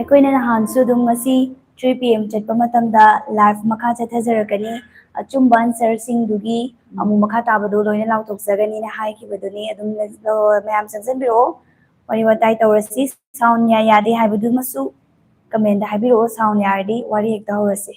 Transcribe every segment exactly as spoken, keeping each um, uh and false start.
ꯑꯩꯈꯣꯏꯅ ꯅꯍꯥꯟꯁꯨ ꯑꯗꯨꯝ ꯉꯁꯤ three P M ꯆꯠꯄ ꯃꯇꯝꯗ live ꯃꯈꯥ ꯆꯠꯊꯖꯔꯛꯀꯅꯤ꯫ ꯑꯆꯨꯝꯕ answerꯁꯤꯡꯗꯨꯒꯤ ꯑꯃꯨꯛ ꯃꯈꯥ ꯇꯥꯕꯗꯣ ꯂꯣꯏꯅ ꯂꯥꯎꯊꯣꯛꯆꯒꯅꯤꯅ ꯍꯥꯏꯈꯤꯕꯗꯨꯅꯤ꯫ ꯑꯗꯨꯝ, ꯑ, ꯃꯌꯥꯝ ꯆꯪꯁꯤꯟꯕꯤꯔꯛꯑꯣ, ꯋꯥꯔꯤ ꯋꯥꯇꯥꯏ ꯇꯧꯔꯁꯤ꯫ Sound ꯌꯥꯏ ꯌꯥꯗꯦ ꯍꯥꯏꯕꯗꯨꯃꯁꯨ commentꯗ ꯍꯥꯏꯕꯤꯔꯛꯑꯣ꯫ Sound ꯌꯥꯔꯗꯤ ꯋꯥꯔꯤ ꯍꯦꯛꯇ ꯍꯧꯔꯁꯤ꯫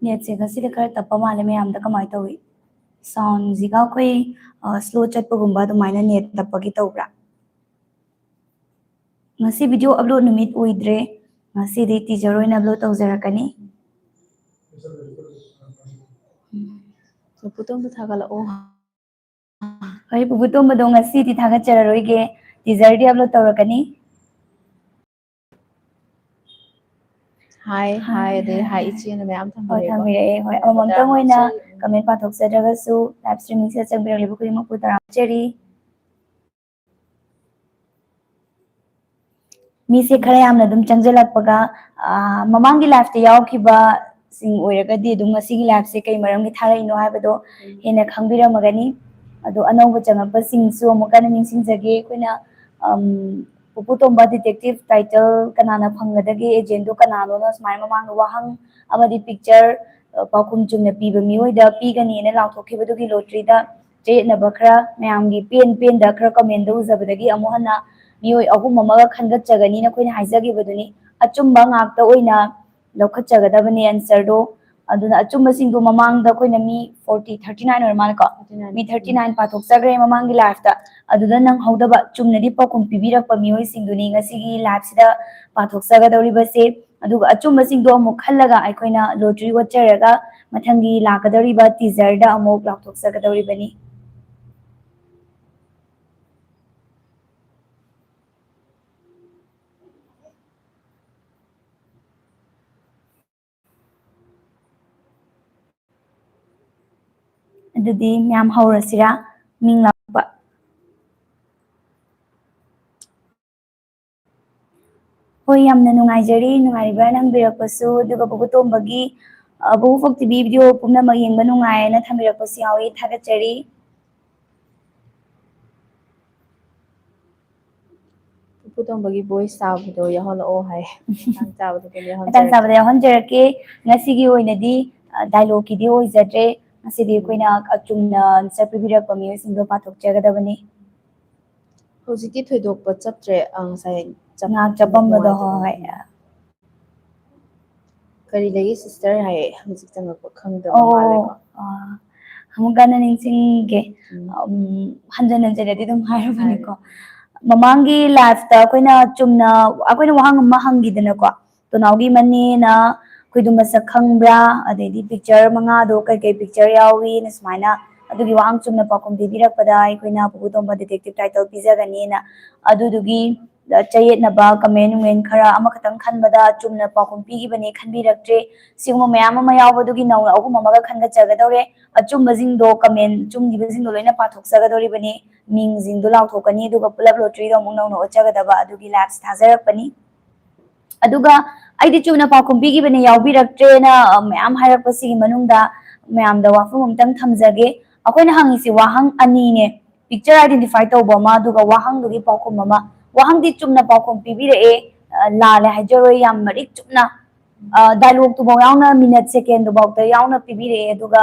Netꯁꯦ ꯉꯁꯤꯗꯤ ꯈꯔ ꯇꯞꯄ ꯃꯥꯜꯂꯦ ꯃꯌꯥꯝꯗ, ꯀꯃꯥꯏꯅ ꯇꯧꯏ? Soundꯁꯤꯒ ꯑꯩꯈꯣꯏ, ꯑ, slow ꯆꯠꯄꯒꯨꯝꯕ ꯑꯗꯨꯃꯥꯏꯅ net ꯇꯞꯄꯒꯤ ꯇꯧꯕ꯭ꯔꯥ? ꯉꯁꯤ video upload ꯅꯨꯃꯤꯠ ꯑꯣꯏꯗ꯭ꯔꯦ, ꯉꯁꯤꯗꯤ teaser ꯑꯣꯏꯅ upload ꯇꯧꯖꯔꯛꯀꯅꯤ꯫ ꯄꯨꯄꯨ ꯇꯣꯝꯕ ꯊꯥꯒꯠꯂꯛꯑꯣ꯫ ꯍꯣꯏ, ꯄꯨꯄꯨ ꯇꯣꯝꯕꯗꯣ ꯉꯁꯤꯗꯤ ꯊꯥꯒꯠꯆꯔꯔꯣꯏꯒꯦ, teaserꯗꯤ upload ꯇꯧꯔꯛꯀꯅꯤ꯫ Hi, hi, ꯑꯗꯩ hi ꯏꯆꯦꯅ ꯃꯌꯥꯝ ꯍꯣꯏ, ꯊꯝꯕꯤꯔꯦꯀꯣ꯫ ꯊꯝꯕꯤꯔꯛꯑꯦ꯫ ꯍꯣꯏ, ꯑꯃꯃꯝꯇꯪ ꯑꯣꯏꯅ ꯇꯔꯥꯃꯉꯥ ꯆꯠꯂꯤ꯫ Comment ꯄꯥꯊꯣꯛꯆꯗ꯭ꯔꯒꯁꯨ live streamingꯁꯤꯗ ꯆꯪꯕꯤꯔꯛꯂꯤꯕ ꯈꯨꯗꯤꯡꯃꯛꯄꯨ ꯇꯔꯥꯝꯖꯔꯤ꯫ ꯃꯤꯁꯦ ꯈꯔ ꯌꯥꯝꯅ ꯑꯗꯨꯝ ꯆꯪꯁꯤꯜꯂꯛꯄꯒ, ꯑꯥ, ꯃꯃꯥꯡꯒꯤ liveꯇ ꯌꯥꯎꯈꯤꯕꯁꯤꯡ ꯑꯣꯏꯔꯒꯗꯤ ꯑꯗꯨꯝ ꯉꯁꯤꯒꯤ liveꯁꯦ ꯀꯩ ꯃꯔꯝꯒꯤ ꯊꯥꯔꯛꯏꯅꯣ ꯍꯥꯏꯕꯗꯣ ꯍꯦꯟꯅ ꯈꯪꯕꯤꯔꯝꯃꯒꯅꯤ꯫ ꯑꯗꯣ ꯑꯅꯧꯕ ꯆꯪꯉꯛꯄꯁꯤꯡꯁꯨ ꯑꯃꯨꯛ ꯀꯟꯅ ꯅꯤꯡꯁꯤꯡꯖꯒꯦ꯫ ꯑꯩꯈꯣꯏꯅ, ꯑꯝ, ꯄꯨꯄꯨ ꯇꯣꯝꯕ detective title ꯀꯅꯥꯅ ꯐꯪꯒꯗꯒꯦ, agentꯗꯣ ꯀꯅꯥꯅꯣꯅ ꯁꯨꯃꯥꯏꯅ ꯃꯃꯥꯡꯗ ꯋꯥꯍꯪ ꯑꯃꯗꯤ picture, ꯑ, ꯄꯥꯎꯈꯨꯝ ꯆꯨꯝꯅ ꯄꯤꯕ ꯃꯤꯑꯣꯏꯗ ꯄꯤꯒꯅꯤꯅ ꯂꯥꯎꯊꯣꯛꯈꯤꯕꯗꯨꯒꯤ lotteryꯗ ꯆꯌꯦꯠꯅꯕ ꯈꯔ ꯃꯌꯥꯝꯒꯤ ꯄꯦꯟ ꯄꯦꯟꯗ ꯈꯔ commentꯗ ꯎꯖꯕꯗꯒꯤ ꯑꯃꯨꯛ ꯍꯟꯅ ꯃꯤꯑꯣꯏ ꯑꯍꯨꯝ ꯑꯃꯒ ꯈꯟꯒꯠꯆꯒꯅꯤꯅ ꯑꯩꯈꯣꯏꯅ ꯍꯥꯏꯖꯈꯤꯕꯗꯨꯅꯤ꯫ ꯑꯆꯨꯝꯕ ꯉꯥꯛꯇ ꯑꯣꯏꯅ ꯂꯧꯈꯠꯆꯒꯗꯕꯅꯤ answerꯗꯣ꯫ ꯑꯗꯨꯅ ꯑꯆꯨꯝꯕꯁꯤꯡꯗꯣ ꯃꯃꯥꯡꯗ ꯑꯩꯈꯣꯏꯅ ꯃꯤ forty, thirty nine ꯑꯣꯏꯔ ꯃꯥꯜꯂꯦꯀꯣ? Thirty nine꯫ ꯃꯤ thirty nine ꯄꯥꯊꯣꯛꯆꯈ꯭ꯔꯦ ꯃꯃꯥꯡꯒꯤ liveꯇ꯫ ꯑꯗꯨꯗ ꯅꯪꯍꯧꯗꯕ ꯆꯨꯝꯅꯗꯤ ꯄꯥꯎꯈꯨꯝ ꯄꯤꯕꯤꯔꯛꯄ ꯃꯤꯑꯣꯏꯁꯤꯡꯗꯨꯅꯤ ꯉꯁꯤꯒꯤ liveꯁꯤꯗ ꯄꯥꯊꯣꯛꯆꯒꯗꯧꯔꯤꯕꯁꯦ꯫ ꯑꯗꯨꯒ ꯑꯆꯨꯝꯕꯁꯤꯡꯗꯣ ꯑꯃꯨꯛ ꯈꯜꯂꯒ ꯑꯩꯈꯣꯏꯅ lottery ꯑꯣꯠꯆꯔꯒ ꯃꯊꯪꯒꯤ ꯂꯥꯛꯀꯗꯧꯔꯤꯕ teaserꯗ ꯑꯃꯨꯛ ꯂꯥꯎꯊꯣꯛꯆꯒꯗꯧꯔꯤꯕꯅꯤ꯫ ꯑꯗꯨꯗꯤ ꯃꯌꯥꯝ ꯍꯧꯔꯁꯤꯔꯥ? ꯃꯤꯡ ꯂꯥꯎꯕ꯫ ꯍꯣꯏ, ꯌꯥꯝꯅ ꯅꯨꯡꯉꯥꯏꯖꯔꯤ, ꯅꯨꯡꯉꯥꯏꯔꯤꯕ꯭ꯔꯥ ꯍꯪꯕꯤꯔꯛꯄꯁꯨ, ꯑꯗꯨꯒ ꯄꯨꯄꯨ ꯇꯣꯝꯕꯒꯤ, ꯑ, ꯄꯨꯄꯨ ꯐꯣꯛ ꯇꯤ ꯚꯤ ꯚꯤꯗꯤꯑꯣ ꯄꯨꯝꯅꯃꯛ ꯌꯦꯡꯕ ꯅꯨꯡꯉꯥꯏ ꯍꯥꯏꯅ ꯊꯝꯕꯤꯔꯛꯄꯁꯨ ꯌꯥꯎꯏ, ꯊꯥꯒꯠꯆꯔꯤ꯫ ꯄꯨꯄꯨ ꯇꯣꯝꯕꯒꯤ ꯚꯣꯏꯁ ꯇꯥꯕꯗꯣ ꯌꯥꯎꯍꯜꯂꯛꯑꯣ ꯍꯥꯏ꯫ ꯃꯇꯥꯡ ꯆꯥꯕꯗ ꯑꯗꯨꯝ ꯃꯇꯥꯡ ꯆꯥꯕꯗ ꯌꯥꯎꯍꯟꯖꯔꯛꯀꯦ꯫ ꯌꯥꯎꯍꯟꯖꯔꯛꯀꯦ꯫ ꯉꯁꯤꯒꯤ ꯑꯣꯏꯅꯗꯤ, ꯑ, ꯗꯥꯏꯂꯣꯒꯀꯤꯗꯤ ꯑꯣꯏꯖꯗ꯭ꯔꯦ꯫ ꯉꯁꯤꯗꯤ ꯑꯩꯈꯣꯏꯅ ꯑꯆꯨꯝꯅ ꯑꯟꯁꯔ ꯄꯤꯕꯤꯔꯛꯄ ꯃꯤꯑꯣꯏꯁꯤꯡꯗꯣ ꯄꯥꯊꯣꯛꯆꯒꯗꯕꯅꯤ꯫ ꯍꯧꯖꯤꯛꯇꯤ ꯊꯣꯏꯗꯣꯛꯄ ꯆꯞꯇ꯭ꯔꯦ꯫ ꯑ, ꯉꯁꯥꯏ ꯆꯞ-, ꯉꯥꯏꯍꯥꯛ ꯆꯞꯄꯝꯕꯗꯣ, ꯅꯨꯡꯉꯥꯏꯇꯕ꯫ ꯍꯣꯏ, ꯍꯣꯏ꯫ ꯎꯝ꯫ ꯀꯔꯤ ꯂꯩꯒꯦ ꯁꯤꯁꯇꯔ ꯍꯥꯏ ꯍꯧꯖꯤꯛ ꯆꯪꯉꯛꯄ ꯈꯪꯗꯕ ꯑꯣ, ꯃꯥꯜꯂꯦꯀꯣ꯫ ꯑ, ꯑꯃꯨꯛ ꯀꯟꯅ ꯅꯤꯡꯁꯤꯡꯒꯦ꯫ ꯎꯝ꯫ ꯎꯝ, ꯍꯟꯖꯟ ꯍꯟꯖꯟꯅꯗꯤ ꯑꯗꯨꯝ ꯍꯥꯏꯔꯕꯅꯤꯀꯣ꯫ ꯍꯥꯏꯔꯣ꯫ ꯃꯃꯥꯡꯒꯤ ꯂꯥꯏꯐꯇ ꯑꯩꯈꯣꯏꯅ ꯆꯨꯝꯅ, ꯑꯩꯈꯣꯏꯅ ꯋꯥꯍꯪ ꯑꯃ ꯍꯪꯈꯤꯗꯅꯀꯣ, ꯇꯣꯅꯥꯎꯒꯤ ꯃꯅꯦꯅ ꯑꯩꯈꯣꯏꯗꯣ ꯃꯁꯛ ꯈꯪꯕ꯭ꯔꯥ, ꯑꯗꯩꯗꯤ ꯄꯤꯛꯆꯔ ꯃꯉꯥꯗꯣ ꯀꯩꯀꯩ ꯄꯤꯛꯆꯔ ꯌꯥꯎꯏꯅ ꯁꯨꯃꯥꯏꯅ ꯑꯗꯨꯒꯤ ꯋꯥꯍꯪ ꯆꯨꯝꯅ ꯄꯥꯎꯈꯨꯝ ꯄꯤꯕꯤꯔꯛꯄꯗ ꯑꯩꯈꯣꯏꯅ ꯄꯨꯄꯨ ꯇꯣꯝꯕ ꯗꯤꯇꯦꯛꯇꯤꯚ ꯇꯥꯏꯇꯜ ꯄꯤꯖꯒꯅꯤꯅ꯫ ꯑꯗꯨꯗꯨꯒꯤ ꯆꯌꯦꯠꯅꯕ ꯀꯃꯦꯟ ꯅꯨꯡꯃꯦꯟ ꯈꯔ ꯑꯃꯈꯛꯇꯪ ꯈꯟꯕꯗ ꯆꯨꯝꯅ ꯄꯥꯎꯈꯨꯝ ꯄꯤꯈꯤꯕꯅꯦ ꯈꯟꯕꯤꯔꯛꯇ꯭ꯔꯦ꯫ ꯁꯤꯒꯨꯝꯕ ꯃꯌꯥꯝ ꯑꯃ ꯌꯥꯎꯕꯗꯨꯒꯤ ꯅꯧꯅ ꯑꯍꯨꯝ ꯑꯃꯒ ꯈꯟꯒꯠꯆꯒꯗꯧꯔꯦ꯫ ꯑꯆꯨꯝꯕꯁꯤꯡꯗꯣ, ꯀꯃꯦꯟ ꯆꯨꯝꯈꯤꯕꯁꯤꯡꯗꯣ ꯂꯣꯏꯅ ꯄꯥꯊꯣꯛꯆꯒꯗꯧꯔꯤꯕꯅꯤ꯫ ꯃꯤꯡꯁꯤꯡꯗꯣ ꯂꯥꯎꯊꯣꯛꯀꯅꯤ, ꯑꯗꯨꯒ ꯄꯨꯂꯞ ꯂꯣꯇ꯭ꯔꯤꯗꯣ ꯑꯃꯨꯛ ꯅꯧꯅ ꯑꯣꯠꯆꯒꯗꯕ, ꯑꯗꯨꯒꯤ ꯂꯥꯏꯐꯁꯦ ꯊꯥꯖꯔꯛꯄꯅꯤ꯫ ꯑꯗꯨꯒ ꯑꯩꯗꯤ ꯆꯨꯝꯅ ꯄꯥꯎꯈꯨꯝ ꯄꯤꯈꯤꯕꯅꯦ, ꯌꯥꯎꯕꯤꯔꯛꯇ꯭ꯔꯦꯅ, ꯑ, ꯃꯌꯥꯝ ꯍꯥꯏꯔꯛꯄꯁꯤꯒꯤ ꯃꯅꯨꯡꯗ ꯃꯌꯥꯝꯗ ꯋꯥꯐꯝ ꯑꯝꯇꯪ ꯊꯝꯖꯒꯦ꯫ ꯑꯩꯈꯣꯏꯅ ꯍꯪꯉꯤꯁꯤ ꯋꯥꯍꯪ ꯑꯅꯤꯅꯦ, ꯄꯤꯛꯆꯔ ꯑꯥꯏꯗꯦꯟꯇꯤꯐꯥꯏ ꯇꯧꯕ ꯑꯃ, ꯑꯗꯨꯒ ꯋꯥꯍꯪꯗꯨꯒꯤ ꯄꯥꯎꯈꯨꯝ ꯑꯃ꯫ ꯋꯥꯍꯪꯗꯤ ꯆꯨꯝꯅ ꯄꯥꯎꯈꯨꯝ ꯄꯤꯕꯤꯔꯛꯑꯦ, ꯑ, ꯂꯥꯜꯂꯦ ꯍꯥꯏꯖꯔꯣꯏ, ꯌꯥꯝ ꯃꯔꯤꯛ ꯆꯨꯝꯅ, ꯑ, ꯗꯥꯏꯂꯣꯒꯇꯨꯐꯥꯎ ꯌꯥꯎꯅ, ꯃꯤꯅꯠ ꯁꯦꯀꯦꯟꯗꯨꯐꯥꯎꯗ ꯌꯥꯎꯅ ꯄꯤꯕꯤꯔꯛꯑꯦ, ꯑꯗꯨꯒ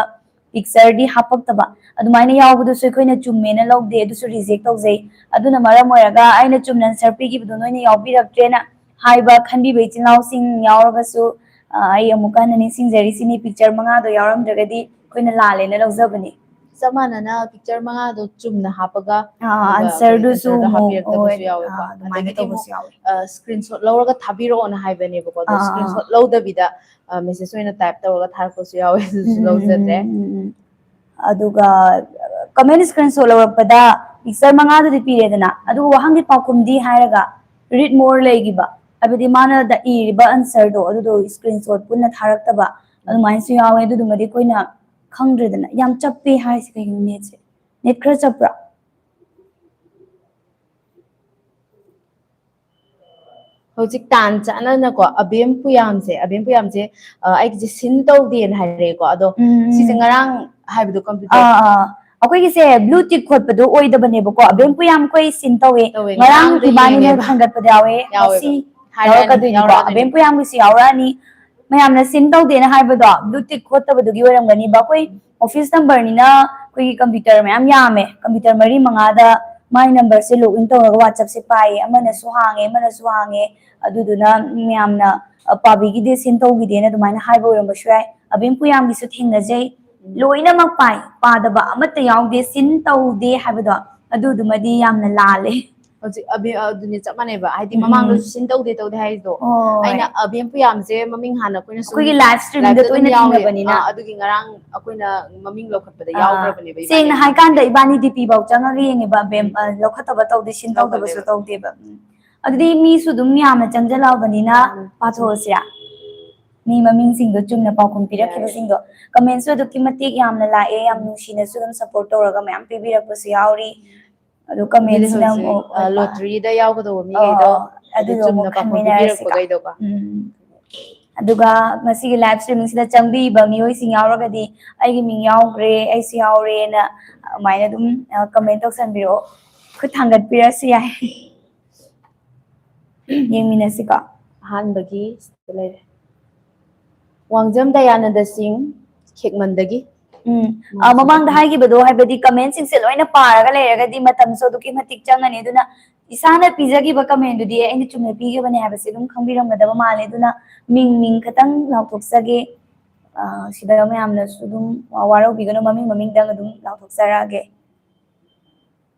ꯄꯤꯛꯆꯔꯗꯤ ꯍꯥꯞꯄꯛꯇꯕ꯫ ꯑꯗꯨꯃꯥꯏꯅ ꯌꯥꯎꯕꯗꯨꯁꯨ ꯑꯩꯈꯣꯏꯅ ꯆꯨꯝꯃꯦꯅ ꯂꯧꯗꯦ, ꯑꯗꯨꯁꯨ ꯔꯤꯖꯦꯛ ꯇꯧꯖꯩ꯫ ꯑꯗꯨꯅ ꯃꯔꯝ ꯑꯣꯏꯔꯒ ꯑꯩꯅ ꯆꯨꯝꯅ ꯑꯟꯁꯔ ꯄꯤꯈꯤꯕꯗꯣ ꯅꯣꯏꯅ ꯌꯥꯎꯕꯤꯔꯛꯇ꯭ꯔꯦꯅ ꯍꯥꯏꯕ ꯈꯟꯕꯤꯕ ꯏꯆꯤꯜ ꯏꯅꯥꯎꯁꯤꯡ ꯌꯥꯎꯔꯒꯁꯨ, ꯑ, ꯑꯩ ꯑꯃꯨꯛꯀ ꯍꯟꯅ ꯅꯤꯡꯁꯤꯡꯖꯔꯤꯁꯤꯅꯤ, ꯄꯤꯛꯆꯔ ꯃꯉꯥꯗꯣ ꯌꯥꯎꯔꯝꯗ꯭ꯔꯒꯗꯤ ꯑꯩꯈꯣꯏꯅ ꯂꯥꯜꯂꯦꯅ ꯂꯧꯖꯕꯅꯤ꯫ ꯆꯞ ꯃꯥꯟꯅꯅ ꯄꯤꯛꯆꯔ ꯃꯉꯥꯗꯣ ꯆꯨꯝꯅ ꯍꯥꯞꯄꯒ, ꯑꯥ, ꯑꯗꯨꯒ ꯑꯟꯁꯔꯗꯨꯁꯨ ꯑꯟꯁꯔꯗꯣ ꯑꯃꯨꯛ, ꯍꯥꯞꯄꯤꯔꯛꯇꯕꯁꯨ ꯍꯣꯏ, ꯌꯥꯎꯋꯦꯀꯣ꯫ ꯑꯥ, ꯑꯗꯨꯃꯥꯏꯅ ꯑꯗꯒꯤꯗꯤ ꯑꯃꯨꯛ, ꯇꯧꯕꯁꯨ ꯌꯥꯎꯋꯦ꯫ ꯑ, ꯁ꯭ꯀ꯭ꯔꯤꯟꯁꯣꯠ ꯂꯧꯔꯒ ꯊꯥꯕꯤꯔꯛꯑꯣꯅ ꯍꯥꯏꯕꯅꯦꯕꯀꯣ꯫ ꯑꯗꯣ ꯑꯥ, ꯑꯥ, ꯑꯥ꯫ ꯁ꯭ꯀ꯭ꯔꯤꯟꯁꯣꯠ ꯂꯧꯗꯕꯤꯗ, ꯑ, ꯃꯦꯁꯦꯖ ꯑꯣꯏꯅ ꯇꯥꯏꯞ ꯇꯧꯔꯒ ꯊꯥꯔꯛꯄꯁꯨ ꯌꯥꯎꯋꯦ, ꯑꯗꯨꯁꯨ ꯎꯝ, ꯎꯝ, ꯂꯧꯖꯗ꯭ꯔꯦ꯫ ꯎꯝ, ꯎꯝ, ꯎꯝ꯫ ꯑꯗꯨꯒ ꯀꯃꯦꯟ ꯁ꯭ꯀ꯭ꯔꯤꯟꯁꯣꯠ ꯂꯧꯔꯛꯄꯗ ꯄꯤꯛꯆꯔ ꯃꯉꯥꯗꯨꯗꯤ ꯄꯤꯔꯦꯗꯅ, ꯑꯗꯨꯒ ꯋꯥꯍꯪꯒꯤ ꯄꯥꯎꯈꯨꯝꯗꯤ ꯍꯥꯏꯔꯒ read more ꯂꯩꯈꯤꯕ, ꯍꯥꯏꯕꯗꯤ ꯃꯥꯅ ꯗ-, ꯏꯔꯤꯕ ꯑꯟꯁꯔꯗꯣ ꯑꯗꯨꯗꯣ ꯁ꯭ꯀ꯭ꯔꯤꯟꯁꯣꯠ ꯄꯨꯟꯅ ꯊꯥꯔꯛꯇꯕ, ꯎꯝ꯫ ꯑꯗꯨꯃꯥꯏꯅꯁꯨ ꯌꯥꯎꯋꯦ꯫ ꯑꯗꯨꯗꯨꯃꯗꯤ ꯑꯩꯈꯣꯏꯅ ꯈꯪꯗ꯭ꯔꯦꯗꯅ꯫ ꯌꯥꯝ ꯆꯞꯄꯦ ꯍꯥꯏꯁꯦ ꯀꯩꯒꯤꯅꯣ ꯅꯦꯠꯁꯦ? ꯅꯦꯠ ꯈꯔ ꯆꯞꯄ꯭ꯔꯥ? ꯍꯧꯖꯤꯛ ꯇꯥꯟ ꯆꯥꯅꯅꯀꯣ, ꯑꯕꯦꯝ ꯄꯨꯌꯥꯝꯁꯦ, ꯑꯕꯦꯝ ꯄꯨꯌꯥꯝꯁꯦ, ꯑ, ꯑꯩꯒꯤꯁꯦ ꯁꯤꯟ ꯇꯧꯗꯦꯅ ꯍꯥꯏꯔꯛꯑꯦꯀꯣ꯫ ꯑꯗꯣ ꯎꯝ, ꯁꯤꯁꯦ ꯎꯝ꯫ ꯉꯔꯥꯡ ꯍꯥꯏꯕꯗꯣ, ꯀꯝꯄ꯭ꯌꯨꯇꯔ ꯑꯥ ꯑꯥ ꯑꯩꯈꯣꯏꯒꯤꯁꯦ ꯕ꯭ꯂꯨ ꯇꯤꯛ ꯈꯣꯠꯄꯗꯣ ꯑꯣꯏꯗꯕꯅꯦꯕꯀꯣ꯫ ꯑꯕꯦꯝ ꯄꯨꯌꯥꯝ ꯑꯩꯈꯣꯏ ꯁꯤꯟ ꯇꯧꯋꯦ꯫ ꯇꯧꯋꯦ, ꯉꯔꯥꯡ ꯉꯔꯥꯡꯗꯣ ꯏꯕꯥꯅꯤꯅ ꯌꯦꯡꯉꯦꯕ꯫ ꯍꯪꯒꯠꯄꯗ ꯌꯥꯎꯋꯦ꯫ ꯌꯥꯎꯋꯦꯕ꯫ ꯉꯁꯤ ꯍꯥꯏꯔꯛꯑꯅꯤ, ꯌꯥꯎꯔꯛꯀꯗꯣꯏꯅꯤꯀꯣ꯫ ꯌꯥꯎꯔꯛꯑꯅꯤ꯫ ꯑꯕꯦꯝ ꯄꯨꯌꯥꯝꯒꯤꯁꯨ ꯌꯥꯎꯔꯛꯑꯅꯤ꯫ ꯃꯌꯥꯝꯅ ꯁꯤꯟ ꯇꯧꯗꯦꯅ ꯍꯥꯏꯕꯗꯣ ꯕ꯭ꯂꯨ ꯇꯤꯛ ꯈꯣꯠꯇꯕꯗꯨꯒꯤ ꯑꯣꯏꯔꯝꯒꯅꯤꯕ꯫ ꯑꯩꯈꯣꯏ ꯑꯣꯐꯤꯁ ꯅꯝꯕꯔꯅꯤꯅ ꯑꯩꯈꯣꯏꯒꯤ ꯀꯝꯄ꯭ꯌꯨꯇꯔ ꯃꯌꯥꯝ ꯌꯥꯝꯃꯦ꯫ ꯀꯝꯄ꯭ꯌꯨꯇꯔ ꯃꯔꯤ ꯃꯉꯥꯗ ꯃꯥꯏ ꯅꯝꯕꯔꯁꯦ ꯂꯣꯒ ꯏꯟ ꯇꯧꯔꯒ WhatsAppꯁꯦ ꯄꯥꯏꯌꯦ꯫ ꯑꯃꯅꯁꯨ ꯍꯥꯡꯉꯦ, ꯑꯃꯅꯁꯨ ꯍꯥꯡꯉꯦ꯫ ꯑꯗꯨꯗꯨꯅ ꯃꯌꯥꯝꯅ, ꯑ, ꯄꯥꯕꯤꯈꯤꯗꯦ, ꯁꯤꯟ ꯇꯧꯈꯤꯗꯦꯅ ꯑꯗꯨꯃꯥꯏꯅ ꯍꯥꯏꯕ ꯑꯣꯏꯔꯝꯕꯁꯨ ꯌꯥꯏ꯫ ꯑꯕꯦꯝ ꯄꯨꯌꯥꯝꯒꯤꯁꯨ ꯊꯦꯡꯅꯖꯩ꯫ ꯂꯣꯏꯅꯃꯛ ꯄꯥꯏ, ꯄꯥꯗꯕ ꯑꯃꯠꯇ ꯌꯥꯎꯗꯦ, ꯁꯤꯟ ꯇꯧꯗꯦ ꯍꯥꯏꯕꯗꯣ ꯑꯗꯨꯗꯨꯃꯗꯤ ꯌꯥꯝꯅ ꯂꯥꯜꯂꯦ꯫ ꯍꯧꯖꯤꯛ ꯑꯕꯦ-, ꯑ, ꯑꯗꯨꯅꯦ, ꯆꯞ ꯃꯥꯟꯅꯩꯕ꯫ ꯍꯥꯏꯗꯤ ꯎꯝ꯫ ꯃꯃꯥꯡꯗꯁꯨ ꯁꯤꯟ ꯇꯧꯗꯦ ꯇꯧꯗꯦ ꯍꯥꯏꯗꯣ꯫ ꯍꯣꯏ꯫ ꯑꯩꯅ ꯑꯕꯦꯝ ꯄꯨꯌꯥꯝꯁꯦ ꯃꯃꯤꯡ ꯍꯥꯟꯅ ꯑꯩꯈꯣꯏꯅ ꯁꯨꯝ ꯑꯩꯈꯣꯏꯒꯤ live streamꯗ liveꯇ ꯑꯗꯨꯝ ꯇꯣꯏꯅ ꯌꯥꯎꯋꯦ꯫ ꯊꯦꯡꯅꯕꯅꯤꯅ꯫ ꯑꯥ, ꯑꯗꯨꯒꯤ ꯉꯔꯥꯡ ꯑꯩꯈꯣꯏꯅ ꯃꯃꯤꯡ ꯂꯧꯈꯠꯄꯗ ꯑꯥ, ꯌꯥꯎꯈ꯭ꯔꯕꯅꯦꯕ, ꯏꯕꯥꯅꯤ ꯁꯦꯡꯅ ꯑꯕꯦꯝ ꯍꯥꯏꯀꯥꯟꯗ ꯄꯨꯌꯥꯝ꯫ ꯏꯕꯥꯅꯤ DP ꯐꯥꯎ ꯆꯪꯉꯒ ꯌꯦꯡꯉꯦꯕ, ꯑꯕꯦꯝ, ꯎꯝ, ꯑ, ꯂꯧꯈꯠꯇꯕ ꯇꯧꯗꯦ, ꯁꯤꯟ ꯇꯧꯗꯕꯁꯨ ꯂꯧꯈꯠꯂꯦꯕ꯫ ꯇꯧꯗꯦꯕ꯫ ꯎꯝ꯫ ꯑꯗꯨꯗꯤ ꯃꯤꯁꯨ ꯑꯗꯨꯝ ꯌꯥꯝꯅ ꯆꯪꯁꯤꯜꯂꯛꯑꯕꯅꯤꯅ ꯎꯝ꯫ ꯄꯥꯊꯣꯛꯑꯁꯤꯔꯥ? ꯃꯤ ꯃꯃꯤꯡꯁꯤꯡꯗꯣ, ꯆꯨꯝꯅ ꯄꯥꯎꯈꯨꯝ ꯄꯤꯔꯛꯈꯤꯕꯁꯤꯡꯗꯣ꯫ Commentꯁꯨ ꯑꯗꯨꯛꯀꯤ ꯃꯇꯤꯛ ꯌꯥꯝꯅ ꯂꯥꯛꯑꯦ, ꯌꯥꯝ ꯅꯨꯡꯁꯤꯅꯁꯨ ꯑꯗꯨꯝ support ꯇꯧꯔꯒ ꯃꯌꯥꯝ ꯄꯤꯕꯤꯔꯛꯄꯁꯨ ꯌꯥꯎꯔꯤ꯫ ꯑꯗꯣ ꯑꯗꯨꯗꯤ commentꯁꯤꯅ ꯍꯧꯖꯤꯛ, ꯑꯃꯨꯛ ꯑ, lotteryꯗ ꯌꯥꯎꯒꯗꯧꯕ ꯑꯣ, ꯃꯤꯈꯩꯗꯣ ꯑꯣ, ꯑꯗꯨ ꯑꯗꯨꯗꯣ ꯆꯨꯝꯅ ꯑꯃꯨꯛ ꯄꯥꯎꯈꯨꯝ ꯈꯟꯃꯤꯟꯅꯔꯁꯤꯀꯣ꯫ ꯄꯤꯕꯤꯔꯛꯄꯈꯩꯗꯣꯀꯣ꯫ ꯎꯝ꯫ ꯑꯗꯨꯒ ꯉꯁꯤꯒꯤ live streamingꯁꯤꯗ ꯆꯪꯕꯤꯕ ꯃꯤꯑꯣꯏꯁꯤꯡ ꯌꯥꯎꯔꯒꯗꯤ "ꯑꯩꯒꯤ ꯃꯤꯡ ꯌꯥꯎꯈ꯭ꯔꯦ, ꯑꯩꯁꯨ ꯌꯥꯎꯔꯦꯅ" ꯑꯗꯨꯃꯥꯏꯅ ꯑꯗꯨꯝ, ꯑ, comment ꯇꯧꯁꯟꯕꯤꯔꯛꯑꯣ꯫ ꯈꯨꯠ ꯊꯥꯡꯒꯠꯄꯤꯔꯁꯨ ꯌꯥꯏ꯫ ꯌꯦꯡꯃꯤꯟꯅꯁꯤꯀꯣ꯫ ꯑꯍꯥꯟꯕꯒꯤ ꯁꯤꯗ ꯂꯩꯔꯦ꯫ ꯋꯥꯡꯖꯝ ꯗꯌꯥꯅꯟꯗ ꯁꯤꯡ, ꯈꯦꯛꯃꯟꯗꯒꯤ꯫ ꯎꯝ꯫ ꯑ, ꯃꯃꯥꯡꯗ ꯍꯥꯏꯈꯤꯕꯗꯣ, ꯍꯥꯏꯕꯗꯤ commentꯁꯤꯡꯁꯦ ꯂꯣꯏꯅ ꯄꯥꯔꯒ ꯂꯩꯔꯒꯗꯤ ꯃꯇꯝꯁꯨ ꯑꯗꯨꯛꯀꯤ ꯃꯇꯤꯛ ꯆꯪꯉꯅꯤ꯫ ꯑꯗꯨꯅ ꯏꯁꯥꯅ ꯄꯤꯖꯈꯤꯕ commentꯗꯨꯗꯤ ꯑꯩꯅ ꯆꯨꯝꯅ ꯄꯤꯈꯤꯕꯅꯦ ꯍꯥꯏꯕꯁꯦ ꯑꯗꯨꯝ ꯈꯪꯕꯤꯔꯝꯒꯗꯕ ꯃꯥꯜꯂꯦ꯫ ꯑꯗꯨꯅ ꯃꯤꯡ, ꯃꯤꯡ ꯈꯇꯪ ꯂꯥꯎꯊꯣꯛꯆꯒꯦ꯫ ꯑ, ꯁꯤꯗ ꯃꯌꯥꯝꯅꯁꯨ ꯑꯗꯨꯝ ꯋꯥꯔꯧꯕꯤꯒꯅꯨ, ꯃꯃꯤꯡ ꯃꯃꯤꯡꯗꯪ ꯑꯗꯨꯝ ꯂꯥꯎꯊꯣꯛꯆꯔꯛꯑꯒꯦ꯫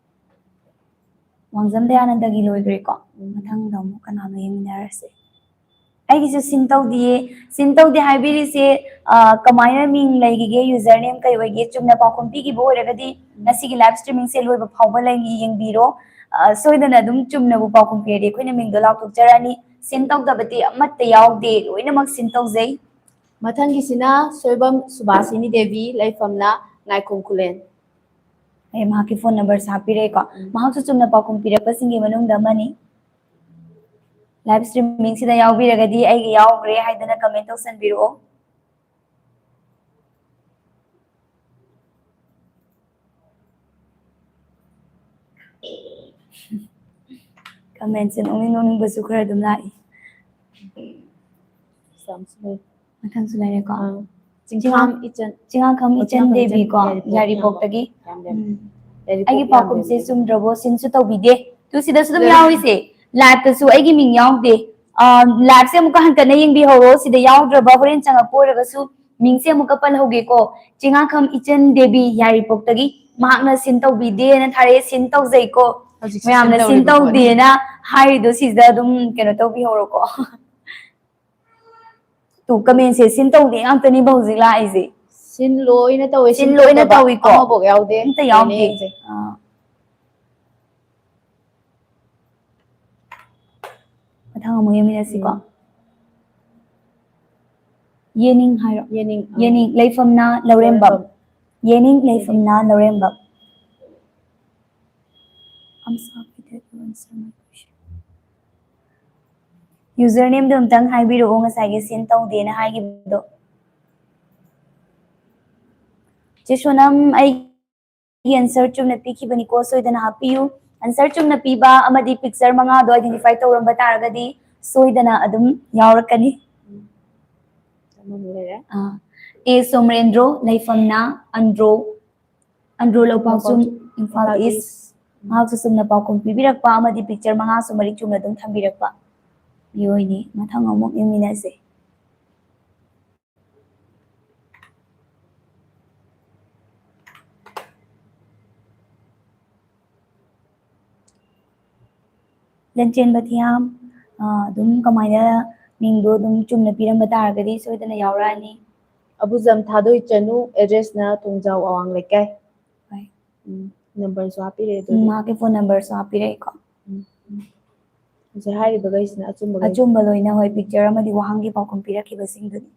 ꯋꯥꯡꯖꯝ ꯗꯌꯥꯅꯟꯗꯒꯤ ꯂꯣꯏꯈ꯭ꯔꯦꯀꯣ꯫ ꯃꯊꯪꯗ ꯑꯃꯨꯛ ꯀꯅꯥꯅꯣ ꯌꯦꯡꯃꯤꯟꯅꯔꯁꯦ꯫ ꯑꯩꯒꯤꯁꯨ ꯁꯤꯟ ꯇꯧꯗꯤꯌꯦ꯫ ꯁꯤꯟ ꯇꯧꯗꯦ ꯍꯥꯏꯕꯤꯔꯤꯁꯦ, ꯑ, ꯀꯃꯥꯏꯅ ꯃꯤꯡ ꯂꯩꯈꯤꯒꯦ, username ꯀꯩ ꯑꯣꯏꯒꯦ, ꯆꯨꯝꯅ ꯄꯥꯎꯈꯨꯝ ꯄꯤꯈꯤꯕ ꯑꯣꯏꯔꯒꯗꯤ ꯉꯁꯤꯒꯤ live streamingꯁꯦ ꯂꯣꯏꯕ ꯐꯥꯎꯕ ꯂꯩ-, ꯌꯦꯡꯕꯤꯔꯣ꯫ ꯑ, ꯁꯣꯏꯗꯅ ꯑꯗꯨꯝ ꯆꯨꯝꯅꯕꯨ ꯄꯥꯎꯈꯨꯝ ꯄꯤꯔꯗꯤ ꯑꯩꯈꯣꯏꯅ ꯃꯤꯡꯗꯣ ꯂꯥꯎꯊꯣꯛꯆꯔꯅꯤ꯫ ꯁꯤꯟ ꯇꯧꯗꯕꯗꯤ ꯑꯃꯠꯇ ꯌꯥꯎꯗꯦ, ꯂꯣꯏꯅꯃꯛ ꯁꯤꯟ ꯇꯧꯖꯩ꯫ ꯃꯊꯪꯒꯤꯁꯤꯅ ꯁꯣꯏꯕꯝ ꯁꯨꯕꯥꯁꯤꯅꯤ ꯗꯦꯕꯤ, ꯂꯩꯐꯝꯅ ꯉꯥꯏꯈꯣꯡ ꯈꯨꯂꯦꯟ꯫ ꯑꯩ ꯃꯍꯥꯛꯀꯤ phone numberꯁꯦ ꯍꯥꯞꯄꯤꯔꯛꯑꯦꯀꯣ꯫ ꯎꯝ꯫ ꯃꯍꯥꯛꯁꯨ ꯆꯨꯝꯅ ꯄꯥꯎꯈꯨꯝ ꯄꯤꯔꯛꯄꯁꯤꯡꯒꯤ ꯃꯅꯨꯡꯗ ꯑꯃꯅꯤ꯫ Live streaming ꯁꯤꯗ ꯌꯥꯎꯕꯤꯔꯒꯗꯤ ꯑꯩꯒ ꯌꯥꯎꯈ꯭ꯔꯦ ꯍꯥꯏꯗꯅ comment ꯇꯧꯁꯟꯕꯤꯔꯛꯑꯣ꯫ Comment ꯁꯦ ꯅꯣꯛꯅꯤꯡ ꯅꯣꯛꯅꯤꯡꯕꯁꯨ ꯈꯔ ꯑꯗꯨꯝ ꯂꯥꯛꯏ꯫ ꯃꯊꯪꯁꯨ ꯂꯩꯔꯦꯀꯣ꯫ ꯑꯥ꯫ ꯆꯤꯡꯈꯥꯝ ꯏꯆꯟ꯫ ꯆꯤꯡꯉꯥꯈꯝ ꯏꯆꯟ ꯗꯦꯕꯤ ꯀꯣ, ꯌꯥꯏꯔꯤꯄꯣꯛꯇꯒꯤ꯫ ꯎꯝ꯫ ꯑꯩꯒꯤ ꯄꯥꯎꯈꯨꯝꯁꯦ ꯆꯨꯝꯗ꯭ꯔꯕꯣ? ꯁꯤꯟꯁꯨ ꯇꯧꯕꯤꯗꯦ꯫ ꯇꯨ ꯁꯤꯗꯁꯨ ꯑꯗꯨꯝ ꯌꯥꯎꯔꯤꯁꯦ꯫ Live ꯇꯁꯨ ꯑꯩꯒꯤ ꯃꯤꯡ ꯌꯥꯎꯗꯦ꯫ ꯑ, live ꯁꯦ ꯑꯃꯨꯛꯀ ꯍꯟꯀꯠꯅ ꯌꯦꯡꯕꯤꯍꯧꯔꯣ꯫ ꯁꯤꯗ ꯌꯥꯎꯗ꯭ꯔꯕ ꯍꯣꯔꯦꯟ ꯆꯪꯉꯛꯄ ꯑꯣꯏꯔꯒꯁꯨ ꯃꯤꯡꯁꯦ ꯑꯃꯨꯛꯀ ꯄꯜꯍꯧꯒꯦꯀꯣ꯫ ꯆꯤꯡꯉꯥꯈꯝ ꯏꯆꯟ ꯗꯦꯕꯤ ꯌꯥꯏꯔꯤꯄꯣꯛꯇꯒꯤ꯫ ꯃꯍꯥꯛꯅ ꯁꯤꯟ ꯇꯧꯕꯤꯗꯦꯅ ꯊꯥꯔꯛꯑꯦ꯫ ꯁꯤꯟ ꯇꯧꯖꯩꯀꯣ꯫ ꯍꯧꯖꯤꯛꯁꯨ ꯃꯌꯥꯝꯅ ꯁꯤꯟ ꯁꯤꯟ ꯇꯧꯔꯤꯕ ꯄꯣꯠꯅꯤ꯫ ꯇꯧꯗꯦꯅ ꯍꯥꯏꯔꯤꯗꯣ ꯁꯤꯗ ꯑꯗꯨꯝ ꯀꯩꯅꯣ ꯇꯧꯕꯤꯍꯧꯔꯣꯀꯣ꯫ ꯇꯨ comment ꯁꯦ ꯁꯤꯟ ꯇꯧꯗꯦ ꯉꯥꯛꯇꯅꯤꯕ ꯍꯧꯖꯤꯛ ꯂꯥꯛꯏꯁꯦ꯫ ꯁꯤꯟ ꯂꯣꯏꯅ ꯇꯧꯋꯦ, ꯁꯤꯟ ꯁꯤꯟ ꯂꯣꯏꯅ ꯇꯧꯗꯕ ꯇꯧꯏꯀꯣ꯫ ꯑꯃꯐꯥꯎ ꯌꯥꯎꯗꯦ꯫ ꯑꯝꯇ ꯌꯥꯎꯗꯦ꯫ ꯌꯦꯡꯁꯦ꯫ ꯑꯥ꯫ ꯃꯊꯪ ꯑꯃꯨꯛ ꯌꯦꯡꯃꯤꯟꯅꯁꯤꯀꯣ꯫ ꯎꯝ꯫ ꯌꯦꯅꯤꯡ ꯍꯥꯏꯔꯣ? ꯌꯦꯅꯤꯡ, ꯑꯥ꯫ ꯌꯦꯅꯤꯡ, ꯂꯩꯐꯝꯅ ꯂꯧꯔꯦꯝꯕꯝ꯫ ꯂꯧꯔꯦꯝꯕꯝ꯫ ꯌꯦꯅꯤꯡ, ꯂꯩꯐꯝꯅ ꯂꯧꯔꯦꯝꯕꯝ꯫ I'm sorry that you answer my question. User name ꯗꯣ ꯑꯝꯇꯪ ꯍꯥꯏꯕꯤꯔꯛꯑꯣ, ꯉꯁꯥꯏꯒꯤ ꯁꯤꯟ ꯇꯧꯗꯦꯅ ꯍꯥꯏꯈꯤꯕꯗꯣ꯫ ꯆꯦ ꯁꯣꯅꯝ, ꯑꯩꯒꯤ answer ꯆꯨꯝꯅ ꯄꯤꯈꯤꯕꯅꯤꯀꯣ, ꯁꯣꯏꯗꯅ ꯍꯥꯞꯄꯤꯌꯨ꯫ Answer ꯆꯨꯝꯅ ꯄꯤꯕ ꯑꯃꯗꯤ picture ꯃꯉꯥꯗꯣ identify ꯇꯧꯔꯝꯕ ꯇꯥꯔꯒꯗꯤ ꯁꯣꯏꯗꯅ ꯑꯗꯨꯝ ꯌꯥꯎꯔꯛꯀꯅꯤ꯫ ꯑꯃꯃꯨꯛ ꯂꯩꯔꯦ꯫ ꯑꯥ꯫ ꯑꯦ ꯁꯣꯃꯔꯦꯟꯗ꯭ꯔꯣ, ꯂꯩꯐꯝꯅ ꯑꯟꯗ꯭ꯔꯣ, ꯑꯟꯗ꯭ꯔꯣ ꯂꯧꯄꯥꯛꯆꯨꯝ, ꯂꯧꯄꯥꯛꯆꯨꯝ, ꯏꯝꯐꯥꯜ ꯏꯝꯐꯥꯜ ꯏꯁ꯫ ꯏꯁ꯫ ꯃꯍꯥꯛꯁꯨ ꯆꯨꯝꯅ ꯄꯥꯎꯈꯨꯝ ꯄꯤꯕꯤꯔꯛꯄ ꯑꯃꯗꯤ picture ꯃꯉꯥꯁꯨ ꯃꯔꯤꯛ ꯆꯨꯝꯅ ꯑꯗꯨꯝ ꯊꯝꯕꯤꯔꯛꯄ ꯃꯤꯑꯣꯏꯅꯤ꯫ ꯃꯊꯪ ꯑꯃꯨꯛ ꯌꯦꯡꯃꯤꯟꯅꯁꯦ꯫ ꯂꯟꯆꯦꯟꯕ ꯊꯤꯌꯥꯝ, ꯑ, ꯑꯗꯨꯝ ꯀꯃꯥꯏꯅ ꯃꯤꯡꯗꯣ ꯑꯗꯨꯝ ꯆꯨꯝꯅ ꯄꯤꯔꯝꯕ ꯇꯥꯔꯒꯗꯤ ꯁꯣꯏꯗꯅ ꯌꯥꯎꯔꯛꯑꯅꯤ꯫ ꯑꯕꯨꯖꯝ ꯊꯥꯗꯣꯏ ꯆꯅꯨ, address ꯅ ꯊꯣꯡꯖꯥꯎ ꯑꯋꯥꯡ ꯂꯩꯀꯥꯏ꯫ ꯍꯣꯏ꯫ ꯎꯝ, number ꯁꯨ ꯍꯥꯞꯄꯤꯔꯛꯑꯦ ꯎꯝ, ꯑꯗꯨꯗꯤ꯫ ꯃꯍꯥꯛꯀꯤ phone number ꯁꯨ ꯍꯥꯞꯄꯤꯔꯛꯑꯦꯀꯣ꯫ ꯎꯝ, ꯎꯝ꯫ ꯍꯧꯖꯤꯛ ꯍꯥꯏꯔꯤꯕꯈꯩꯁꯤꯅ ꯑꯆꯨꯝꯕꯈꯩ꯫ ꯑꯆꯨꯝꯕ ꯂꯣꯏꯅ, ꯍꯣꯏ, picture ꯑꯃꯗꯤ ꯋꯥꯍꯪꯒꯤ ꯄꯥꯎꯈꯨꯝ ꯄꯤꯔꯛꯈꯤꯕꯁꯤꯡꯗꯨꯅꯤ꯫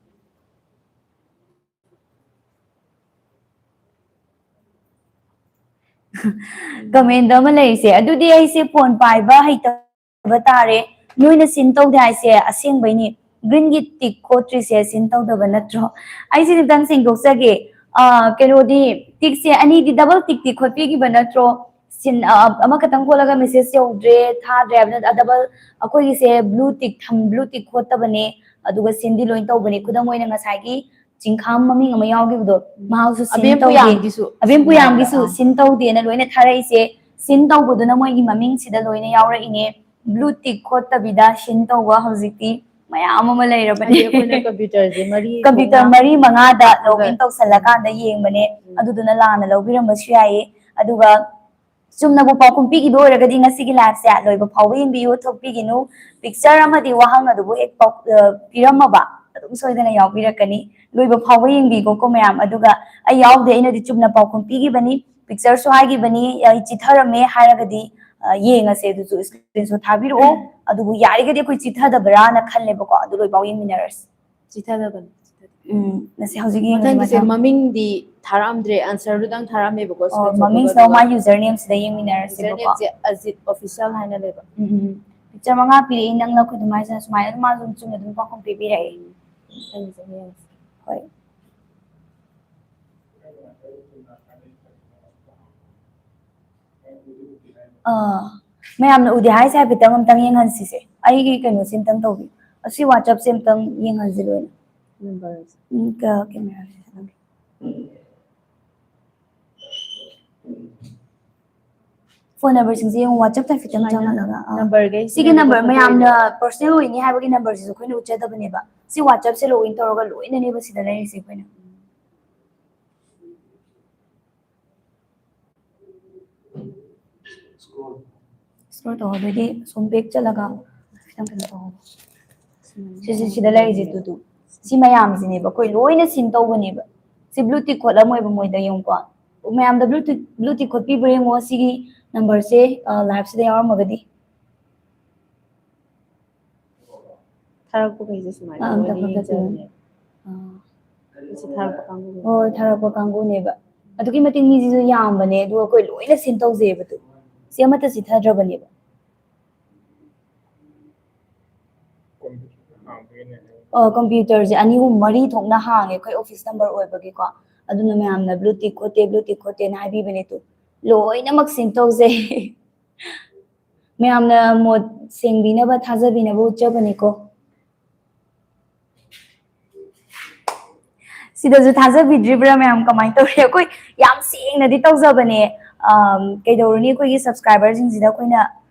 Comment ꯑꯃ ꯂꯩꯔꯤꯁꯦ, "ꯑꯗꯨꯗꯤ ꯑꯩꯁꯦ phone ꯄꯥꯏꯕ ꯍꯩꯇꯕ ꯇꯥꯔꯦ, ꯅꯣꯏꯅ ꯁꯤꯟ ꯇꯧꯗꯦ ꯍꯥꯏꯁꯦ ꯑꯁꯦꯡꯕꯩꯅꯤ꯫ ꯒ꯭ꯔꯤꯟꯒꯤ ꯇꯤꯛ ꯈꯣꯠꯇ꯭ꯔꯤꯁꯦ ꯁꯤꯟ ꯇꯧꯗꯕ ꯅꯠꯇ꯭ꯔꯣ? ꯑꯩꯁꯦ ꯈꯤꯇꯪ ꯁꯦꯡꯗꯣꯛꯆꯒꯦ꯫ ꯑ, ꯀꯩꯅꯣꯗꯤ, ꯇꯤꯛꯁꯦ ꯑꯅꯤꯗꯤ ꯗꯕꯜ ꯇꯤꯛꯇꯤ ꯈꯣꯠꯄꯤꯈꯤꯕ ꯅꯠꯇ꯭ꯔꯣ? ꯁꯤꯟ, ꯑ, ꯑꯃꯈꯛꯇꯪ ꯈꯣꯠꯂꯒ ꯃꯦꯁꯦꯖ ꯌꯧꯗ꯭ꯔꯦ, ꯊꯥꯗ꯭ꯔꯦ ꯍꯥꯏꯕ ꯅꯠꯇ-, ꯗꯕꯜ, ꯑꯩꯈꯣꯏꯒꯤꯁꯦ ꯕ꯭ꯂꯨ ꯇꯤꯛ ꯊꯝ-, ꯕ꯭ꯂꯨ ꯇꯤꯛ ꯈꯣꯠꯇꯕꯅꯦ, ꯑꯗꯨꯒ ꯁꯤꯟꯗꯤ ꯂꯣꯏ ꯇꯧꯕꯅꯦ꯫ ꯈꯨꯗꯝ ꯑꯣꯏꯅ ꯉꯁꯥꯏꯒꯤ ꯆꯤꯡꯈꯥꯝ ꯃꯃꯤꯡ ꯑꯃ ꯌꯥꯎꯈꯤꯕꯗꯣ, ꯎꯝ꯫ ꯃꯍꯥꯛꯁꯨ ꯁꯤꯟ ꯑꯕꯦꯝ ꯇꯧꯗꯦ꯫ ꯄꯨꯌꯥꯝꯒꯤꯁꯨ ꯑꯕꯦꯝ ꯁꯤꯟ ꯄꯨꯌꯥꯝꯒꯤꯁꯨ ꯇꯧꯗꯦ꯫ ꯑꯥ꯫ ꯁꯤꯟ ꯇꯧꯗꯦꯅ ꯂꯣꯏꯅ ꯊꯥꯔꯛꯏꯁꯦ꯫ ꯁꯤꯟ ꯇꯧꯕꯗꯨꯅ ꯃꯣꯏꯒꯤ ꯃꯃꯤꯡꯁꯤꯗ ꯂꯣꯏꯅ ꯌꯥꯎꯔꯛꯏꯅꯦ꯫ ꯕ꯭ꯂꯨ ꯇꯤꯛ ꯈꯣꯠꯇꯕꯤꯗ ꯁꯤꯟ ꯇꯧꯕ ꯍꯧꯖꯤꯛꯇꯤ ꯃꯌꯥꯝ ꯑꯃ ꯂꯩꯔꯕꯅꯦ꯫ ꯍꯥꯏꯗꯤ ꯑꯩꯈꯣꯏꯅ ꯀꯝꯄ꯭ꯌꯨꯇꯔꯁꯦ ꯃꯔꯤ ꯀꯝꯄ꯭ꯌꯨꯇꯔ ꯊꯣꯛꯅ ꯃꯔꯤ ꯃꯉꯥꯗ ꯍꯥꯞꯄꯒ ꯂꯣꯒꯏꯟ ꯇꯧꯁꯜꯂꯀꯥꯟꯗ ꯌꯦꯡꯕꯅꯦ꯫ ꯎꯝ꯫ ꯑꯗꯨꯗꯨꯅ ꯂꯥꯟꯅ ꯂꯧꯕꯤꯔꯝꯕꯁꯨ ꯌꯥꯏꯌꯦ꯫ ꯑꯗꯨꯒ ꯆꯨꯝꯅꯕꯨ ꯄꯥꯎꯈꯨꯝ ꯄꯤꯈꯤꯕ ꯑꯣꯏꯔꯒꯗꯤ ꯉꯁꯤꯒꯤ ꯂꯥꯏꯐꯁꯦ ꯂꯣꯏꯕ ꯐꯥꯎꯕ ꯌꯦꯡꯕꯤꯌꯨ, ꯊꯣꯛꯄꯤꯒꯤꯅꯨ꯫ ꯄꯤꯛꯆꯔ ꯑꯃꯗꯤ ꯋꯥꯍꯪ ꯑꯗꯨꯕꯨ ꯍꯦꯛ ꯄꯥꯎ-, ꯑ, ꯄꯤꯔꯝꯃꯕ ꯑꯗꯨꯝ ꯁꯣꯏꯗꯅ ꯌꯥꯎꯕꯤꯔꯛꯀꯅꯤ꯫ ꯂꯣꯏꯕ ꯐꯥꯎꯕ ꯌꯦꯡꯕꯤꯀꯣ ꯀꯣ ꯃꯌꯥꯝ꯫ ꯑꯗꯨꯒ ꯑꯩ ꯌꯥꯎꯗꯦ, ꯑꯩꯅꯗꯤ ꯆꯨꯝꯅ ꯄꯥꯎꯈꯨꯝ ꯄꯤꯈꯤꯕꯅꯤ, ꯄꯤꯛꯆꯔꯁꯨ ꯍꯥꯏꯈꯤꯕꯅꯤ, ꯑꯩ ꯆꯤꯊꯔꯝꯃꯦ ꯍꯥꯏꯔꯒꯗꯤ, ꯑ, ꯌꯦꯡꯉꯁꯦ꯫ ꯑꯗꯨꯁꯨ ꯁ꯭ꯀ꯭ꯔꯤꯟꯁꯣꯠ ꯊꯥꯕꯤꯔꯛꯑꯣ꯫ ꯑꯗꯨꯕꯨ ꯌꯥꯔꯤꯒꯗꯤ ꯑꯩꯈꯣꯏ ꯆꯤꯊꯗꯕ꯭ꯔꯥꯅ ꯈꯜꯂꯦꯕꯀꯣ꯫ ꯑꯗꯨ ꯂꯣꯏꯐꯥꯎ ꯌꯦꯡꯃꯤꯟꯅꯔꯁꯤ꯫ ꯆꯤꯊꯗꯕꯅꯤ꯫ ꯎꯝ, ꯉꯁꯤ ꯍꯧꯖꯤꯛ ꯌꯦꯡꯉꯁꯤ ꯃꯊꯪꯒꯤꯁꯦ ꯃꯊꯪ꯫ ꯃꯃꯤꯡꯗꯤ ꯊꯥꯔꯛꯑꯝꯗ꯭ꯔꯦ, ꯑꯟꯁꯔꯗꯨꯗꯪ ꯊꯥꯔꯛꯑꯝꯃꯦꯕꯀꯣ, ꯑꯣ, screenshot ꯇꯨꯒ ꯃꯃꯤꯡꯁꯤꯅ ꯑꯗꯨꯒ ꯃꯥꯏ ꯌꯨꯖꯔ ꯅꯦꯝꯁꯤꯗ ꯌꯦꯡꯃꯤꯟꯅꯔꯁꯤꯕꯀꯣ꯫ ꯌꯨꯖꯔ ꯅꯦꯝꯁꯦ ꯑꯖꯤꯠ ꯑꯣꯐꯤꯁꯤꯌꯦꯜ ꯍꯥꯏꯅ ꯂꯩꯕ꯫ ꯎꯝ, ꯎꯝ, ꯎꯝ꯫ ꯄꯤꯛꯆꯔ ꯃꯉꯥ ꯄꯤꯔꯛꯏ, ꯅꯪꯅ ꯑꯩꯈꯣꯏ ꯑꯗꯨꯃꯥꯏꯅ ꯁꯨꯃꯥꯏꯅ ꯑꯗꯨꯝ ꯄꯥꯎꯈꯨꯝ ꯄꯤꯕꯤꯔꯛꯏ꯫ ꯎꯝ, ꯃꯊꯪꯒꯤꯁꯦ ꯌꯦꯡꯉꯁꯤ꯫ ꯍꯣꯏ꯫ ꯑꯥ, ꯃꯌꯥꯝꯅ ꯎꯗꯦ ꯍꯥꯏꯁꯦ ꯍꯥꯏꯐꯦꯠꯇꯪ ꯑꯝꯇꯪ ꯌꯦꯡꯍꯟꯁꯤꯁꯦ꯫ ꯑꯩꯒꯤ ꯀꯩꯅꯣꯁꯦ ꯑꯝꯇꯪ ꯇꯧꯕꯤꯌꯨ꯫ ꯑꯁꯤ WhatsApp-ꯁꯦ ꯑꯝꯇꯪ ꯌꯦꯡꯍꯟꯁꯤ ꯂꯣꯏꯅ꯫ ꯅꯝꯕꯔꯁꯦ꯫ ꯎꯝ, ꯀ-, camera-ꯁꯦ ꯅꯝꯒꯦ꯫ ꯐꯣꯟ ꯅꯝꯕꯔꯁꯤꯡꯁꯦ ꯌꯦꯡꯉꯨ, WhatsApp-ꯇ ꯍꯥꯏꯐꯦꯠꯇꯪ ꯁꯨꯃꯥꯏꯅ ꯆꯪꯍꯜꯂꯒ, ꯑꯥ꯫ ꯅꯝꯕꯔꯈꯩ ꯁꯤꯒꯤ ꯁꯤꯅꯦꯕꯀꯣ ꯅꯝꯕꯔ ꯑꯩꯈꯣꯏ ꯃꯌꯥꯝꯅ ꯇꯧꯔꯤꯗꯣ꯫ ꯄꯔꯁꯅꯦꯜ ꯑꯣꯏꯅꯤ ꯍꯥꯏꯕꯒꯤ ꯅꯝꯕꯔꯁꯤꯁꯨ ꯑꯩꯈꯣꯏꯅ ꯎꯠꯆꯗꯕꯅꯦꯕ꯫ ꯁꯤ WhatsApp-ꯁꯦ ꯂꯣꯒꯏꯟ ꯇꯧꯔꯒ ꯂꯣꯏꯅꯅꯦꯕ ꯁꯤꯗ ꯂꯩꯔꯤꯁꯦ ꯑꯩꯈꯣꯏꯅ꯫ Scroll ꯇꯧ, ꯑꯗꯨꯗꯤ ꯁꯨꯝ back ꯆꯠꯂꯒ ꯈꯤꯇꯪ ꯀꯩꯅꯣ ꯇꯧ꯫ ꯁꯤꯁꯦ ꯁꯤꯗ ꯂꯩꯔꯤꯁꯦ ꯇꯨ, ꯇꯨ꯫ ꯁꯤ ꯃꯌꯥꯝꯁꯤꯅꯦꯕ ꯑꯩꯈꯣꯏ ꯂꯣꯏꯅ ꯁꯤꯟ ꯇꯧꯕꯅꯦꯕ꯫ ꯁꯤ blue tick ꯈꯣꯠꯂꯝꯃꯣꯏꯕ ꯃꯣꯏꯗ ꯌꯦꯡꯉꯨꯀꯣ꯫ ꯃꯌꯥꯝꯗ blue tick, blue tick ꯈꯣꯠꯄꯤꯕ꯭ꯔꯥ ꯌꯦꯡꯉꯣ ꯁꯤꯒꯤ ꯅꯝꯕꯔꯁꯦ, ꯑ, live-ꯁꯤꯗ ꯌꯥꯎꯔꯝꯃꯒꯗꯤ꯫ ꯊꯥꯔꯛꯄꯈꯩꯁꯦ ꯁꯨꯃꯥꯏꯅ ꯑꯥ, ꯑꯝꯇ ꯂꯣꯏꯅ ꯐꯒꯠꯄꯤꯌꯨ꯫ ꯌꯦꯡꯖꯕꯅꯦ꯫ ꯑꯥ꯫ ꯁꯤ ꯊꯥꯔꯛꯄ ꯀꯥꯡꯕꯨꯅꯦ꯫ ꯍꯣꯏ, ꯊꯥꯔꯛꯄ ꯀꯥꯡꯕꯨꯅꯦꯕ꯫ ꯑꯗꯨꯛꯀꯤ ꯃꯇꯤꯛ ꯃꯤꯁꯤꯁꯨ ꯌꯥꯝꯕꯅꯦ, ꯑꯗꯨꯒ ꯑꯩꯈꯣꯏ ꯂꯣꯏꯅ ꯁꯤꯟ ꯇꯧꯖꯩꯑꯕ ꯑꯗꯨ꯫ ꯁꯤ ꯑꯃꯠꯇ ꯆꯤꯊꯗ꯭ꯔꯕꯅꯦꯕ꯫ ꯑ, computerꯁꯦ ꯑꯅꯤ ꯑꯍꯨꯝ ꯃꯔꯤ ꯊꯣꯛꯅ ꯍꯥꯡꯉꯦ ꯑꯩꯈꯣꯏ office number ꯑꯣꯏꯕꯒꯤꯀꯣ꯫ ꯑꯗꯨꯅ ꯃꯌꯥꯝꯅ blue tick ꯈꯣꯠꯇꯦ, blue tick ꯈꯣꯠꯇꯦꯅ ꯍꯥꯏꯕꯤꯕꯅꯦ꯫ ꯑꯗꯨ ꯂꯣꯏꯅꯃꯛ sync ꯇꯧꯖꯩ꯫ ꯃꯌꯥꯝꯅ ꯃꯣꯠ ꯁꯦꯡꯕꯤꯅꯕ, ꯊꯥꯖꯕꯤꯅꯕ ꯎꯠꯆꯕꯅꯤꯀꯣ꯫ ꯁꯤꯗꯁꯨ ꯊꯥꯖꯕꯤꯗ꯭ꯔꯤꯕ꯭ꯔꯥ ꯃꯌꯥꯝ? ꯀꯃꯥꯏꯅ ꯇꯧꯔꯤ? ꯑꯩꯈꯣꯏ ꯌꯥꯝ ꯁꯦꯡꯅꯗꯤ ꯇꯧꯖꯕꯅꯦ꯫ ꯑꯝ, ꯀꯩꯗꯧꯔꯨꯅꯤ, ꯑꯩꯈꯣꯏꯒꯤ subscriberꯁꯤꯡꯁꯤꯗ ꯑꯩꯈꯣꯏꯅ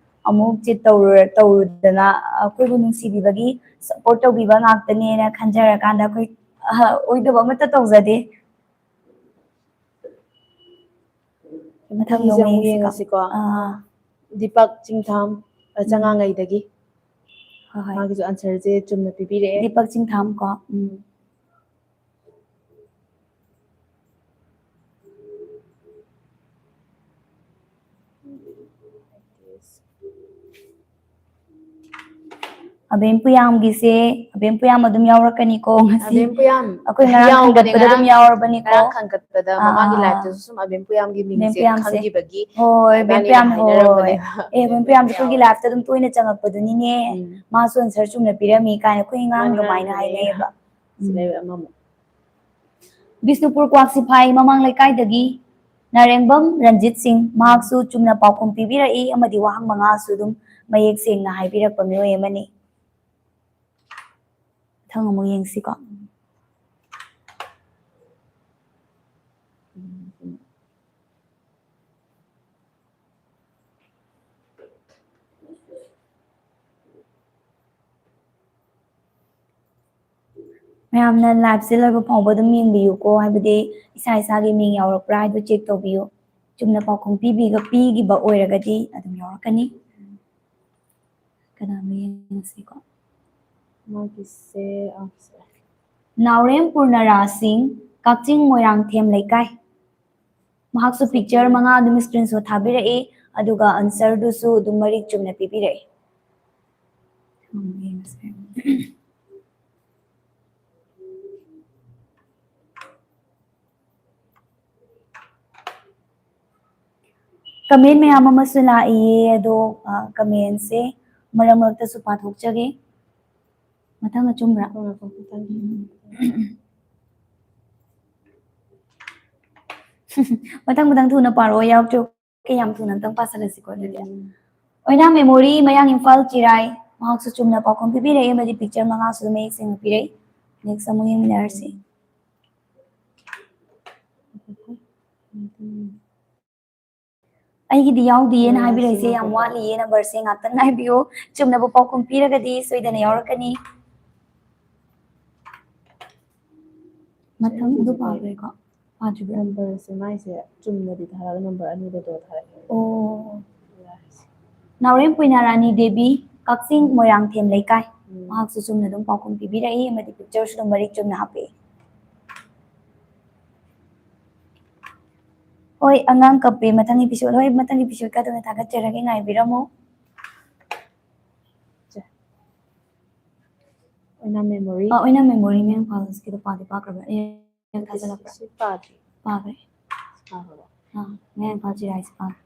ꯑꯃꯨꯛ cheat ꯇꯧꯔꯨꯔ-, ꯇꯧꯔꯨꯗꯅ, ꯑꯩꯈꯣꯏꯕꯨ ꯅꯨꯡꯁꯤꯕꯤꯕꯒꯤ support ꯇꯧꯕꯤꯕ ꯉꯥꯛꯇꯅꯦꯅ ꯈꯟꯖꯔꯀꯥꯟꯗ ꯑꯩꯈꯣꯏ, ꯑ, ꯑꯣꯏꯗꯕ ꯑꯃꯠꯇ ꯇꯧꯖꯗꯦ꯫ ꯃꯊꯪꯗ ꯃꯊꯪꯒꯤꯁꯦ ꯑꯃꯨꯛ ꯑꯃꯨꯛ ꯌꯦꯡꯁꯤꯀꯣ꯫ ꯌꯦꯡꯉꯁꯤꯀꯣ꯫ ꯑꯥ꯫ ꯗꯤꯄꯛ ꯆꯤꯡꯊꯥꯝ, ꯑ, ꯎꯝ꯫ ꯆꯉꯥꯡꯉꯩꯗꯒꯤ꯫ ꯍꯣꯏ, ꯍꯣꯏ꯫ ꯃꯥꯒꯤꯁꯨ answerꯁꯦ ꯆꯨꯝꯅ ꯄꯤꯕꯤꯔꯛꯑꯦ꯫ ꯗꯤꯄꯛ ꯆꯤꯡꯊꯥꯝ ꯀꯣ꯫ ꯎꯝ꯫ ꯑꯕꯦꯝ ꯄꯨꯌꯥꯝꯒꯤꯁꯦ, ꯑꯕꯦꯝ ꯄꯨꯌꯥꯝ ꯑꯗꯨꯝ ꯌꯥꯎꯔꯛꯀꯅꯤꯀꯣ ꯉꯁꯤ꯫ ꯑꯕꯦꯝ ꯄꯨꯌꯥꯝ ꯑꯩꯈꯣꯏ ꯉꯔꯥꯡ ꯌꯥꯎꯕꯅꯦ, ꯈꯟꯒꯠꯄꯗ ꯑꯗꯨꯝ ꯉꯔꯥꯡ, ꯌꯥꯎꯔꯕꯅꯤꯀꯣ꯫ ꯉꯔꯥꯡ ꯈꯟꯒꯠꯄꯗ ꯑꯥ, ꯃꯃꯥꯒꯤ ꯑꯥ, liveꯇꯁꯨ ꯁꯨꯝ ꯑꯕꯦꯝ ꯄꯨꯌꯥꯝꯒꯤ ꯑꯕꯦꯝ ꯃꯤꯡꯁꯦ ꯄꯨꯌꯥꯝꯁꯦ꯫ ꯈꯪꯈꯤꯕꯒꯤ ꯍꯣꯏ, ꯑꯕꯦꯝ ꯏꯕꯥꯅꯤꯅ ꯄꯨꯌꯥꯝ, ꯍꯣꯏ꯫ ꯍꯥꯏꯅꯔꯝꯕꯅꯦꯕ꯫ ꯑꯦ, ꯑꯕꯦꯝ ꯄꯨꯌꯥꯝꯁꯦ ꯑꯩꯈꯣꯏꯒꯤ liveꯇ ꯑꯗꯨꯝ ꯇꯣꯏꯅ ꯆꯪꯉꯛꯄꯗꯨꯅꯤꯅꯦ꯫ ꯎꯝ꯫ ꯃꯥꯁꯨ answer ꯆꯨꯝꯅ ꯄꯤꯔꯝꯃꯤ ꯀꯥꯏꯅ ꯑꯩꯈꯣꯏ ꯑꯉꯥꯡ ꯃꯥꯅ ꯑꯗꯨꯃꯥꯏꯅ ꯉꯔꯥꯡ ꯍꯥꯏꯅꯩꯌꯦꯕ꯫ ꯁꯤ ꯎꯝ꯫ ꯂꯩꯔꯦ ꯑꯃꯃꯨꯛ꯫ ꯕꯤꯁꯅꯨꯄꯨꯔ ꯀ꯭ꯋꯥꯛꯁꯤꯐꯥꯏ ꯃꯃꯥꯡ ꯂꯩꯀꯥꯏꯗꯒꯤ ꯅꯥꯔꯦꯡꯕꯝ ꯔꯟꯖꯤꯠ ꯁꯤꯡ, ꯃꯍꯥꯛꯁꯨ ꯆꯨꯝꯅ ꯄꯥꯎꯈꯨꯝ ꯄꯤꯕꯤꯔꯛꯏ ꯑꯃꯗꯤ ꯋꯥꯍꯪ ꯃꯉꯥꯁꯨ ꯑꯗꯨꯝ ꯃꯌꯦꯛ ꯁꯦꯡꯅ ꯍꯥꯏꯕꯤꯔꯛꯄ ꯃꯤꯑꯣꯏ ꯑꯃꯅꯤ꯫ ꯃꯊꯪ ꯑꯃꯨꯛ ꯌꯦꯡꯁꯤꯀꯣ꯫ ꯃꯌꯥꯝꯅ liveꯁꯦ ꯂꯣꯏꯕ ꯐꯥꯎꯕ ꯑꯗꯨꯝ ꯌꯦꯡꯕꯤꯌꯨꯀꯣ, ꯍꯥꯏꯕꯗꯤ ꯏꯁꯥ ꯏꯁꯥꯒꯤ ꯃꯤꯡ ꯌꯥꯎꯔꯛꯄ꯭ꯔꯥ ꯍꯥꯏꯗꯨ check ꯇꯧꯕꯤꯌꯨ꯫ ꯆꯨꯝꯅ ꯄꯥꯎꯈꯨꯝ ꯄꯤꯕꯤꯒ-, ꯄꯤꯈꯤꯕ ꯑꯣꯏꯔꯒꯗꯤ ꯑꯗꯨꯝ ꯌꯥꯎꯔꯛꯀꯅꯤ꯫ ꯀꯅꯥꯅꯣ ꯌꯦꯡꯉꯁꯤꯀꯣ꯫ ꯃꯥꯒꯤꯁꯦ, ꯑ, ꯁꯦ꯫ ꯅꯥꯎꯔꯦꯝ ꯄꯨꯔꯅꯔꯥ ꯁꯤꯡ, ꯀꯛꯆꯤꯡ ꯃꯣꯏꯔꯥꯡꯊꯦꯝ ꯂꯩꯀꯥꯏ꯫ ꯃꯍꯥꯛꯁꯨ picture ꯃꯉꯥ ꯑꯗꯨꯝ screenshot ꯊꯥꯕꯤꯔꯛꯏ, ꯑꯗꯨꯒ answerꯗꯨꯁꯨ ꯑꯗꯨꯝ ꯃꯔꯤꯛ ꯆꯨꯝꯅ ꯄꯤꯕꯤꯔꯛꯏ꯫ ꯎꯝ, ꯌꯦꯡꯉꯁꯦ꯫ Comment ꯃꯌꯥꯝ ꯑꯃꯁꯨ ꯂꯥꯛꯏꯌꯦ, ꯑꯗꯣ, ꯑ, commentꯁꯦ ꯃꯔꯛ ꯃꯔꯛꯇꯁꯨ ꯄꯥꯊꯣꯛꯆꯒꯦ꯫ ꯃꯊꯪ ꯑꯆꯨꯝꯕ꯭ꯔꯥ? ꯃꯊꯪ ꯃꯊꯪ ꯊꯨꯅ ꯄꯥꯔꯛꯑꯣ, ꯌꯥꯎꯗ꯭ꯔꯣ? ꯀꯌꯥꯝ ꯊꯨꯅ ꯑꯝꯇꯪ ꯄꯥꯁꯤꯜꯂꯁꯤꯀꯣ ꯑꯗꯨꯗꯤ꯫ ꯑꯣꯏꯅꯥꯝ ꯃꯦꯃꯣꯔꯤ, ꯃꯌꯥꯡ ꯏꯝꯐꯥꯜ ꯆꯤꯔꯥꯏ, ꯃꯍꯥꯛꯁꯨ ꯆꯨꯝꯅ ꯄꯥꯎꯈꯨꯝ ꯄꯤꯕꯤꯔꯛꯏ ꯑꯃꯗꯤ ꯄꯤꯛꯆꯔ ꯃꯉꯥꯁꯨ ꯑꯗꯨꯝ ꯃꯌꯦꯛ ꯁꯦꯡꯅ ꯄꯤꯔꯛꯏ꯫ ꯅꯦꯛꯁ ꯑꯃꯨꯛ ꯌꯦꯡꯃꯤꯟꯅꯔꯁꯤ꯫ ꯑꯩꯒꯤꯗꯤ ꯌꯥꯎꯗꯤꯌꯦꯅ ꯍꯥꯏꯕꯤꯔꯛꯏꯁꯦ ꯌꯥꯝ ꯋꯥꯠꯂꯤꯌꯦ꯫ ꯅꯝꯕꯔꯁꯦ ꯉꯥꯛꯇꯪ ꯉꯥꯏꯕꯤꯌꯨ꯫ ꯆꯨꯝꯅꯕ ꯄꯥꯎꯈꯨꯝ ꯄꯤꯔꯒꯗꯤ ꯁꯣꯏꯗꯅ ꯌꯥꯎꯔꯛꯀꯅꯤ꯫ ꯃꯊꯪ ꯑꯗꯨ ꯄꯥꯈ꯭ꯔꯦꯀꯣ? ꯄꯥꯗ꯭ꯔꯤꯕ꯭ꯔꯥ? ꯅꯝꯕꯔꯁꯦ ꯃꯥꯏꯁꯦ ꯆꯨꯝꯅꯗꯤ ꯊꯥꯔꯒ ꯅꯝꯕꯔ ꯑꯅꯤꯗ ꯗꯣ ꯊꯥꯔꯛꯑꯦ꯫ ꯑꯣ꯫ ꯅꯥꯎꯔꯦꯝ ꯄꯣꯏꯅꯥꯔꯥꯅꯤ ꯗꯦꯕꯤ, ꯀꯛꯆꯤꯡ ꯃꯣꯏꯔꯥꯡꯊꯦꯝ ꯂꯩꯀꯥꯏ꯫ ꯎꯝ꯫ ꯃꯍꯥꯛꯁꯨ ꯆꯨꯝꯅ ꯑꯗꯨꯝ ꯄꯥꯎꯈꯨꯝ ꯄꯤꯕꯤꯔꯛꯏ ꯑꯃꯗꯤ ꯄꯤꯛꯆꯔꯁꯨ ꯑꯗꯨꯝ ꯃꯔꯤꯛ ꯆꯨꯝꯅ ꯍꯥꯞꯄꯛꯏ꯫ ꯍꯣꯏ, ꯑꯉꯥꯡ ꯀꯞꯄꯦ꯫ ꯃꯊꯪ episode, ꯍꯣꯏ, ꯃꯊꯪ episode ꯀꯥꯗꯨꯅ ꯊꯥꯒꯠꯆꯔꯒꯦ, ꯉꯥꯏꯕꯤꯔꯝꯃꯨ꯫ ꯁꯦ꯫ ꯑꯣꯏꯅꯥꯝ ꯃꯦꯃꯣꯔꯤ꯫ ꯑꯥ, ꯑꯣꯏꯅꯥꯝ ꯃꯦꯃꯣꯔꯤ ꯃꯌꯥꯡ ꯏꯝꯐꯥꯜ ꯀꯤꯗꯣ ꯄꯥꯗꯤ ꯄꯥꯈ꯭ꯔꯕ꯭ꯔꯥ? ꯑꯦ, ꯊꯥꯖꯤꯜꯂꯛꯄ꯭ꯔꯥ? ꯁꯤ ꯄꯥꯗ꯭ꯔꯤ꯫ ꯄꯥꯈ꯭ꯔꯦ꯫ ꯄꯥꯈ꯭ꯔꯕꯣ? ꯑꯥ, ꯃꯌꯥꯡ ꯏꯝꯐꯥꯜ ꯆꯤꯔꯥꯏꯁꯤ ꯄꯥꯈ꯭ꯔꯦ꯫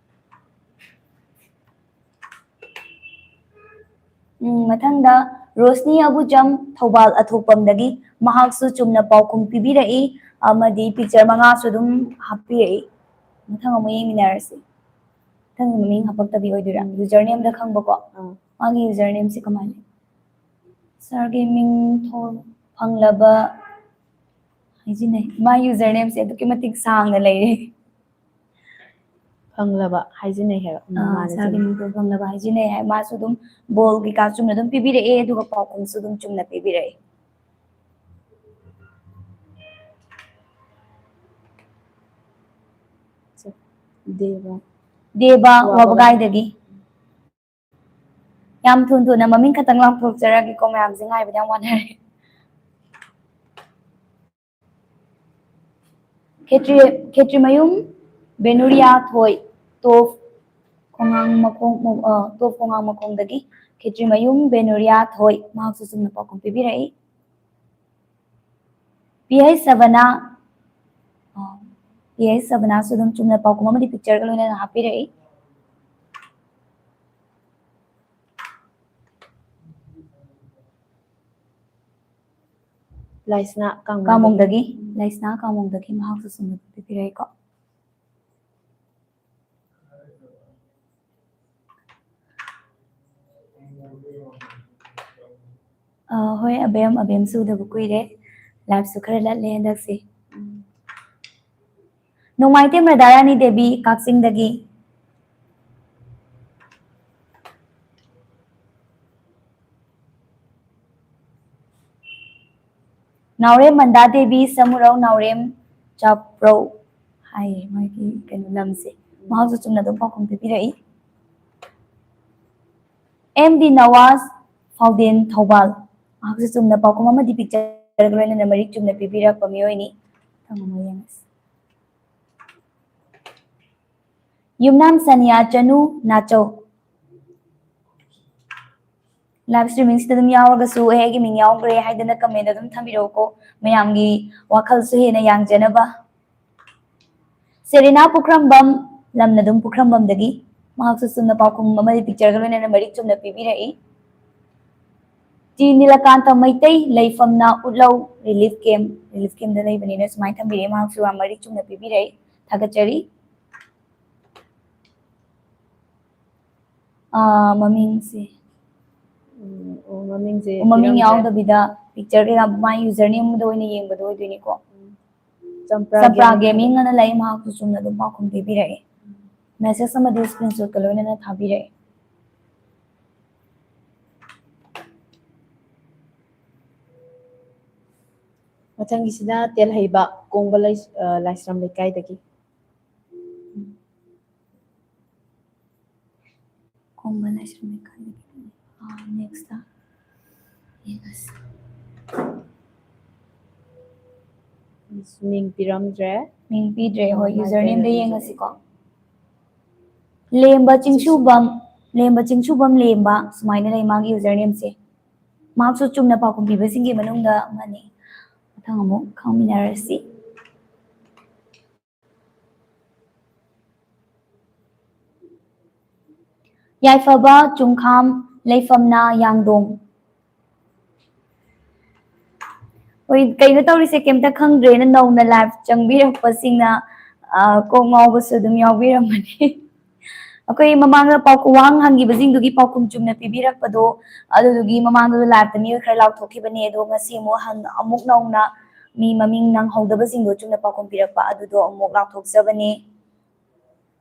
ꯎꯝ, ꯃꯊꯪꯗ ꯔꯣꯁꯅꯤ ꯑꯕꯨꯆꯝ, ꯊꯧꯕꯥꯜ ꯑꯊꯣꯛꯄꯝꯗꯒꯤ, ꯃꯍꯥꯛꯁꯨ ꯆꯨꯝꯅ ꯄꯥꯎꯈꯨꯝ ꯄꯤꯕꯤꯔꯛꯏ ꯑꯃꯗꯤ ꯄꯤꯛꯆꯔ ꯃꯉꯥꯁꯨ ꯑꯗꯨꯝ ꯍꯥꯞꯄꯤꯔꯛꯏ꯫ ꯃꯊꯪ ꯑꯃꯨꯛ ꯌꯦꯡꯃꯤꯟꯅꯔꯁꯤ꯫ ꯃꯊꯪꯒꯤ ꯃꯃꯤꯡ ꯍꯥꯄꯛꯇꯕꯤ ꯑꯣꯏꯗꯣꯏꯔꯥ? ꯎꯝ꯫ ꯌꯨꯖꯔ ꯅꯦꯝꯗ ꯈꯪꯕꯀꯣ꯫ ꯑꯥ꯫ ꯃꯥꯒꯤ ꯌꯨꯖꯔ ꯅꯦꯝꯁꯦ ꯀꯃꯥꯏꯅ? ꯁꯥꯔꯒꯤ ꯃꯤꯡ ꯊꯣ-, ꯐꯪꯂꯕ ꯍꯥꯏꯖꯤꯟꯅꯩ꯫ ꯃꯥꯒꯤ ꯌꯨꯖꯔ ꯅꯦꯝꯁꯦ ꯑꯗꯨꯛꯀꯤ ꯃꯇꯤꯛ ꯁꯥꯡꯅ ꯂꯩꯔꯦ꯫ ꯐꯪꯂꯕ ꯍꯥꯏꯖꯤꯟꯅꯩ ꯍꯥꯏꯕ꯫ ꯎꯝ, ꯑꯥ, ꯃꯥꯅꯦ, ꯁꯥꯔꯒꯤ ꯆꯨꯝꯃꯦ꯫ ꯃꯤꯡꯗꯣ ꯐꯪꯂꯕ ꯍꯥꯏꯖꯤꯟꯅꯩ ꯍꯥꯏ꯫ ꯃꯥꯁꯨ ꯑꯗꯨꯝ ꯕꯣꯜ ꯀꯩꯀꯥ ꯆꯨꯝꯅ ꯑꯗꯨꯝ ꯄꯤꯕꯤꯔꯛꯑꯦ, ꯑꯗꯨꯒ ꯄꯥꯎꯈꯨꯝꯁꯨ ꯑꯗꯨꯝ ꯆꯨꯝꯅ ꯄꯤꯕꯤꯔꯛꯑꯦ꯫ ꯗꯦꯕ꯫ ꯗꯦꯕ ꯋꯥꯕꯒꯥꯏ꯫ ꯋꯥꯕꯒꯥꯏꯗꯒꯤ꯫ ꯌꯥꯝ ꯊꯨ ꯊꯨꯅ ꯃꯃꯤꯡ ꯈꯛꯇꯪ ꯂꯥꯎꯊꯣꯛꯆꯔꯒꯦꯀꯣ, ꯃꯌꯥꯝꯁꯦ ꯉꯥꯏꯕꯗ ꯌꯥꯝ ꯋꯥꯅꯔꯦ꯫ ꯈꯦꯇ꯭ꯔꯤ-, ꯈꯦꯇ꯭ꯔꯤꯃꯌꯨꯝ ꯕꯦꯅꯨꯔꯤꯌꯥ ꯊꯣꯏ, ꯇꯣꯞ ꯈꯣꯡꯉꯥꯡ ꯃꯈꯣꯡ, ꯑ, ꯇꯣꯞ ꯈꯣꯡꯉꯥꯡ ꯃꯈꯣꯡꯗꯒꯤ ꯈꯦꯇ꯭ꯔꯤꯃꯌꯨꯝ ꯕꯦꯅꯨꯔꯤꯌꯥ ꯊꯣꯏ, ꯃꯍꯥꯛꯁꯨ ꯆꯨꯝꯅ ꯄꯥꯎꯈꯨꯝ ꯄꯤꯕꯤꯔꯛꯏ꯫ ꯄꯤ ꯑꯩꯆ ꯁꯕꯅꯥ, ꯑ, ꯄꯤ ꯑꯩꯆ ꯁꯕꯅꯥꯁꯨ ꯑꯗꯨꯝ ꯆꯨꯝꯅ ꯄꯥꯎꯈꯨꯝ ꯑꯃꯗꯤ ꯄꯤꯛꯆꯔꯒ ꯂꯣꯏꯅꯅ ꯍꯥꯞꯄꯤꯔꯛꯏ꯫ ꯂꯥꯏꯁꯅꯥ ꯀꯥꯡꯃꯣꯡꯗꯒꯤ꯫ ꯀꯥꯡꯃꯣꯡꯗꯒꯤ, ꯂꯥꯏꯁꯅꯥ ꯀꯥꯡꯃꯣꯡꯗꯒꯤ ꯃꯍꯥꯛꯁꯨ ꯆꯨꯝꯅ ꯄꯤꯕꯤꯔꯛꯏꯀꯣ꯫ ꯑ, ꯍꯣꯏ, ꯑꯕꯦꯝ, ꯑꯕꯦꯝꯁꯨ ꯎꯗꯕ ꯀꯨꯏꯔꯦ꯫ Liveꯁꯨ ꯈꯔ ꯂꯠꯂꯦ ꯍꯟꯗꯛꯁꯦ꯫ ꯅꯣꯡꯃꯥꯏꯊꯦꯝ ꯔꯥꯙꯥꯔꯥꯅꯤ ꯗꯦꯕꯤ, ꯀꯛꯆꯤꯡꯗꯒꯤ꯫ ꯅꯥꯎꯔꯦꯝ ꯃꯟꯗꯥ ꯗꯦꯕꯤ, ꯁꯃꯨꯔꯧ ꯅꯥꯎꯔꯦꯝ ꯆꯥꯄ꯭ꯔꯧ ꯍꯥꯏꯌꯦ ꯃꯥꯒꯤ ꯀꯩꯅꯣ ꯂꯝꯁꯦ꯫ ꯃꯍꯥꯛꯁꯨ ꯆꯨꯝꯅ ꯑꯗꯨꯝ ꯄꯥꯎꯈꯨꯝ ꯄꯤꯕꯤꯔꯛꯏ꯫ ꯑꯦꯝ ꯗꯤ ꯅꯋꯥꯖ, ꯐꯥꯎꯗꯦꯟ, ꯊꯧꯕꯥꯜ꯫ ꯃꯍꯥꯛꯁꯨ ꯆꯨꯝꯅ ꯄꯥꯎꯈꯨꯝ ꯑꯃꯗꯤ pictureꯒ ꯂꯣꯏꯅꯅ ꯃꯔꯤꯛ ꯆꯨꯝꯅ ꯄꯤꯕꯤꯔꯛꯄ ꯃꯤꯑꯣꯏꯅꯤ꯫ ꯃꯊꯪ ꯑꯃ ꯌꯦꯡꯉꯁꯤ꯫ ꯌꯨꯝꯅꯥꯝ ꯁꯅꯤꯌꯥ ꯆꯅꯨ ꯅꯥꯆꯧ꯫ Live streamingꯁꯤꯗ ꯑꯗꯨꯝ ꯌꯥꯎꯔꯒꯁꯨ, "ꯑꯦ, ꯑꯩꯒꯤ ꯃꯤꯡ ꯌꯥꯎꯈ꯭ꯔꯦ" ꯍꯥꯏꯗꯅ comment ꯑꯗꯨꯝ ꯊꯝꯕꯤꯔꯛꯎꯀꯣ, ꯃꯌꯥꯝꯒꯤ ꯋꯥꯈꯜꯁꯨ ꯍꯦꯟꯅ ꯌꯥꯡꯖꯅꯕ꯫ ꯁꯦꯔꯤꯅꯥ ꯄꯨꯈ꯭ꯔꯝꯕꯝ, ꯂꯝꯅ ꯑꯗꯨꯝ ꯄꯨꯈ꯭ꯔꯝꯕꯝꯗꯒꯤ꯫ ꯃꯍꯥꯛꯁꯨ ꯆꯨꯝꯅ ꯄꯥꯎꯈꯨꯝ ꯑꯃꯗꯤ pictureꯒ ꯂꯣꯏꯅꯅ ꯃꯔꯤꯛ ꯆꯨꯝꯅ ꯄꯤꯕꯤꯔꯛꯏ꯫ ꯇꯤ ꯅꯤꯂꯀꯥꯟꯇ ꯃꯩꯇꯩ, ꯂꯩꯐꯝꯅ ꯎꯠꯂꯧ relief camp, relief campꯗ ꯂꯩꯕꯅꯤꯅ ꯁꯨꯃꯥꯏꯅ ꯊꯝꯕꯤꯔꯛꯏ꯫ ꯃꯍꯥꯛꯁꯨ ꯌꯥꯝ ꯃꯔꯤꯛ ꯆꯨꯝꯅ ꯄꯤꯕꯤꯔꯛꯏ, ꯊꯥꯒꯠꯆꯔꯤ꯫ ꯑꯥ, ꯃꯃꯤꯡꯁꯦ꯫ ꯎꯝ, ꯑꯣ, ꯃꯃꯤꯡꯁꯦ ꯃꯃꯤꯡ ꯄꯤꯔꯝꯗ꯭ꯔꯦ꯫ ꯌꯥꯎꯗꯕꯤꯗ picture ꯀꯩꯀꯥ, ꯃꯥꯏ username ꯑꯃꯗ ꯑꯣꯏꯅ ꯌꯦꯡꯕꯗꯣ ꯑꯣꯏꯗꯣꯏꯅꯤꯀꯣ꯫ ꯆꯝꯄ꯭ꯔꯥ ꯆꯝꯄ꯭ꯔꯥ gaming꯫ Gaming ꯑꯅ ꯂꯩ, ꯃꯍꯥꯛꯁꯨ ꯆꯨꯝꯅ ꯑꯗꯨꯝ ꯄꯥꯎꯈꯨꯝ ꯄꯤꯕꯤꯔꯛꯑꯦ꯫ Message ꯑꯃꯗꯤ screenshotꯀ ꯂꯣꯏꯅꯅ ꯊꯥꯕꯤꯔꯛꯑꯦ꯫ ꯃꯊꯪꯒꯤꯁꯤꯅ ꯇꯦꯜꯍꯩꯕ, ꯀꯣꯡꯕ ꯂꯩ-, ꯑ, ꯂꯥꯏꯁ꯭ꯔꯝ ꯂꯩꯀꯥꯏꯗꯒꯤ꯫ ꯀꯣꯡꯕ ꯂꯥꯏꯁ꯭ꯔꯝ ꯂꯩꯀꯥꯏꯗꯒꯤ꯫ ꯑꯥ, next ꯌꯦꯡꯉꯁꯤ꯫ ꯃꯤꯡ ꯄꯤꯔꯝꯗ꯭ꯔꯦ꯫ ꯃꯤꯡ ꯄꯤꯗ꯭ꯔꯦ, ꯍꯣꯏ, ꯃꯥꯏ usernameꯗ ꯀꯩꯅꯣ ꯌꯦꯡꯉꯁꯤꯀꯣ꯫ ꯂꯦꯝꯕ ꯆꯤꯡꯁꯨꯕꯝ, ꯂꯦꯝꯕ ꯆꯤꯡꯁꯨꯕꯝ ꯂꯦꯝꯕ ꯁꯨꯃꯥꯏꯅ ꯂꯩ ꯃꯥꯒꯤ usernameꯁꯦ꯫ ꯃꯍꯥꯛꯁꯨ ꯆꯨꯝꯅ ꯄꯥꯎꯈꯨꯝ ꯄꯤꯕꯁꯤꯡꯒꯤ ꯃꯅꯨꯡꯗ ꯑꯃꯅꯤ꯫ ꯃꯊꯪ ꯑꯃꯨꯛ ꯈꯪꯃꯤꯟꯅꯔꯁꯤ꯫ ꯌꯥꯏꯐꯕ ꯆꯨꯡꯈꯥꯝ, ꯂꯩꯐꯝꯅ ꯌꯥꯡꯗꯣꯡ꯫ ꯍꯣꯏ, ꯀꯩꯅꯣ ꯇꯧꯔꯤꯁꯦ ꯀꯩꯝꯇ ꯈꯪꯗ꯭ꯔꯦꯅ ꯅꯧꯅ ꯂꯥꯏꯚ ꯆꯪꯕꯤꯔꯛꯄꯁꯤꯡꯅ, ꯑ, ꯀꯣꯛ ꯉꯥꯎꯕꯁꯨ ꯑꯗꯨꯝ ꯌꯥꯎꯕꯤꯔꯝꯃꯅꯤ꯫ ꯑꯩꯈꯣꯏ ꯃꯃꯥꯡꯗ ꯄꯥꯎꯈꯨꯝ, ꯋꯥꯍꯪ ꯍꯪꯈꯤꯕꯁꯤꯡꯗꯨꯒꯤ ꯄꯥꯎꯈꯨꯝ ꯆꯨꯝꯅ ꯄꯤꯕꯤꯔꯛꯄꯗꯣ, ꯑꯗꯨꯗꯨꯒꯤ ꯃꯃꯥꯡꯗ ꯂꯥꯏꯚꯇ ꯃꯤꯑꯣꯏ ꯈꯔ ꯂꯥꯎꯊꯣꯛꯈꯤꯕꯅꯦ꯫ ꯑꯗꯣ ꯉꯁꯤ ꯑꯃꯨꯛ ꯍꯪ-, ꯑꯃꯨꯛ ꯅꯧꯅ ꯃꯤ ꯃꯃꯤꯡ ꯅꯪꯍꯧꯗꯕꯁꯤꯡꯗꯣ ꯆꯨꯝꯅ ꯄꯥꯎꯈꯨꯝ ꯄꯤꯔꯛꯄ ꯑꯗꯨꯗꯣ ꯑꯃꯨꯛ ꯂꯥꯎꯊꯣꯛꯆꯕꯅꯦ꯫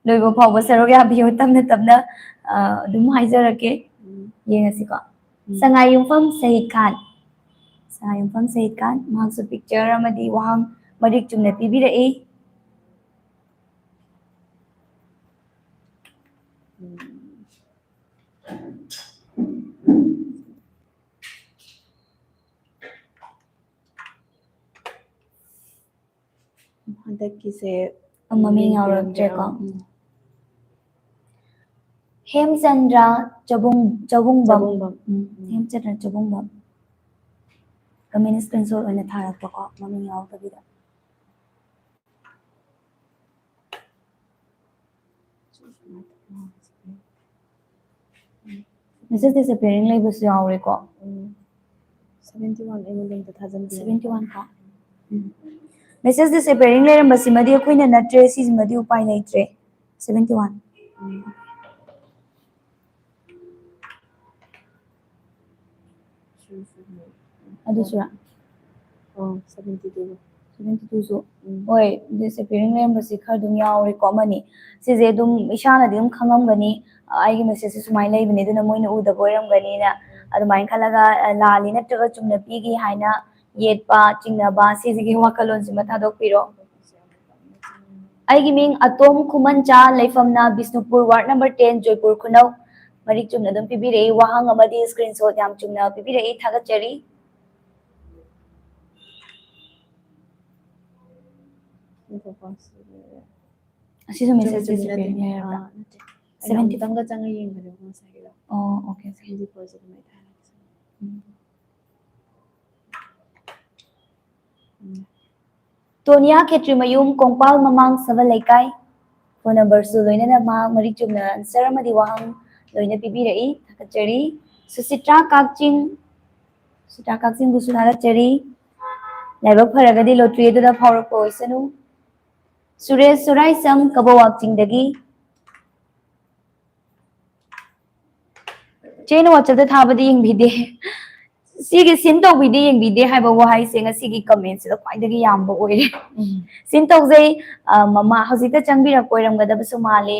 ꯂꯣꯏꯕ ꯐꯥꯎꯕ ꯁꯔꯨꯛ ꯌꯥꯕꯤꯌꯨ꯫ ꯇꯞꯅ ꯇꯞꯅ, ꯑ, ꯑꯗꯨꯝ ꯍꯥꯏꯖꯔꯛꯀꯦ꯫ ꯎꯝ꯫ ꯌꯦꯡꯉꯁꯤꯀꯣ꯫ ꯎꯝ꯫ ꯁꯉꯥꯏꯌꯨꯝꯐꯝ ꯁꯍꯤꯗ ꯈꯥꯟ꯫ ꯁꯉꯥꯏꯌꯨꯝꯐꯝ ꯁꯍꯤꯗ ꯈꯥꯟ꯫ ꯃꯍꯥꯛꯁꯨ ꯄꯤꯛꯆꯔ ꯑꯃꯗꯤ ꯋꯥꯍꯪ ꯃꯔꯤꯛ ꯆꯨꯝꯅ ꯄꯤꯕꯤꯔꯛꯏ꯫ ꯎꯝ꯫ ꯍꯟꯗꯛꯀꯤꯁꯦ ꯃꯃꯤꯡ ꯌꯥꯎꯔꯛꯇ꯭ꯔꯦꯀꯣ꯫ ꯎꯝ꯫ ꯍꯦꯝꯆꯟꯗ꯭ꯔ ꯆꯕꯨꯡ-, ꯆꯕꯨꯡꯕꯝ꯫ ꯆꯕꯨꯡꯕꯝ꯫ ꯎꯝ, ꯎꯝ꯫ ꯍꯦꯝꯆꯟꯗ꯭ꯔ ꯆꯕꯨꯡꯕꯝ꯫ ꯀꯃꯦꯟ ꯁ꯭ꯀ꯭ꯔꯤꯟꯁꯣꯠ ꯑꯣꯏꯅ ꯊꯥꯔꯛꯄꯀꯣ, ꯃꯃꯤꯡ ꯌꯥꯎꯗꯕꯤꯗ꯫ ꯃꯦꯁꯦꯖ ꯗꯤꯁꯑꯄꯤꯌꯔꯤꯡ ꯂꯩꯕꯁꯨ ꯌꯥꯎꯔꯦꯀꯣ꯫ ꯎꯝ꯫ ꯁꯚꯦꯟꯇꯤ ꯋꯥꯟ ꯑꯩꯉꯣꯟꯗ ꯑꯝꯇ ꯊꯥꯖꯟꯕꯤꯌꯨ꯫ ꯁꯚꯦꯟꯇꯤ ꯋꯥꯟ ꯀꯣ꯫ ꯎꯝ꯫ ꯃꯦꯁꯦꯖ ꯗꯤꯁꯑꯄꯤꯌꯔꯤꯡ ꯂꯩꯔꯝꯕꯁꯤꯃꯗꯤ ꯑꯩꯈꯣꯏꯅ ꯅꯠꯇ꯭ꯔꯦ, ꯁꯤꯁꯤꯃꯗꯤ ꯎꯄꯥꯏ ꯂꯩꯇ꯭ꯔꯦ꯫ Seventy one. ꯎꯝ꯫ ꯑꯗꯨꯁꯨꯔꯥ? ꯑꯣ, ꯁꯚꯦꯟꯇꯤ ꯇꯨ꯫ ꯁꯚꯦꯟꯇꯤ ꯇꯨꯁꯨ? ꯎꯝ꯫ ꯍꯣꯏ, ꯗꯤꯁꯑꯄꯤꯌꯔꯤꯡ ꯂꯩꯔꯝꯕꯁꯤ ꯈꯔ ꯑꯗꯨꯝ ꯌꯥꯎꯔꯦꯀꯣ, ꯑꯃꯅꯤ꯫ ꯁꯤꯁꯦ ꯑꯗꯨꯝ ꯏꯁꯥꯅꯗꯤ ꯑꯗꯨꯝ ꯈꯪꯉꯝꯒꯅꯤ, ꯑꯩꯒꯤ ꯃꯦꯁꯦꯖꯁꯦ ꯁꯨꯃꯥꯏꯅ ꯂꯩꯕꯅꯦ, ꯑꯗꯨꯅ ꯃꯣꯏꯅ ꯎꯗꯕ ꯑꯣꯏꯔꯝꯒꯅꯤꯅ ꯑꯗꯨꯃꯥꯏꯅ ꯈꯜꯂꯒ, ꯑ, ꯂꯥꯜꯂꯤ ꯅꯠꯇ꯭ꯔꯒ ꯆꯨꯝꯅ ꯄꯤꯈꯤ ꯍꯥꯏꯅ ꯌꯦꯠꯄ, ꯆꯤꯡꯅꯕ, ꯁꯤꯁꯤꯒꯤ ꯋꯥꯈꯜꯂꯣꯟꯁꯤꯃ ꯊꯥꯗꯣꯛꯄꯤꯔꯣ꯫ ꯑꯩꯒꯤ ꯃꯤꯡ ꯑꯇꯣꯝ ꯈꯨꯃꯟꯆꯥ, ꯂꯩꯐꯝꯅ Bishnupur, ward number ten, Joypur ꯈꯨꯅꯧ꯫ ꯃꯔꯤꯛ ꯆꯨꯝꯅ ꯑꯗꯨꯝ ꯄꯤꯕꯤꯔꯛꯏ, ꯋꯥꯍꯪ ꯑꯃꯗꯤ ꯁ꯭ꯀ꯭ꯔꯤꯟꯁꯣꯠ ꯌꯥꯝ ꯆꯨꯝꯅ ꯄꯤꯕꯤꯔꯛꯏ, ꯊꯥꯒꯠꯆꯔꯤ꯫ ꯉꯥꯏꯈꯣꯀꯣ, ꯁꯤ ꯑꯁꯤꯁꯨ ꯆꯨꯝꯃꯤ, ꯃꯦꯁꯦꯖ ꯆꯨꯝꯃꯤ, ꯅꯠꯇꯦ꯫ ꯗꯤꯁꯑꯄꯤꯌꯔꯤꯡ ꯂꯩꯔꯕ꯭ꯔꯥ? ꯑꯥ, ꯅꯠꯇꯦ꯫ ꯑꯩꯅ ꯁꯚꯦꯟꯇꯤ ꯑꯃꯨꯛꯇꯪꯒ ꯆꯪꯉ ꯌꯦꯡꯕꯅꯦꯕ ꯉꯁꯥꯏꯒꯤꯗꯣ꯫ ꯑꯣ, ꯑꯣꯀꯦ, ꯑꯣꯀꯦ꯫ ꯁꯚꯦꯟꯇꯤ ꯐꯣꯔꯁꯦ ꯑꯗꯨꯝ ꯑꯩ ꯊꯥꯔꯒꯦ꯫ ꯎꯝ꯫ ꯎꯝ꯫ ꯇꯣꯅꯤꯌꯥ ꯈꯦꯇ꯭ꯔꯤꯃꯌꯨꯝ, ꯀꯣꯡꯄꯥꯜ ꯃꯃꯥꯡ ꯁꯕꯜ ꯂꯩꯀꯥꯏ꯫ ꯐꯣꯟ ꯅꯝꯕꯔꯁꯨ ꯂꯣꯏꯅꯅ ꯃꯍꯥꯛ ꯃꯔꯤꯛ ꯆꯨꯝꯅ ꯑꯟꯁꯔ ꯑꯃꯗꯤ ꯋꯥꯍꯪ ꯂꯣꯏꯅ ꯄꯤꯕꯤꯔꯛꯏ꯫ ꯊꯥꯒꯠꯆꯔꯤ꯫ ꯁꯨꯁꯤꯇ꯭ꯔꯥ ꯀꯛꯆꯤꯡ, ꯁꯨꯁꯤꯇ꯭ꯔꯥ ꯀꯛꯆꯤꯡꯕꯨꯁꯨ ꯊꯥꯒꯠꯆꯔꯤ꯫ ꯂꯥꯏꯕꯛ ꯐꯔꯒꯗꯤ ꯂꯣꯇ꯭ꯔꯤ ꯑꯗꯨꯗ ꯐꯥꯎꯔꯛꯄ ꯑꯣꯏꯁꯅꯨ꯫ ꯁꯨꯔꯦꯁ ꯁꯨꯔꯥꯏꯁꯝ, ꯀꯕꯣꯋꯥꯛ ꯆꯤꯡꯗꯒꯤ꯫ ꯆꯦꯅ WhatsApp-ꯇ ꯊꯥꯕꯗꯤ ꯌꯦꯡꯕꯤꯗꯦ꯫ ꯁꯤꯒꯤ ꯁꯤꯟ ꯇꯧꯕꯤꯗꯦ, ꯌꯦꯡꯕꯤꯗꯦ ꯍꯥꯏꯕ ꯋꯥꯍꯩꯁꯦ ꯉꯁꯤꯒꯤ comment-ꯁꯤꯗ ꯈ꯭ꯋꯥꯏꯗꯒꯤ ꯌꯥꯝꯕ ꯑꯣꯏꯔꯦ꯫ ꯎꯝ꯫ ꯁꯤꯟ ꯇꯧꯖꯩ, ꯑ, ꯃꯃꯥ, ꯍꯧꯖꯤꯛꯇ ꯆꯪꯕꯤꯔꯛꯄ ꯑꯣꯏꯔꯝꯒꯗꯕꯁꯨ ꯃꯥꯜꯂꯦ꯫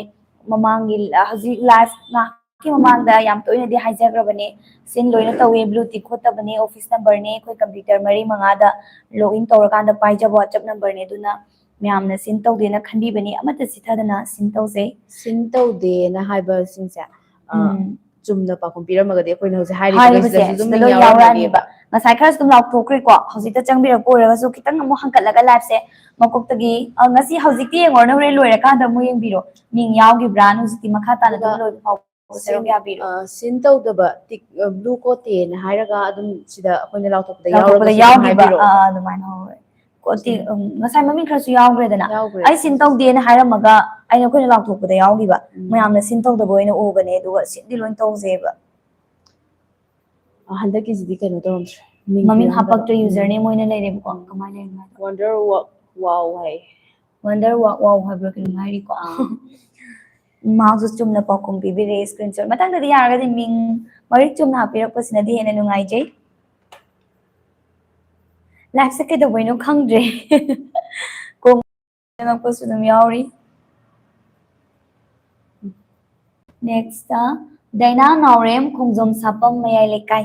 ꯃꯃꯥꯡꯒꯤ, ꯑ, ꯍꯧꯖꯤꯛ live ꯉꯥꯏꯍꯥꯛꯀꯤ ꯃꯃꯥꯡꯗ ꯌꯥꯝ ꯇꯣꯏꯅꯗꯤ ꯍꯥꯏꯖꯈ꯭ꯔꯕꯅꯦ, ꯁꯤꯟ ꯂꯣꯏꯅ ꯇꯧꯋꯦ, blue tick ꯈꯣꯠꯇꯕꯅꯦ, office number-ꯅꯦ, ꯑꯩꯈꯣꯏ computer ꯃꯔꯤ ꯃꯉꯥꯗ log in ꯇꯧꯔꯀꯥꯟꯗ ꯄꯥꯏꯖꯕ WhatsApp number-ꯅꯦ, ꯑꯗꯨꯅ ꯃꯌꯥꯝꯅ ꯁꯤꯟ ꯇꯧꯗꯦꯅ ꯈꯟꯕꯤꯕꯅꯤ, ꯑꯃꯠꯇ ꯆꯤꯊꯗꯅ ꯁꯤꯟ ꯇꯧꯖꯩ꯫ ꯁꯤꯟ ꯇꯧꯗꯦꯅ ꯍꯥꯏꯕꯁꯤꯡꯁꯦ, ꯑ, ꯎꯝ꯫ ꯆꯨꯝꯅ ꯄꯥꯎꯈꯨꯝ ꯄꯤꯔꯝꯃꯒꯗꯤ ꯑꯩꯈꯣꯏꯅ ꯍꯧꯖꯤꯛ ꯍꯥꯏꯔꯤꯕ ꯍꯥꯏꯔꯤꯕꯁꯦ ꯁꯤꯗꯁꯨ ꯑꯗꯨꯝ ꯁꯤꯗ ꯃꯤꯡ ꯂꯣꯏ ꯌꯥꯎꯔꯝꯒꯅꯦꯕ꯫ ꯌꯥꯎꯔꯛꯑꯅꯤꯕ꯫ ꯉꯁꯥꯏ ꯈꯔꯁꯨ ꯑꯗꯨꯝ ꯂꯥꯎꯊꯣꯛꯈ꯭ꯔꯦꯀꯣ, ꯍꯧꯖꯤꯛꯇ ꯆꯪꯕꯤꯔꯛꯄ ꯑꯣꯏꯔꯒꯁꯨ ꯈꯤꯇꯪ ꯑꯃꯨꯛ ꯍꯟꯀꯠꯂꯒ live-ꯁꯦ ꯃꯀꯣꯛꯇꯒꯤ, ꯑ, ꯉꯁꯤ ꯍꯧꯖꯤꯛꯇꯤ ꯌꯦꯡꯉꯨꯔꯅꯨ, ꯍꯣꯔꯦꯟ ꯂꯣꯏꯔꯀꯥꯟꯗ ꯑꯃꯨꯛ ꯌꯦꯡꯕꯤꯔꯣ, ꯃꯤꯡ ꯌꯥꯎꯈꯤꯕ꯭ꯔꯥ꯫ ꯍꯧꯖꯤꯛꯇꯤ ꯃꯈꯥ ꯇꯥꯅ ꯑꯗꯨꯒ ꯑꯗꯨꯝ ꯂꯣꯏꯕ ꯐꯥꯎꯕ ꯁꯔꯨꯛ ꯁꯤꯟ-, ꯌꯥꯕꯤꯔꯣ꯫ ꯑ, ꯁꯤꯟ ꯇꯧꯗꯕ ꯇꯤꯛ, ꯑ, blue ꯈꯣꯠꯇꯦꯅ ꯍꯥꯏꯔꯒ ꯑꯗꯨꯝ ꯁꯤꯗ ꯑꯩꯈꯣꯏꯅ ꯂꯥꯎꯊꯣꯛꯄꯗ ꯂꯥꯎꯊꯣꯛꯄꯗ ꯌꯥꯎꯔꯒꯁꯨ ꯑꯗꯨꯝ ꯌꯥꯎꯈꯤꯕ, ꯍꯥꯏꯕꯤꯔꯛꯑꯣ꯫ ꯑꯥ, ꯑꯗꯨꯃꯥꯏꯅ ꯍꯣꯏ꯫ ꯀꯣ-, ꯇꯤ-, ꯁꯤꯟ- ꯎꯝ, ꯉꯁꯥꯏ ꯃꯃꯤꯡ ꯈꯔꯁꯨ ꯌꯥꯎꯈ꯭ꯔꯦꯗꯅ꯫ ꯌꯥꯎꯈ꯭ꯔꯦ꯫ ꯑꯩ ꯁꯤꯟ ꯇꯧꯗꯦꯅ ꯍꯥꯏꯔꯝꯃꯒ ꯑꯩꯅ, ꯑꯩꯈꯣꯏꯅ ꯂꯥꯎꯊꯣꯛꯄꯗ ꯌꯥꯎꯈꯤꯕ꯫ ꯎꯝ꯫ ꯃꯌꯥꯝꯅ ꯁꯤꯟ ꯇꯧꯗꯕ ꯑꯣꯏꯅ ꯎꯕꯅꯦ, ꯑꯗꯨꯒ ꯁꯤꯟꯗꯤ ꯂꯣꯏ ꯇꯧꯖꯩꯕ꯫ ꯑ, ꯍꯟꯗꯛꯀꯤꯁꯤꯗꯤ ꯀꯩꯅꯣ ꯇꯧꯔꯝꯗ꯭ꯔꯦ꯫ ꯃꯤꯡ ꯃꯃꯤꯡ ꯄꯤꯔꯝꯗꯕ꯫ ꯍꯥꯄꯛꯇ꯭ꯔꯦ, ꯎꯝ꯫ Username ꯑꯣꯏꯅ ꯂꯩꯔꯦꯕꯀꯣ꯫ ꯎꯝ꯫ ꯀꯃꯥꯏꯅ ꯂꯩꯔꯤꯅꯣ ꯍꯥꯏꯗꯣ? Wonder Wa-, Wow ꯍꯥꯏ꯫ Wonder Wa-, Wow ꯍꯥꯏꯕ꯭ꯔꯥ ꯀꯩꯅꯣꯝ ꯍꯥꯏꯔꯤꯀꯣ꯫ ꯑꯥ꯫ ꯃꯥꯁꯨ ꯆꯨꯝꯅ ꯄꯥꯎꯈꯨꯝ ꯄꯤꯕꯤꯔꯛꯑꯦ, screenshot꯫ ꯃꯊꯪꯗꯗꯤ ꯌꯥꯔꯒꯗꯤ ꯃꯤꯡ ꯃꯔꯤꯛ ꯆꯨꯝꯅ ꯍꯥꯞꯄꯤꯔꯛꯄꯁꯤꯅꯗꯤ ꯍꯦꯟꯅ ꯅꯨꯡꯉꯥꯏꯖꯩ꯫ Live-ꯁꯦ ꯀꯩꯗꯧꯕꯩꯅꯣ ꯈꯪꯗ꯭ꯔꯦ꯫ ꯀꯣꯡ ꯆꯪꯉꯛꯄꯁꯨ ꯑꯗꯨꯝ ꯌꯥꯎꯔꯤ꯫ Next, ꯗꯥꯏꯅꯥ ꯅꯥꯎꯔꯦꯝ, ꯈꯣꯡꯖꯣꯝ ꯁꯥꯄꯝ, ꯃꯌꯥꯏ ꯂꯩꯀꯥꯏ꯫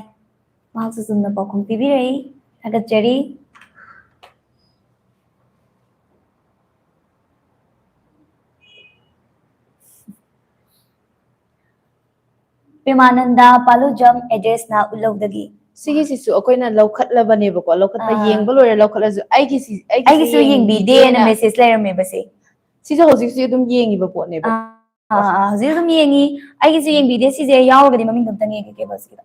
ꯃꯍꯥꯛꯁꯨ ꯆꯨꯝꯅ ꯄꯥꯎꯈꯨꯝ ꯄꯤꯕꯤꯔꯛꯏ꯫ ꯊꯥꯒꯠꯆꯔꯤ꯫ ꯄ꯭ꯔꯦꯃꯥꯅꯟꯗ ꯄꯥꯂꯨꯖꯝ, address-ꯅ ꯎꯠꯂꯧꯗꯒꯤ꯫ ꯁꯤꯒꯤꯁꯤꯁꯨ ꯑꯩꯈꯣꯏꯅ ꯂꯧꯈꯠꯂꯕꯅꯦꯕꯀꯣ, ꯂꯧꯈꯠꯄ ꯑꯥ꯫ ꯌꯦꯡꯕ ꯂꯣꯏꯔꯦ, ꯂꯧꯈꯠꯂꯁꯨ ꯑꯩꯒꯤꯁꯤ-, ꯑꯩꯒꯤꯁꯤ ꯑꯩꯒꯤꯁꯨ ꯌꯦꯡꯕꯤꯗꯦꯅ ꯌꯦꯡꯕꯤꯗꯦꯅ message ꯂꯩꯔꯝꯃꯦꯕꯁꯦ꯫ ꯁꯤꯁꯨ ꯍꯧꯖꯤꯛꯁꯨ ꯑꯗꯨꯝ ꯌꯦꯡꯉꯤꯕ ꯄꯣꯠꯅꯦꯕ꯫ ꯑꯥ, ꯑꯥ, ꯑꯥ, ꯍꯧꯖꯤꯛ ꯑꯗꯨꯝ ꯌꯦꯡꯉꯤ꯫ ꯑꯩꯒꯤꯁꯨ ꯌꯦꯡꯕꯤꯗꯦ, ꯁꯤꯁꯦ ꯌꯥꯎꯔꯒꯗꯤ ꯃꯃꯤꯡꯗꯣ ꯑꯝꯇꯪ ꯌꯦꯡꯒꯦ ꯀꯦꯕꯜꯁꯤꯒꯤꯗ꯫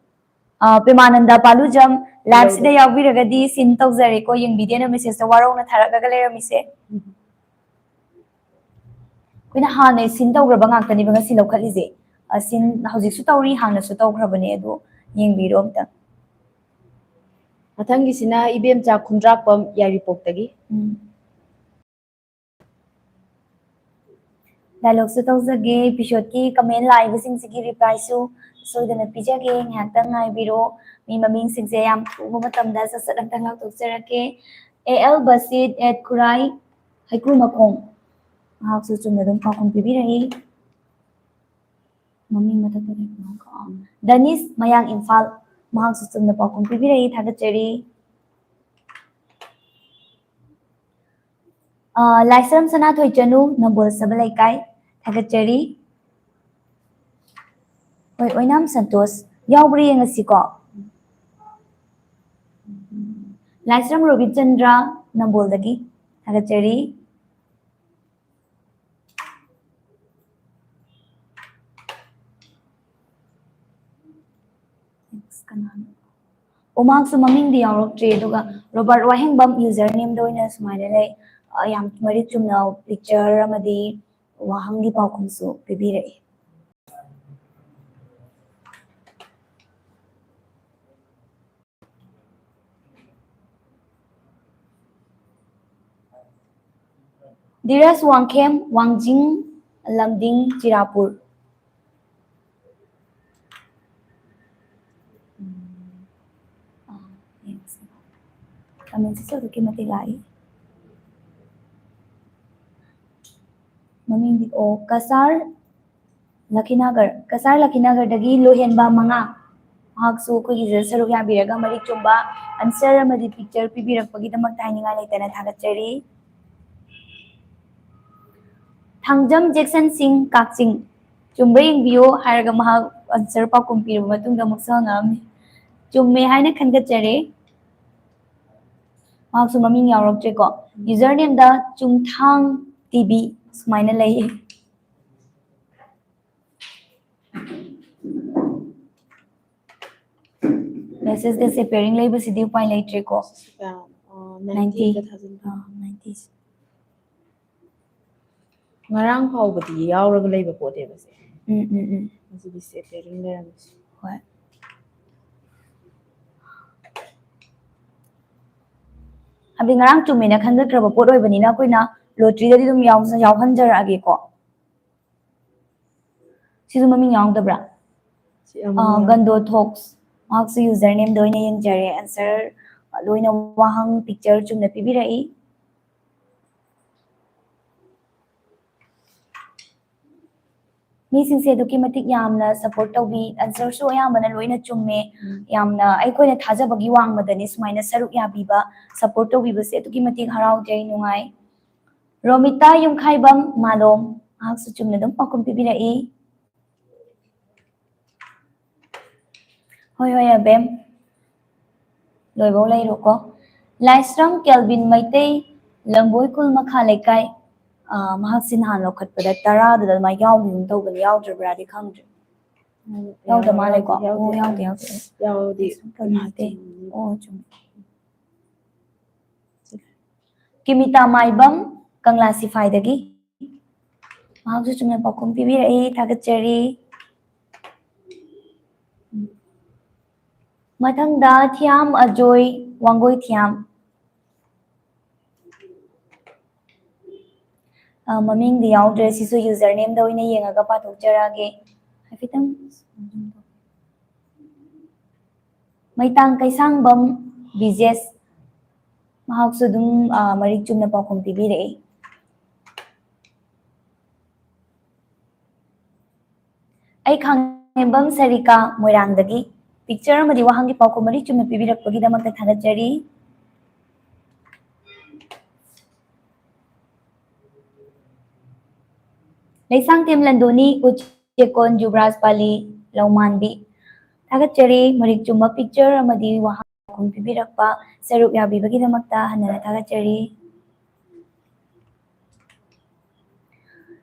ꯑꯥ, ꯄ꯭ꯔꯦꯃꯥꯅꯟꯗ ꯄꯥꯂꯨꯖꯝ, live-ꯁꯤꯗ ꯌꯥꯎꯕꯤꯔꯒꯗꯤ ꯁꯤꯟ ꯇꯧꯖꯔꯦꯀꯣ, ꯌꯦꯡꯕꯤꯗꯦꯅ message-ꯇ ꯋꯥꯔꯧꯅ ꯊꯥꯔꯛꯂꯒ ꯂꯩꯔꯝꯃꯤꯁꯦ꯫ ꯎꯝ꯫ ꯑꯩꯈꯣꯏꯅ ꯍꯥꯟꯅ ꯁꯤꯟ ꯇꯧꯈ꯭ꯔꯕ ꯉꯥꯛꯇꯅꯦꯕ ꯉꯁꯤ ꯂꯧꯈꯠꯂꯤꯁꯦ꯫ ꯑ, ꯁꯤꯟ ꯍꯧꯖꯤꯛꯁꯨ ꯇꯧꯔꯤ, ꯍꯥꯟꯅꯁꯨ ꯇꯧꯈ꯭ꯔꯕꯅꯦ, ꯑꯗꯣ ꯌꯦꯡꯕꯤꯔꯣ ꯑꯝꯇ꯫ ꯃꯊꯪꯒꯤꯁꯤꯅ ꯏꯕꯦꯝꯆꯥ ꯈꯨꯟꯗ꯭ꯔꯥꯛꯄꯝ ꯌꯥꯏꯔꯤꯄꯣꯛꯇꯒꯤ꯫ ꯎꯝ꯫ Dialogue-ꯁꯨ ꯇꯧꯖꯒꯦ, episode-ꯀꯤ comment ꯂꯥꯛꯏꯕꯁꯤꯡꯁꯤꯒꯤ reply-ꯁꯨ ꯁꯣꯏꯗꯅ ꯄꯤꯖꯒꯦ꯫ ꯉꯥꯏꯍꯥꯛꯇꯪ ꯉꯥꯏꯕꯤꯔꯣ꯫ ꯃꯤ ꯃꯃꯤꯡꯁꯤꯡꯁꯦ ꯌꯥꯝ ꯊꯨꯕ ꯃꯇꯝꯗ ꯁꯠ ꯁꯠ ꯑꯝꯇꯪ ꯂꯥꯎꯊꯣꯛꯆꯔꯛꯀꯦ꯫ A L Basit at ꯈꯨꯔꯥꯏ ꯍꯩꯀ꯭ꯔꯨ ꯃꯈꯣꯡ꯫ ꯃꯍꯥꯛꯁꯨ ꯆꯨꯝꯅ ꯑꯗꯨꯝ ꯄꯥꯎꯈꯨꯝ ꯄꯤꯕꯤꯔꯛꯏ꯫ ꯃꯃꯤꯡ ꯃꯊꯛꯇ ꯂꯩꯕ ꯃꯍꯥꯛ, ꯑ, ꯗꯅꯤꯁ ꯃꯌꯥꯡ ꯏꯝꯐꯥꯜ꯫ ꯃꯍꯥꯛꯁꯨ ꯆꯨꯝꯅ ꯄꯥꯎꯈꯨꯝ ꯄꯤꯕꯤꯔꯛꯏ꯫ ꯊꯥꯒꯠꯆꯔꯤ꯫ ꯑ, ꯂꯥꯏꯁ꯭ꯔꯝ ꯁꯅꯥꯊꯣꯏ ꯆꯅꯨ, ꯅꯝꯕꯣꯜ ꯁꯕ ꯂꯩꯀꯥꯏ꯫ ꯊꯥꯒꯠꯆꯔꯤ꯫ ꯍꯣꯏ, ꯑꯣꯏꯅꯥꯝ ꯁꯟꯇꯣꯁ ꯌꯥꯎꯕ꯭ꯔꯥ ꯌꯦꯡꯉꯁꯤꯀꯣ꯫ ꯂꯥꯏꯁ꯭ꯔꯝ ꯔꯣꯕꯤꯆꯟꯗ꯭ꯔ, ꯅꯝꯕꯣꯜꯗꯒꯤ꯫ ꯊꯥꯒꯠꯆꯔꯤ꯫ Next ꯀꯅꯥꯅꯣ? ꯑꯣ, ꯃꯍꯥꯛꯁꯨ ꯃꯃꯤꯡꯗꯤ ꯌꯥꯎꯔꯛꯇ꯭ꯔꯤ, ꯑꯗꯨꯒ ꯔꯣꯕꯥꯔꯠ ꯋꯥꯍꯦꯡꯕꯝ username-ꯗ ꯑꯣꯏꯅ ꯁꯨꯃꯥꯏꯅ ꯂꯩ꯫ ꯑ, ꯌꯥꯝ ꯃꯔꯤꯛ ꯆꯨꯝꯅ picture ꯑꯃꯗꯤ ꯋꯥꯍꯪꯒꯤ ꯄꯥꯎꯈꯨꯝꯁꯨ ꯄꯤꯕꯤꯔꯛꯏ꯫ ꯙꯤꯔꯖ ꯋꯥꯡꯈꯦꯝ, ꯋꯥꯡꯖꯤꯡ ꯂꯝꯗꯤꯡ, ꯆꯤꯔꯥꯄꯨꯔ꯫ ꯎꯝ, ꯑꯥ, ꯌꯦꯡꯁꯤ꯫ Comment-ꯁꯤꯁꯨ ꯑꯗꯨꯛꯀꯤ ꯃꯇꯤꯛ ꯂꯥꯛꯏ꯫ ꯃꯃꯤꯡꯗꯤ, ꯑꯣ, ꯀꯁꯥꯔ ꯂꯈꯤꯅꯥꯒꯔ, ꯀꯁꯥꯔ ꯂꯈꯤꯅꯥꯒꯔꯗꯒꯤ ꯂꯣꯏꯍꯦꯟꯕ ꯃꯉꯥ꯫ ꯃꯍꯥꯛꯁꯨ ꯑꯩꯈꯣꯏꯒꯤꯁꯤꯗ ꯁꯔꯨꯛ ꯌꯥꯕꯤꯔꯒ ꯃꯔꯤꯛ ꯆꯨꯝꯕ answer ꯑꯃꯗꯤ picture ꯄꯤꯕꯤꯔꯛꯄꯒꯤꯗꯃꯛꯇ ꯍꯥꯏꯅꯤꯡꯉꯥꯏ ꯂꯩꯇꯅ ꯊꯥꯒꯠꯆꯔꯤ꯫ ꯊꯥꯡꯖꯝ ꯖꯦꯛꯁꯟ ꯁꯤꯡ, ꯀꯛꯆꯤꯡ꯫ ꯆꯨꯝꯕ꯭ꯔꯥ ꯌꯦꯡꯕꯤꯌꯨ ꯍꯥꯏꯔꯒ ꯃꯍꯥꯛ answer ꯄꯥꯎꯈꯨꯝ ꯄꯤꯔꯕ ꯃꯇꯨꯡꯗ ꯑꯃꯨꯛꯁꯨ ꯍꯪꯉꯛꯑꯝꯃꯤ꯫ ꯆꯨꯝꯃꯦ ꯍꯥꯏꯅ ꯈꯟꯒꯠꯆꯔꯦ꯫ ꯃꯍꯥꯛꯁꯨ ꯃꯃꯤꯡ ꯌꯥꯎꯔꯛꯇ꯭ꯔꯦꯀꯣ꯫ Username-ꯗ ꯆꯨꯝꯊꯥꯡ ꯇꯤ ꯚꯤ ꯁꯨꯃꯥꯏꯅ ꯂꯩ꯫ Message-ꯇ ꯁꯦ pairing ꯂꯩꯕꯁꯤꯗꯤ ꯎꯄꯥꯏ ꯂꯩꯇ꯭ꯔꯦꯀꯣ꯫ ꯁꯤꯁꯦ ꯀꯌꯥꯅꯣ? ꯑꯣ, ninety ninety꯫ ꯑꯝꯇ ꯊꯥꯖꯤꯟꯕꯤꯌꯨ꯫ ꯑꯥ, ninety꯫ ꯉꯔꯥꯡ ꯐꯥꯎꯕꯗꯤ ꯌꯥꯎꯔꯒ ꯂꯩꯕ ꯄꯣꯠꯅꯦꯕ ꯁꯦ꯫ ꯎꯝ, ꯎꯝ, ꯎꯝ꯫ ꯉꯁꯤꯗꯤ ꯁꯦ pairing ꯂꯩꯔꯝꯃꯤꯁꯦ꯫ ꯍꯣꯏ꯫ ꯍꯥꯏꯕꯗꯤ ꯉꯔꯥꯡ ꯆꯨꯝꯃꯦꯅ ꯈꯟꯒꯠꯈ꯭ꯔꯕ ꯄꯣꯠ ꯑꯣꯏꯕꯅꯤꯅ ꯑꯩꯈꯣꯏꯅ ꯂꯣꯇ꯭ꯔꯤꯗꯗꯤ ꯑꯗꯨꯝ ꯌꯥꯎꯖ- ꯌꯥꯎꯍꯟꯖꯔꯛꯑꯒꯦꯀꯣ꯫ ꯁꯤꯁꯨ ꯃꯃꯤꯡ ꯌꯥꯎꯗꯕ꯭ꯔꯥ? ꯁꯤ ꯑꯃ ꯌꯥꯎ- ꯒꯟꯗꯣ ꯊꯣꯛꯁ꯫ ꯃꯍꯥꯛꯁꯨ ꯌꯨꯖꯔ ꯅꯦꯝꯗ ꯑꯣꯏꯅ ꯌꯦꯡꯖꯔꯦ꯫ ꯑꯟꯁꯔ ꯂꯣꯏꯅ ꯋꯥꯍꯪ ꯄꯤꯛꯆꯔ ꯆꯨꯝꯅ ꯄꯤꯕꯤꯔꯛꯏ꯫ ꯃꯤꯁꯤꯡꯁꯦ ꯑꯗꯨꯛꯀꯤ ꯃꯇꯤꯛ ꯌꯥꯝꯅ ꯁꯞꯄꯣꯔꯠ ꯇꯧꯕꯤ, ꯑꯟꯁꯔꯁꯨ ꯑꯌꯥꯝꯕꯅ ꯂꯣꯏꯅ ꯆꯨꯝꯃꯦ꯫ ꯎꯝ꯫ ꯌꯥꯝꯅ ꯑꯩꯈꯣꯏꯅ ꯊꯥꯖꯕꯒꯤ ꯋꯥꯡꯃꯗꯅꯤ ꯁꯨꯃꯥꯏꯅ ꯁꯔꯨꯛ ꯌꯥꯕꯤꯕ, ꯁꯞꯄꯣꯔꯠ ꯇꯧꯕꯤꯕꯁꯦ ꯑꯗꯨꯛꯀꯤ ꯃꯇꯤꯛ ꯍꯔꯥꯎꯖꯩ, ꯅꯨꯡꯉꯥꯏ꯫ ꯔꯣꯃꯤꯇꯥ ꯌꯨꯝꯈꯥꯏꯕꯝ ꯃꯥꯂꯣꯝ, ꯃꯍꯥꯛꯁꯨ ꯆꯨꯝꯅ ꯑꯗꯨꯝ ꯄꯥꯎꯈꯨꯝ ꯄꯤꯕꯤꯔꯛꯏ꯫ ꯍꯣꯏ ꯍꯣꯏ ꯑꯕꯦꯝ, ꯂꯣꯏꯕꯧ ꯂꯩꯔꯣꯀꯣ꯫ ꯂꯥꯏꯁ꯭ꯔꯝ ꯀꯦꯜꯕꯤꯟ ꯃꯩꯇꯩ, ꯂꯝꯕꯣꯏ ꯈꯨꯜ ꯃꯈꯥ ꯂꯩꯀꯥꯏ꯫ ꯑꯥ, ꯃꯍꯥꯛꯁꯤ ꯅꯍꯥꯟ ꯂꯧꯈꯠꯄꯗ ꯇꯔꯥꯗꯨꯗ ꯑꯗꯨꯃꯥꯏꯅ ꯌꯥꯎꯈꯤꯒꯨꯝ ꯇꯧꯕꯅꯤ, ꯌꯥꯎꯗ꯭ꯔꯕ꯭ꯔꯥꯗꯤ ꯈꯪꯗ꯭ꯔꯦ꯫ ꯌꯥꯎꯗ ꯃꯥꯜꯂꯦꯀꯣ꯫ ꯑꯣ, ꯌꯥꯎꯗꯦ, ꯌꯥꯎꯗꯦ꯫ ꯌꯥꯎꯗꯦ꯫ ꯂꯥꯏꯁ꯭ꯔꯝ ꯀꯦꯜꯕꯤꯟ ꯃꯩꯇꯩ꯫ ꯑꯣ, ꯆꯨꯝꯃꯦ꯫ ꯀꯤꯃꯤꯇꯥ ꯃꯥꯏꯕꯝ, ꯀꯪꯂꯥ ꯁꯤꯐꯥꯏꯗꯒꯤ꯫ ꯃꯍꯥꯛꯁꯨ ꯆꯨꯝꯅ ꯄꯥꯎꯈꯨꯝ ꯄꯤꯕꯤꯔꯛꯏ, ꯊꯥꯒꯠꯆꯔꯤ꯫ ꯃꯊꯪꯗ ꯊꯤꯌꯥꯝ ꯑꯖꯣꯏ, ꯋꯥꯡꯒꯣꯏ ꯊꯤꯌꯥꯝ꯫ ꯑ, ꯃꯃꯤꯡꯗꯤ ꯌꯥꯎꯗ꯭ꯔꯦ, ꯁꯤꯁꯨ ꯌꯨꯖꯔ ꯅꯦꯝꯗ ꯑꯣꯏꯅ ꯌꯦꯡꯉꯒ ꯄꯥꯊꯣꯛꯆꯔꯛꯑꯒꯦ꯫ ꯍꯥꯏꯐꯦꯠꯇꯪ꯫ ꯃꯩꯇꯥꯡ ꯀꯩꯁꯥꯡꯕꯝ ꯕꯤꯖꯦꯁ, ꯃꯍꯥꯛꯁꯨ ꯑꯗꯨꯝ, ꯑ, ꯃꯔꯤꯛ ꯆꯨꯝꯅ ꯄꯥꯎꯈꯨꯝ ꯄꯤꯕꯤꯔꯛꯏ꯫ ꯑꯩ ꯈꯥꯉꯦꯝꯕꯝ ꯁꯔꯤꯀꯥ ꯃꯣꯏꯔꯥꯡꯗꯒꯤ ꯄꯤꯛꯆꯔ ꯑꯃꯗꯤ ꯋꯥꯍꯪꯒꯤ ꯄꯥꯎꯈꯨꯝ ꯃꯔꯤꯛ ꯆꯨꯝꯅ ꯄꯤꯕꯤꯔꯛꯄꯒꯤꯗꯃꯛꯇ ꯊꯥꯒꯠꯆꯔꯤ꯫ ꯂꯩꯁꯥꯡꯊꯦꯝ ꯂꯟꯗꯣꯅꯤ, ꯎꯆꯦꯛꯀꯣꯟ ꯖꯨꯕ꯭ꯔꯥꯖ ꯄꯥꯂꯤ, ꯂꯧꯃꯥꯟꯕꯤ꯫ ꯊꯥꯒꯠꯆꯔꯤ, ꯃꯔꯤꯛ ꯆꯨꯝꯕ ꯄꯤꯛꯆꯔ ꯑꯃꯗꯤ ꯋꯥꯍꯪ ꯄꯥꯎꯈꯨꯝ ꯄꯤꯕꯤꯔꯛꯄ, ꯁꯔꯨꯛ ꯌꯥꯕꯤꯕꯒꯤꯗꯃꯛꯇ ꯍꯟꯅ ꯊꯥꯒꯠꯆꯔꯤ꯫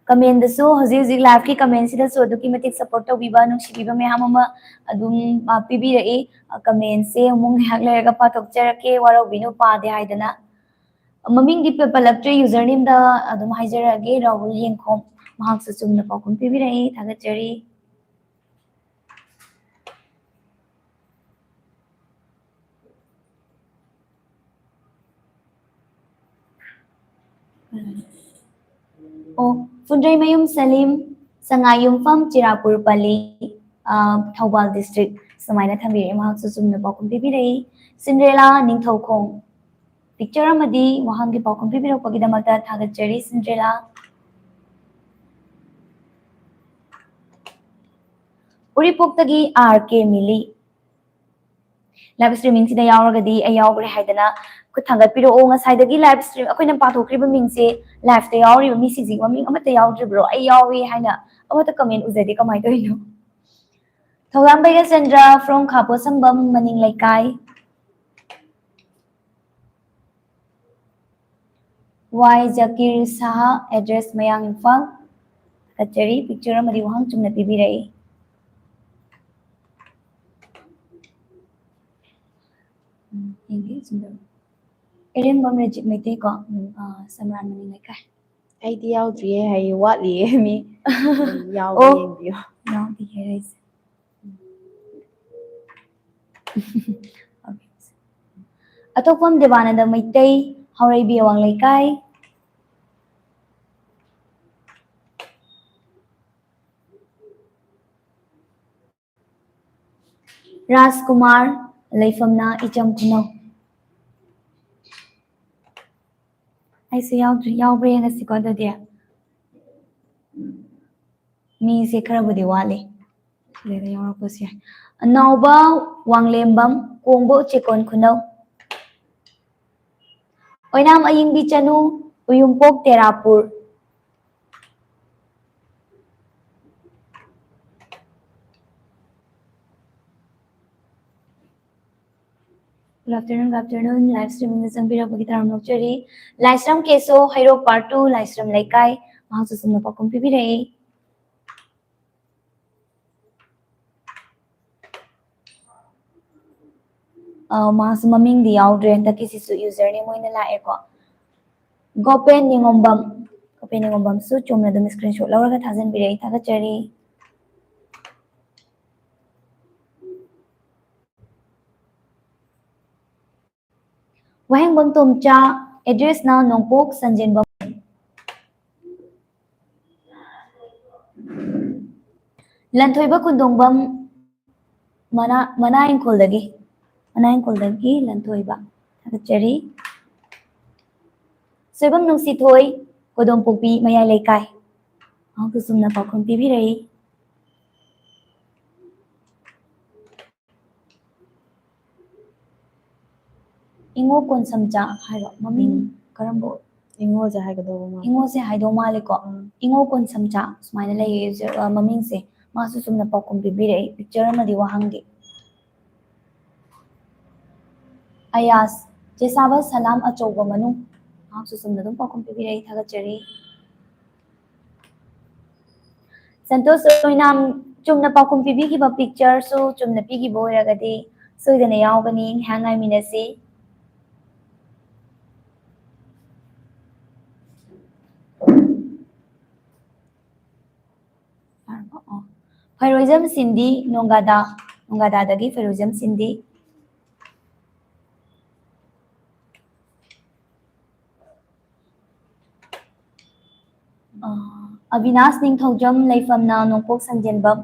ꯀꯃꯦꯟꯗꯁꯨ, ꯍꯧꯖꯤꯛ ꯍꯧꯖꯤꯛ ꯂꯥꯏꯐꯀꯤ ꯀꯃꯦꯟꯁꯤꯗꯁꯨ ꯑꯗꯨꯛꯀꯤ ꯃꯇꯤꯛ ꯁꯞꯄꯣꯔꯠ ꯇꯧꯕꯤꯕ, ꯅꯨꯡꯁꯤꯕꯤꯕ ꯃꯌꯥꯝ ꯑꯃ ꯑꯗꯨꯝ, ꯑ, ꯄꯤꯕꯤꯔꯛꯏ꯫ ꯑ, ꯀꯃꯦꯟꯁꯦ ꯑꯃꯨꯛ ꯉꯥꯏꯍꯥꯛ ꯂꯩꯔꯒ ꯄꯥꯊꯣꯛꯆꯔꯛꯀꯦ, ꯋꯥꯔꯧꯕꯤꯅꯨ, ꯄꯥꯗꯦ ꯍꯥꯏꯗꯅ꯫ ꯃꯃꯤꯡꯗꯤ ꯄ-, ꯄꯜꯂꯛꯇ꯭ꯔꯦ, ꯌꯨꯖꯔ ꯅꯦꯝꯗ ꯑꯗꯨꯝ ꯍꯥꯏꯖꯔꯛꯑꯒꯦ, ꯔꯥꯍꯨꯜ ꯌꯦꯡꯈꯣꯝ, ꯃꯍꯥꯛꯁꯨ ꯆꯨꯝꯅ ꯄꯥꯎꯈꯨꯝ ꯄꯤꯕꯤꯔꯛꯏ, ꯊꯥꯒꯠꯆꯔꯤ꯫ ꯑꯣ, ꯐꯨꯟꯗ꯭ꯔꯩꯃꯌꯨꯝ ꯁꯂꯤꯝ, ꯁꯉꯥꯏꯌꯨꯝꯐꯝ ꯆꯤꯔꯥꯄꯨꯔ ꯄꯜꯂꯤ, ꯑ, ꯊꯧꯕꯥꯜ district, ꯁꯨꯃꯥꯏꯅ ꯊꯝꯕꯤꯔꯛꯑꯦ꯫ ꯃꯍꯥꯛꯁꯨ ꯆꯨꯝꯅ ꯄꯥꯎꯈꯨꯝ ꯄꯤꯕꯤꯔꯛꯏ꯫ ꯁꯤꯟꯗ꯭ꯔꯦꯂꯥ ꯅꯤꯡꯊꯧꯈꯣꯡ, picture ꯑꯃꯗꯤ ꯋꯥꯍꯪꯒꯤ ꯄꯥꯎꯈꯨꯝ ꯄꯤꯕꯤꯔꯛꯄꯒꯤꯗꯃꯛꯇ ꯊꯥꯒꯠꯆꯔꯤ, ꯁꯤꯟꯗ꯭ꯔꯦꯂꯥ꯫ ꯎꯔꯤꯄꯣꯛꯇꯒꯤ ꯑꯥꯔ ꯀꯦ ꯃꯤꯂꯤ꯫ Live streaming ꯁꯤꯗ ꯌꯥꯎꯔꯒꯗꯤ ꯑꯩ ꯌꯥꯎꯈ꯭ꯔꯦ ꯍꯥꯏꯗꯅ ꯈꯨꯠ ꯊꯥꯡꯒꯠꯄꯤꯔꯛꯑꯣ꯫ ꯉꯁꯥꯏꯗꯒꯤ live stream ꯑꯩꯈꯣꯏꯅ ꯄꯥꯊꯣꯛꯈ꯭ꯔꯤꯕ ꯃꯤꯡꯁꯦ, live ꯇ ꯌꯥꯎꯔꯤꯕ ꯃꯤꯁꯤꯡꯁꯤꯒꯤ ꯃꯃꯤꯡ ꯑꯃꯠꯇ ꯌꯥꯎꯗ꯭ꯔꯤꯕ꯭ꯔꯣ? ꯑꯩ ꯌꯥꯎꯏ ꯍꯥꯏꯅ ꯑꯃꯠꯇ comment ꯎꯖꯗꯦ, ꯀꯃꯥꯏꯅ ꯇꯧꯔꯤꯅꯣ? ꯊꯧꯔꯥꯝ ꯕꯩꯒꯆꯟꯗ꯭ꯔ from ꯈꯥ ꯄꯣꯠꯁꯪꯕꯝ ꯃꯅꯤꯡ ꯂꯩꯀꯥꯏ꯫ ꯋꯥꯏ ꯖꯀꯤꯔ ꯁꯍꯥ, address ꯃꯌꯥꯡ ꯏꯝꯐꯥꯜ꯫ ꯊꯥꯒꯠꯆꯔꯤ, picture ꯑꯃꯗꯤ ꯋꯥꯍꯪ ꯆꯨꯝꯅ ꯄꯤꯕꯤꯔꯛꯏ꯫ ꯎꯝ, ꯌꯦꯡꯒꯦ, ꯆꯨꯝꯕ꯭ꯔꯥ? ꯏꯔꯦꯡꯕꯝ ꯔꯦꯖꯤꯠ ꯃꯩꯇꯩ ꯀꯣ, ꯎꯝ, ꯑꯥ, ꯁꯝꯔꯥꯟ ꯃꯅꯤꯡ ꯂꯩꯀꯥꯏ꯫ ꯑꯩꯗꯤ ꯌꯥꯎꯗ꯭ꯔꯤꯌꯦ ꯍꯥꯏꯌꯦ, ꯋꯥꯠꯂꯤꯌꯦ ꯃꯤ꯫ ꯌꯥꯎꯕ ꯑꯣ꯫ ꯌꯦꯡꯕꯤꯌꯣ꯫ ꯌꯥꯎꯗꯤꯌꯦ ꯑꯩꯁꯦ꯫ ꯑꯇꯣꯞꯄꯝ ꯗꯦꯕꯥꯅꯟꯗ ꯃꯩꯇꯩ, ꯍꯥꯎꯔꯩꯕꯤ ꯑꯋꯥꯡ ꯂꯩꯀꯥꯏ꯫ ꯔꯥꯖꯀꯨꯃꯥꯔ, ꯂꯩꯐꯝꯅ ꯏꯆꯝ ꯈꯨꯅꯧ꯫ ꯑꯩꯁꯨ ꯌꯥꯎꯗ꯭ꯔꯤ, ꯌꯥꯎꯕ꯭ꯔꯥ ꯌꯦꯡꯉꯁꯤꯀꯣ ꯑꯗꯨꯗꯤ꯫ ꯃꯤꯁꯦ ꯈꯔꯕꯨꯗꯤ ꯋꯥꯠꯂꯤ꯫ ꯁꯤꯗꯩꯗ ꯌꯥꯎꯔꯛꯄꯁꯨ ꯌꯥꯏ꯫ ꯑꯅꯥꯎꯕ ꯋꯥꯡꯂꯦꯝꯕꯝ, ꯀꯣꯡꯕ ꯎꯆꯦꯛꯀꯣꯟ ꯈꯨꯅꯧ꯫ ꯑꯣꯏꯅꯥꯝ ꯑꯌꯤꯡꯕꯤ ꯆꯅꯨ, ꯎꯌꯨꯝꯄꯣꯛ ꯇꯦꯔꯥꯄꯨꯔ꯫ Good afternoon, good afternoon. Live streaming ꯗ ꯆꯪꯕꯤꯔꯛꯄꯒꯤ ꯇꯔꯥꯝꯅ ꯑꯣꯛꯆꯔꯤ꯫ ꯂꯥꯏꯁ꯭ꯔꯝ ꯀꯦꯁꯣ, ꯍꯩꯔꯣꯛ part two, ꯂꯥꯏꯁ꯭ꯔꯝ ꯂꯩꯀꯥꯏ, ꯃꯍꯥꯛꯁꯨ ꯆꯨꯝꯅ ꯄꯥꯎꯈꯨꯝ ꯄꯤꯕꯤꯔꯛꯏ꯫ ꯑ, ꯃꯥꯁꯨ ꯃꯃꯤꯡꯗꯤ ꯌꯥꯎꯗ꯭ꯔꯦ, ꯍꯟꯗꯛꯀꯤꯁꯤꯁꯨ user name ꯑꯣꯏꯅ ꯂꯥꯛꯑꯦꯀꯣ꯫ ꯒꯣꯄꯦꯟ ꯅꯤꯉꯣꯝꯕꯝ, ꯒꯣꯄꯦꯟ ꯅꯤꯉꯣꯝꯕꯝꯁꯨ ꯆꯨꯝꯅ ꯑꯗꯨꯝ screenshot ꯂꯧꯔꯒ ꯊꯥꯖꯤꯟꯕꯤꯔꯛꯏ, ꯊꯥꯒꯠꯆꯔꯤ꯫ ꯋꯥꯍꯦꯡꯕꯝ ꯇꯣꯝꯆꯥ, address ꯅ ꯅꯣꯡꯄꯣꯛ ꯁꯟꯖꯦꯟꯕꯝ꯫ ꯂꯟꯊꯣꯏꯕ ꯈꯨꯟꯗꯣꯡꯕꯝ, ꯃꯅꯥ ꯃꯅꯥ ꯏꯪꯈꯣꯜꯗꯒꯤ, ꯃꯅꯥ ꯏꯪꯈꯣꯜꯗꯒꯤ ꯂꯟꯊꯣꯏꯕ, ꯊꯥꯒꯠꯆꯔꯤ꯫ ꯁꯣꯏꯕꯝ ꯅꯨꯡꯁꯤꯊꯣꯏ, ꯀꯣꯗꯣꯝꯄꯣꯛꯄꯤ ꯃꯌꯥꯏ ꯂꯩꯀꯥꯏ, ꯃꯍꯥꯛꯁꯨ ꯆꯨꯝꯅ ꯄꯥꯎꯈꯨꯝ ꯄꯤꯕꯤꯔꯛꯏ꯫ ꯏꯉꯣ ꯀꯣꯟꯁꯝꯆꯥ ꯍꯥꯏꯔꯣ ꯃꯃꯤꯡ? ꯎꯝ꯫ ꯀꯔꯝꯕ? ꯏꯉꯣꯁꯦ ꯍꯥꯏꯒꯗꯧꯕ ꯃꯥꯜꯂꯦ꯫ ꯏꯉꯣꯁꯦ ꯍꯥꯏꯗꯧ ꯃꯥꯜꯂꯦꯀꯣ꯫ ꯎꯝ꯫ ꯏꯉꯣ ꯀꯣꯟꯁꯝꯆꯥ ꯁꯨꯃꯥꯏꯅ ꯂꯩꯌꯦ, ꯑ, ꯃꯃꯤꯡꯁꯦ꯫ ꯃꯥꯁꯨ ꯆꯨꯝꯅ ꯄꯥꯎꯈꯨꯝ ꯄꯤꯕꯤꯔꯛꯏ꯫ Picture ꯑꯃꯗꯤ ꯋꯥꯍꯪꯗꯤ? ꯑꯌꯥꯁ, ꯆꯦꯁꯥꯕ ꯁꯂꯥꯝ ꯑꯆꯧꯕ ꯃꯅꯨꯡ꯫ ꯃꯍꯥꯛꯁꯨ ꯆꯨꯝꯅ ꯑꯗꯨꯝ ꯄꯥꯎꯈꯨꯝ ꯄꯤꯕꯤꯔꯛꯏ, ꯊꯥꯒꯠꯆꯔꯤ꯫ ꯁꯟꯇꯣꯁ ꯑꯣꯏꯅꯥꯝ, ꯆꯨꯝꯅ ꯄꯥꯎꯈꯨꯝ ꯄꯤꯕꯤꯈꯤꯕ pictureꯁꯨ ꯆꯨꯝꯅ ꯄꯤꯈꯤꯕ ꯑꯣꯏꯔꯒꯗꯤ ꯁꯣꯏꯗꯅ ꯌꯥꯎꯒꯅꯤ, ꯉꯥꯏꯍꯥꯛ ꯉꯥꯏꯃꯤꯟꯅꯁꯤ꯫ ꯐꯩꯔꯣꯏꯖꯝ ꯁꯤꯟꯗꯤ, ꯅꯣꯡꯒꯥꯗꯥ, ꯅꯣꯡꯒꯥꯗꯥꯗꯒꯤ ꯐꯩꯔꯣꯏꯖꯝ ꯁꯤꯟꯗꯤ꯫ ꯑ, ꯑꯕꯤꯅꯥꯁ ꯅꯤꯡꯊꯧꯖꯝ, ꯂꯩꯐꯝꯅ ꯅꯣꯡꯄꯣꯛ ꯁꯟꯖꯦꯟꯕꯝ꯫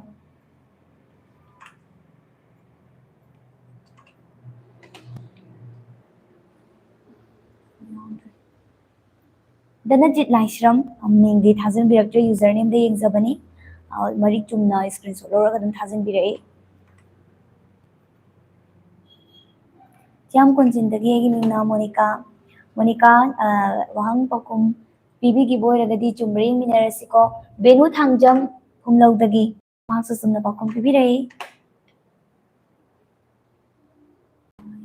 ꯙꯅꯖꯤꯠ ꯂꯥꯏꯁ꯭ꯔꯝ, ꯃꯤꯡꯗꯤ ꯊꯥꯖꯤꯟꯕꯤꯔꯛꯇ꯭ꯔꯦ, usernameꯗ ꯌꯦꯡꯖꯕꯅꯤ꯫ ꯑ, ꯃꯔꯤꯛ ꯆꯨꯝꯅ screenshot ꯂꯧꯔꯒ ꯑꯗꯨꯝ ꯊꯥꯖꯤꯟꯕꯤꯔꯛꯏ꯫ ꯆꯤꯌꯥꯝ ꯀꯣꯟꯖꯤꯟꯗꯒꯤ ꯑꯩꯒꯤ ꯃꯤꯡꯅ ꯃꯣꯅꯤꯀꯥ꯫ ꯃꯣꯅꯤꯀꯥ, ꯑ, ꯋꯥꯍꯪ ꯄꯥꯎꯈꯨꯝ ꯄꯤꯕꯤꯈꯤꯕ ꯑꯣꯏꯔꯒꯗꯤ ꯆꯨꯝꯕ꯭ꯔꯥ ꯌꯦꯡꯃꯤꯟꯅꯔꯁꯤꯀꯣ꯫ ꯕꯦꯅꯨ ꯊꯥꯡꯖꯝ ꯈꯨꯝꯂꯧꯗꯒꯤ꯫ ꯃꯍꯥꯛꯁꯨ ꯆꯨꯝꯅ ꯄꯥꯎꯈꯨꯝ ꯄꯤꯕꯤꯔꯛꯏ꯫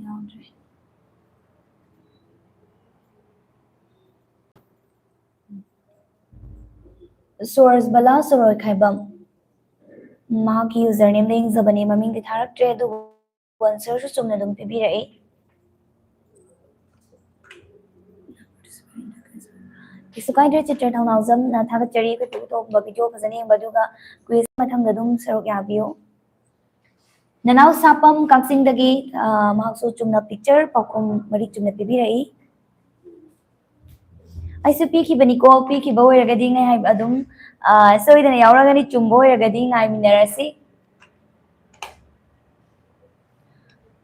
ꯌꯥꯎꯗ꯭ꯔꯦ꯫ ꯁꯣꯔꯁꯕꯂꯥ ꯁꯣꯔꯣꯏꯈꯥꯏꯕꯝ꯫ ꯃꯍꯥꯛꯀꯤ usernameꯗ ꯌꯦꯡꯖꯕꯅꯤ, ꯃꯃꯤꯡꯗꯤ ꯊꯥꯔꯛꯇ꯭ꯔꯦ, ꯑꯗꯨꯕꯨ answerꯁꯨ ꯆꯨꯝꯅ ꯑꯗꯨꯝ ꯄꯤꯕꯤꯔꯛꯏ꯫ ꯀꯩꯁꯨ ꯀꯥꯏꯗ꯭ꯔꯦ, ꯆꯤꯇ꯭ꯔ ꯊꯧꯅꯥꯎꯖꯝꯅ ꯊꯥꯒꯠꯆꯔꯤ꯫ ꯑꯩꯈꯣꯏ ꯄꯨꯊꯣꯛꯄ video ꯐꯖꯅ ꯌꯦꯡꯕ, ꯑꯗꯨꯒ quiz ꯃꯊꯪꯗ ꯑꯗꯨꯝ ꯁꯔꯨꯛ ꯌꯥꯕꯤꯌꯨ꯫ ꯅꯅꯥꯎ ꯁꯥꯄꯝ ꯀꯛꯆꯤꯡꯗꯒꯤ, ꯑ, ꯃꯍꯥꯛꯁꯨ ꯆꯨꯝꯅ picture ꯄꯥꯎꯈꯨꯝ ꯃꯔꯤꯛ ꯆꯨꯝꯅ ꯄꯤꯕꯤꯔꯛꯏ꯫ ꯑꯩꯁꯨ ꯄꯤꯈꯤꯕꯅꯤꯀꯣ꯫ ꯄꯤꯈꯤꯕ ꯑꯣꯏꯔꯒꯗꯤ ꯉꯥꯏ-, ꯑꯗꯨꯝ, ꯑ, ꯁꯣꯏꯗꯅ ꯌꯥꯎꯔꯒꯅꯤ꯫ ꯆꯨꯝꯕ ꯑꯣꯏꯔꯒꯗꯤ ꯉꯥꯏꯃꯤꯟꯅꯔꯁꯤ꯫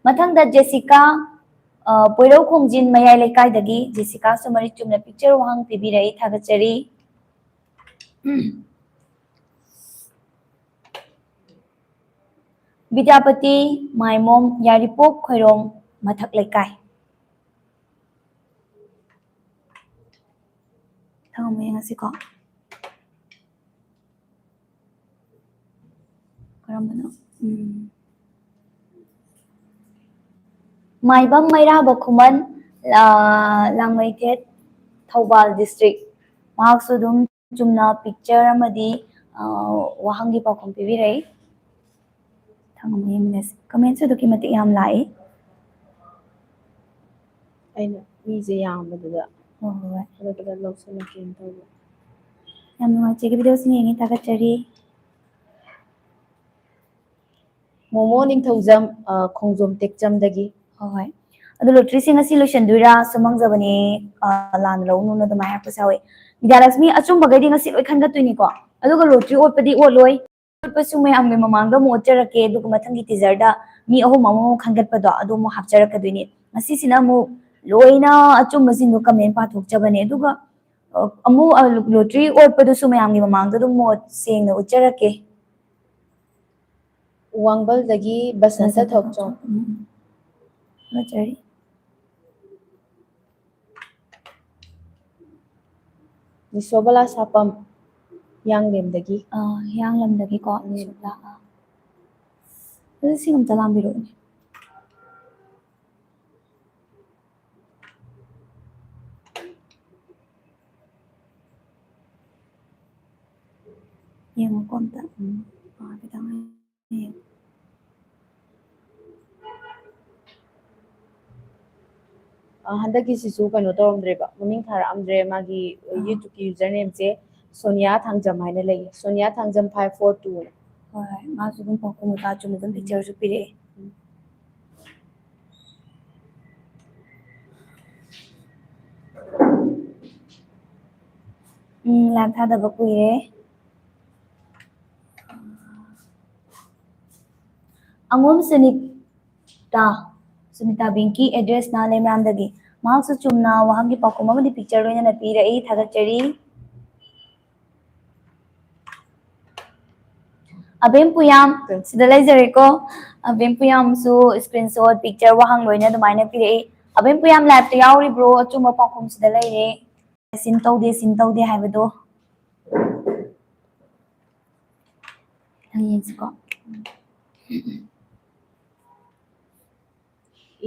ꯃꯊꯪꯗ ꯖꯦꯁꯤꯀꯥ, ꯑ, ꯄꯣꯏꯔꯧ ꯈꯣꯡꯖꯤꯟ ꯃꯌꯥꯏ ꯂꯩꯀꯥꯏꯗꯒꯤ ꯖꯦꯁꯤꯀꯥꯁꯨ ꯃꯔꯤꯛ ꯆꯨꯝꯅ ꯄꯤꯛꯆꯔ ꯋꯥꯍꯪ ꯄꯤꯕꯤꯔꯛꯏ꯫ ꯊꯥꯒꯠꯆꯔꯤ꯫ ꯕꯤꯗ꯭ꯌꯥꯄꯇꯤ ꯃꯥꯏꯃꯣꯝ, ꯌꯥꯏꯔꯤꯄꯣꯛ ꯈꯣꯏꯔꯣꯡ ꯃꯊꯛ ꯂꯩꯀꯥꯏ꯫ ꯃꯊꯪ ꯑꯃꯨꯛ ꯌꯦꯡꯉꯁꯤꯀꯣ꯫ ꯀꯔꯝꯕꯅꯣ? ꯎꯝ꯫ ꯃꯥꯏꯕꯝ ꯃꯩꯔꯥꯕ ꯈꯨꯃꯟ, ꯑ, ꯂꯥꯡꯃꯩꯊꯦꯠ, ꯊꯧꯕꯥꯜ district꯫ ꯃꯍꯥꯛꯁꯨ ꯑꯗꯨꯝ ꯆꯨꯝꯅ ꯄꯤꯛꯆꯔ ꯑꯃꯗꯤ, ꯑ, ꯋꯥꯍꯪꯒꯤ ꯄꯥꯎꯈꯨꯝ ꯄꯤꯕꯤꯔꯛꯏ꯫ ꯃꯊꯪ ꯑꯃꯨꯛ ꯌꯦꯡꯃꯤꯟꯅꯁꯤ꯫ Comment ꯁꯨ ꯑꯗꯨꯛꯀꯤ ꯃꯇꯤꯛ ꯌꯥꯝ ꯂꯥꯛꯏ꯫ ꯑꯩꯅ ꯃꯤꯁꯦ ꯌꯥꯝꯕꯗꯨꯗ ꯍꯣꯏ, ꯍꯣꯏ, ꯍꯣꯏ꯫ ꯈꯔ ꯈꯔ ꯂꯧꯁꯜꯂꯛꯀꯦꯅ ꯇꯧꯕ꯫ ꯌꯥꯝ ꯅꯨꯡꯉꯥꯏꯖꯩ, video ꯁꯤꯡ ꯌꯦꯡꯉꯤ, ꯊꯥꯒꯠꯆꯔꯤ꯫ ꯃꯣꯃꯣ ꯅꯤꯡꯊꯧꯖꯝ, ꯑ, ꯈꯣꯡꯖꯣꯝ ꯇꯦꯛꯆꯝꯗꯒꯤ꯫ ꯍꯣꯏ, ꯍꯣꯏ꯫ ꯑꯗꯣ lottery ꯁꯦ ꯉꯁꯤ ꯂꯣꯏꯁꯤꯟꯗꯣꯏꯔꯥ? ꯁꯨꯝ ꯃꯥꯡꯖꯕꯅꯦ, ꯑ, ꯂꯥꯟꯅ ꯂꯧꯅꯨꯅ ꯑꯗꯨꯃꯥꯏꯅ ꯍꯥꯏꯔꯛꯄꯁꯨ ꯌꯥꯎꯋꯦ꯫ ꯕꯤꯗ꯭ꯌꯥꯂꯛꯁꯃꯤ, ꯑꯆꯨꯝꯕꯈꯩꯗꯤ ꯉꯁꯤ ꯂꯣꯏ ꯈꯟꯒꯠꯇꯣꯏꯅꯤꯀꯣ, ꯑꯗꯨꯒ lottery ꯑꯣꯠꯄꯗꯤ ꯑꯣꯠꯂꯣꯏ꯫ ꯑꯣꯠꯄꯁꯨ ꯃꯌꯥꯝꯒꯤ ꯃꯃꯥꯡꯗ ꯑꯃꯨꯛ ꯑꯣꯠꯆꯔꯛꯀꯦ, ꯑꯗꯨꯒ ꯃꯊꯪꯒꯤ teaser ꯗ ꯃꯤ ꯑꯍꯨꯝ ꯑꯃꯃꯨꯛ ꯈꯟꯒꯠꯄꯗꯣ ꯑꯗꯨ ꯑꯃꯨꯛ ꯍꯥꯞꯆꯔꯛꯀꯗꯣꯏꯅꯤ꯫ ꯉꯁꯤꯁꯤꯅ ꯑꯃꯨꯛ ꯂꯣꯏꯅ ꯑꯆꯨꯝꯕꯁꯤꯡꯗꯣ comment ꯄꯥꯊꯣꯛꯆꯕꯅꯦ, ꯑꯗꯨꯒ, ꯑ, ꯑꯃꯨꯛ, ꯑ, lottery ꯑꯣꯠꯄꯗꯨꯁꯨ ꯃꯌꯥꯝꯒꯤ ꯃꯃꯥꯡꯗ ꯑꯗꯨꯝ ꯃꯣꯠ ꯁꯦꯡꯅ ꯎꯠꯆꯔꯛꯀꯦ꯫ ꯋꯥꯡꯕꯜꯗꯒꯤ ꯕꯁꯟꯇ ꯊꯣꯛꯆꯣꯝ꯫ ꯎꯝ, ꯎꯝ꯫ ꯊꯥꯒꯠꯆꯔꯤ꯫ ꯅꯤꯁꯣꯕꯂꯥ ꯁꯥꯄꯝ, ꯍꯤꯌꯥꯡꯂꯦꯝꯗꯒꯤ꯫ ꯑꯥ, ꯍꯤꯌꯥꯡꯂꯝꯗꯒꯤꯀꯣ, ꯎꯝ꯫ ꯅꯤꯁꯣꯕꯂꯥ, ꯑꯥ꯫ ꯑꯗꯨ ꯁꯤ ꯑꯝꯇ ꯂꯥꯡꯕꯤꯔꯛꯎꯅꯦ꯫ ꯌꯦꯡꯉꯨꯀꯣ ꯑꯝꯇ꯫ ꯎꯝ꯫ ꯑꯥ, ꯈꯤꯇꯪ꯫ ꯑ, ꯍꯟꯗꯛꯀꯤꯁꯤꯁꯨ ꯀꯩꯅꯣ ꯇꯧꯔꯝꯗ꯭ꯔꯦꯕ, ꯃꯃꯤꯡ ꯊꯥꯔꯛꯑꯝꯗ꯭ꯔꯦ꯫ ꯃꯥꯒꯤ ꯑꯥ꯫ YouTube ꯀꯤ user name ꯁꯦ ꯁꯣꯅꯤꯌꯥ ꯊꯥꯡꯖꯝ ꯍꯥꯏꯅ ꯂꯩꯌꯦ, Sonia Thangjam five four two꯫ ꯍꯣꯏ, ꯍꯣꯏ, ꯃꯥꯁꯨ ꯑꯗꯨꯝ ꯄꯥꯎꯈꯨꯝ ꯀꯩꯀꯥ ꯆꯨꯝꯅ ꯑꯗꯨꯝ picture ꯁꯨ ꯄꯤꯔꯛꯑꯦ꯫ ꯎꯝ꯫ ꯂꯥꯏꯞ ꯊꯥꯗꯕ ꯀꯨꯏꯔꯦ꯫ ꯑꯉꯣꯝ ꯁꯨꯅꯤꯇꯥ, ꯁꯨꯅꯤꯇꯥ ꯕꯦꯡꯀꯤ ꯑꯦꯗ꯭ꯔꯦꯁꯅ ꯂꯩꯃꯔꯥꯝꯗꯒꯤ꯫ ꯃꯍꯥꯛꯁꯨ ꯆꯨꯝꯅ ꯋꯥꯍꯪꯒꯤ ꯄꯥꯎꯈꯨꯝ ꯑꯃꯗꯤ ꯄꯤꯛꯆꯔ ꯂꯣꯏꯅꯅ ꯄꯤꯔꯛꯏ꯫ ꯊꯥꯒꯠꯆꯔꯤ꯫ ꯑꯕꯦꯝ ꯄꯨꯌꯥꯝ, ꯁꯤꯗ ꯂꯩꯖꯔꯦꯀꯣ꯫ ꯑꯕꯦꯝ ꯄꯨꯌꯥꯝꯁꯨ ꯁ꯭ꯀ꯭ꯔꯤꯟ ꯁꯣꯠ, ꯄꯤꯛꯆꯔ, ꯋꯥꯍꯪ ꯂꯣꯏꯅ ꯑꯗꯨꯃꯥꯏꯅ ꯄꯤꯔꯛꯏ꯫ ꯑꯕꯦꯝ ꯄꯨꯌꯥꯝ ꯂꯥꯏꯞꯇ ꯌꯥꯎꯔꯤꯕ꯭ꯔꯣ? ꯑꯆꯨꯝꯕ ꯄꯥꯎꯈꯨꯝ ꯁꯤꯗ ꯂꯩꯔꯦ꯫ ꯁꯤꯟ ꯇꯧꯗꯦ, ꯁꯤꯟ ꯇꯧꯗꯦ ꯍꯥꯏꯕꯗꯣ꯫ ꯈꯤꯇꯪ ꯌꯦꯡꯁꯤꯀꯣ꯫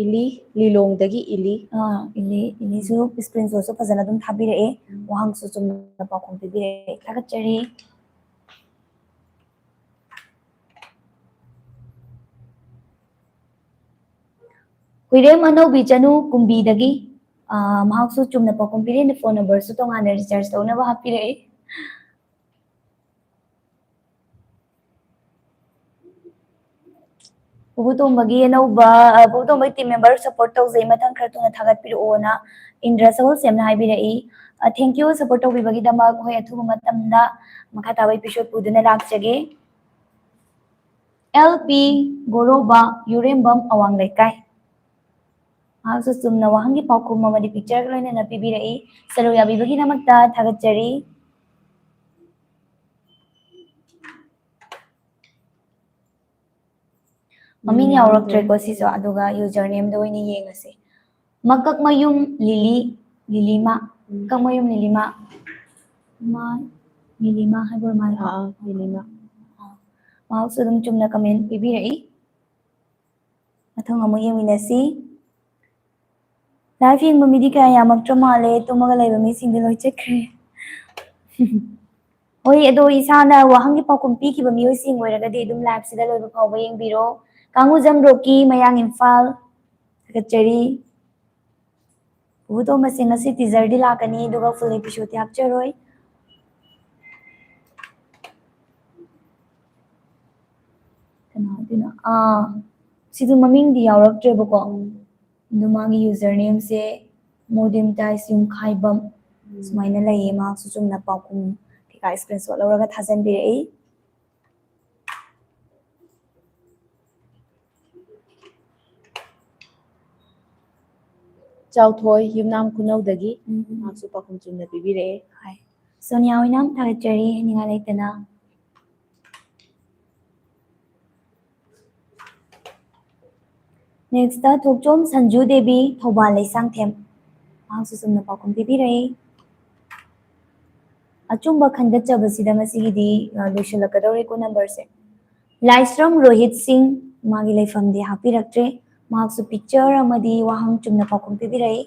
ꯏꯂꯤ, ꯂꯤꯂꯣꯡꯗꯒꯤ ꯏꯂꯤ꯫ ꯑꯥ, ꯏꯂꯤ, ꯏꯂꯤꯁꯨ ꯁ꯭ꯀ꯭ꯔꯤꯟ ꯁꯣꯠꯁꯨ ꯐꯖꯅ ꯑꯗꯨꯝ ꯊꯥꯕꯤꯔꯛꯑꯦ꯫ ꯎꯝ꯫ ꯋꯥꯍꯪꯁꯨ ꯆꯨꯝꯅ ꯄꯥꯎꯈꯨꯝ ꯄꯤꯕꯤꯔꯛꯑꯦ꯫ ꯊꯥꯒꯠꯆꯔꯤ꯫ ꯍꯨꯏꯔꯦꯝ ꯑꯅꯧꯕꯤ ꯆꯅꯨ ꯀꯨꯝꯕꯤꯗꯒꯤ, ꯑꯥ, ꯃꯍꯥꯛꯁꯨ ꯆꯨꯝꯅ ꯄꯥꯎꯈꯨꯝ ꯄꯤꯔꯦ꯫ ꯐꯣꯟ ꯅꯝꯕꯔꯁꯨ ꯇꯣꯉꯥꯟꯅ ꯔꯤꯆꯥꯔꯖ ꯇꯧꯅꯕ ꯍꯥꯞꯄꯤꯔꯛꯏ꯫ ꯄꯨꯕꯨ ꯇꯣꯝꯕꯒꯤ ꯑꯅꯧꯕ, ꯑ, ꯄꯨꯕꯨ ꯇꯣꯝꯕꯒꯤ ꯇꯤꯝ ꯃꯦꯝꯕꯔ ꯁꯄꯣꯔꯠ ꯇꯧꯖꯩ, ꯃꯊꯪ ꯈꯔ ꯊꯨꯅ ꯊꯥꯒꯠꯄꯤꯔꯛꯑꯣꯅ ꯏꯟꯗ꯭ꯔ ꯁꯒꯣꯜꯁꯦꯝꯅ ꯍꯥꯏꯕꯤꯔꯛꯏ꯫ ꯑ, thank you support ꯇꯧꯕꯤꯕꯒꯤ ꯗꯃꯛ꯫ ꯍꯣꯏ, ꯑꯊꯨꯕ ꯃꯇꯝꯗ ꯃꯈꯥ ꯇꯥꯕ episode ꯄꯨꯗꯨꯅ ꯂꯥꯛꯆꯒꯦ꯫ ꯑꯦꯜ ꯄꯤ ꯒꯣꯔꯣꯕ, ꯌꯨꯔꯦꯝꯕꯝ, ꯑꯋꯥꯡ ꯂꯩꯀꯥꯏ꯫ ꯃꯍꯥꯛꯁꯨ ꯆꯨꯝꯅ ꯋꯥꯍꯪꯒꯤ ꯄꯥꯎꯈꯨꯝ ꯑꯃꯗꯤ ꯄꯤꯛꯆꯔꯒ ꯂꯣꯏꯅꯅ ꯄꯤꯕꯤꯔꯛꯏ꯫ ꯁꯔꯨꯛ ꯌꯥꯕꯤꯕꯒꯤꯗꯃꯛꯇ ꯊꯥꯒꯠꯆꯔꯤ꯫ ꯃꯃꯤꯡ ꯎꯝ, ꯌꯥꯎꯔꯛꯇ꯭ꯔꯦꯀꯣ ꯌꯥꯎꯔꯛꯇ꯭ꯔꯦ꯫ ꯁꯤꯁꯨ, ꯑꯗꯨꯒ ꯌꯨꯖꯔ ꯅꯦꯝꯗ ꯑꯣꯏꯅ ꯌꯦꯡꯉꯁꯤ꯫ ꯃꯀꯛꯃꯌꯨꯝ ꯂꯤꯂꯤ, ꯂꯤꯂꯤꯃꯥ, ꯎꯝ꯫ ꯃꯀꯛꯃꯌꯨꯝ ꯂꯤꯂꯤꯃꯥ, ꯃꯥ, ꯂꯤꯂꯤꯃꯥ ꯍꯥꯏꯕ ꯑꯣꯏꯔ ꯃꯥꯜꯂꯦꯀꯣ? ꯑꯥ, ꯑꯥ, ꯂꯤꯂꯤꯃꯥ꯫ ꯑꯥ, ꯃꯍꯥꯛꯁꯨ ꯑꯗꯨꯝ ꯆꯨꯝꯅ ꯀꯃꯦꯟ ꯄꯤꯕꯤꯔꯛꯏ꯫ ꯃꯊꯪ ꯑꯃꯨꯛ ꯌꯦꯡꯃꯤꯟꯅꯁꯤ꯫ ꯂꯥꯏꯐ ꯌꯦꯡꯕ ꯃꯤꯗꯤ ꯀꯌꯥ ꯌꯥꯝꯃꯛꯇ꯭ꯔ ꯃꯥꯜꯂꯦ, ꯇꯨꯝꯃꯒ ꯂꯩꯕ ꯃꯤꯁꯤꯡꯗꯤ ꯂꯣꯏ ꯆꯠꯈ꯭ꯔꯦ꯫ ꯍꯣꯏ, ꯑꯗꯣ ꯏꯁꯥꯅ ꯋꯥꯍꯪꯒꯤ ꯄꯥꯎꯈꯨꯝ ꯄꯤꯈꯤꯕ ꯃꯤꯑꯣꯏꯁꯤꯡ ꯑꯣꯏꯔꯒꯗꯤ ꯑꯗꯨꯝ ꯂꯥꯏꯐꯁꯤꯗ ꯂꯣꯏꯕ ꯐꯥꯎꯕ ꯌꯦꯡꯕꯤꯔꯣ꯫ ꯀꯥꯡꯉꯨꯖꯝ ꯔꯣꯀꯤ, ꯃꯌꯥꯡ ꯏꯝꯐꯥꯜ, ꯊꯥꯒꯠꯆꯔꯤ꯫ ꯄꯨꯄꯨ ꯇꯣꯝꯕꯁꯦ ꯉꯁꯤ ꯇꯤꯖꯔꯗꯤ ꯂꯥꯛꯀꯅꯤ, ꯑꯗꯨꯒ ꯐꯨꯜ ꯑꯦꯄꯤꯁꯣꯗꯇꯤ ꯍꯥꯞꯆꯔꯣꯏ꯫ ꯀꯅꯥ ꯑꯣꯏꯗꯣꯏꯅꯣ? ꯑꯥ, ꯁꯤꯗꯣ ꯃꯃꯤꯡꯗꯤ ꯌꯥꯎꯔꯛꯇ꯭ꯔꯦꯕꯀꯣ꯫ ꯎꯝ꯫ ꯑꯗꯣ ꯃꯥꯒꯤ ꯌꯨꯖꯔ ꯅꯦꯝꯁꯦ ꯃꯣꯗꯦꯝ ꯇꯥꯏꯁ ꯌꯨꯝꯈꯥꯏꯕꯝ꯫ ꯁꯨꯃꯥꯏꯅ ꯂꯩꯌꯦ꯫ ꯃꯍꯥꯛꯁꯨ ꯆꯨꯝꯅ ꯄꯥꯎꯈꯨꯝ ꯀꯩꯀꯥ screenshot ꯂꯧꯔꯒ ꯊꯥꯖꯟꯕꯤꯔꯛꯏ꯫ ꯆꯥꯎꯊꯣꯏ ꯌꯨꯝꯅꯥꯝ ꯈꯨꯅꯧꯗꯒꯤ ꯎꯝ, ꯎꯝ꯫ ꯃꯍꯥꯛꯁꯨ ꯄꯥꯎꯈꯨꯝ ꯆꯨꯝꯅ ꯄꯤꯕꯤꯔꯛꯑꯦ꯫ ꯍꯣꯏ꯫ ꯁꯣꯅꯤꯌꯥ ꯑꯣꯏꯅꯥꯝ, ꯊꯥꯒꯠꯆꯔꯤ, ꯍꯥꯏꯅꯤꯡꯉꯥꯏ ꯂꯩꯇꯅ꯫ Next, ꯊꯣꯛꯆꯣꯝ ꯁꯟꯖꯨ ꯗꯦꯕꯤ, ꯊꯧꯕꯥꯜ ꯂꯩꯁꯥꯡꯊꯦꯝ꯫ ꯃꯍꯥꯛꯁꯨ ꯆꯨꯝꯅ ꯄꯥꯎꯈꯨꯝ ꯄꯤꯕꯤꯔꯛꯏ꯫ ꯑꯆꯨꯝꯕ ꯈꯟꯒꯠꯆꯕꯁꯤꯗ ꯉꯁꯤꯒꯤꯗꯤ, ꯑ, ꯂꯣꯏꯁꯤꯜꯂꯛꯀꯗꯧꯔꯦꯀꯣ numberꯁꯦ꯫ ꯂꯥꯏꯁ꯭ꯔꯝ ꯔꯣꯍꯤꯠ ꯁꯤꯡ, ꯃꯥꯒꯤ ꯂꯩꯐꯝꯗꯤ ꯍꯥꯞꯄꯤꯔꯛꯇ꯭ꯔꯦ꯫ ꯃꯍꯥꯛꯁꯨ picture ꯑꯃꯗꯤ ꯋꯥꯍꯪ ꯆꯨꯝꯅ ꯄꯥꯎꯈꯨꯝ ꯄꯤꯕꯤꯔꯛꯏ꯫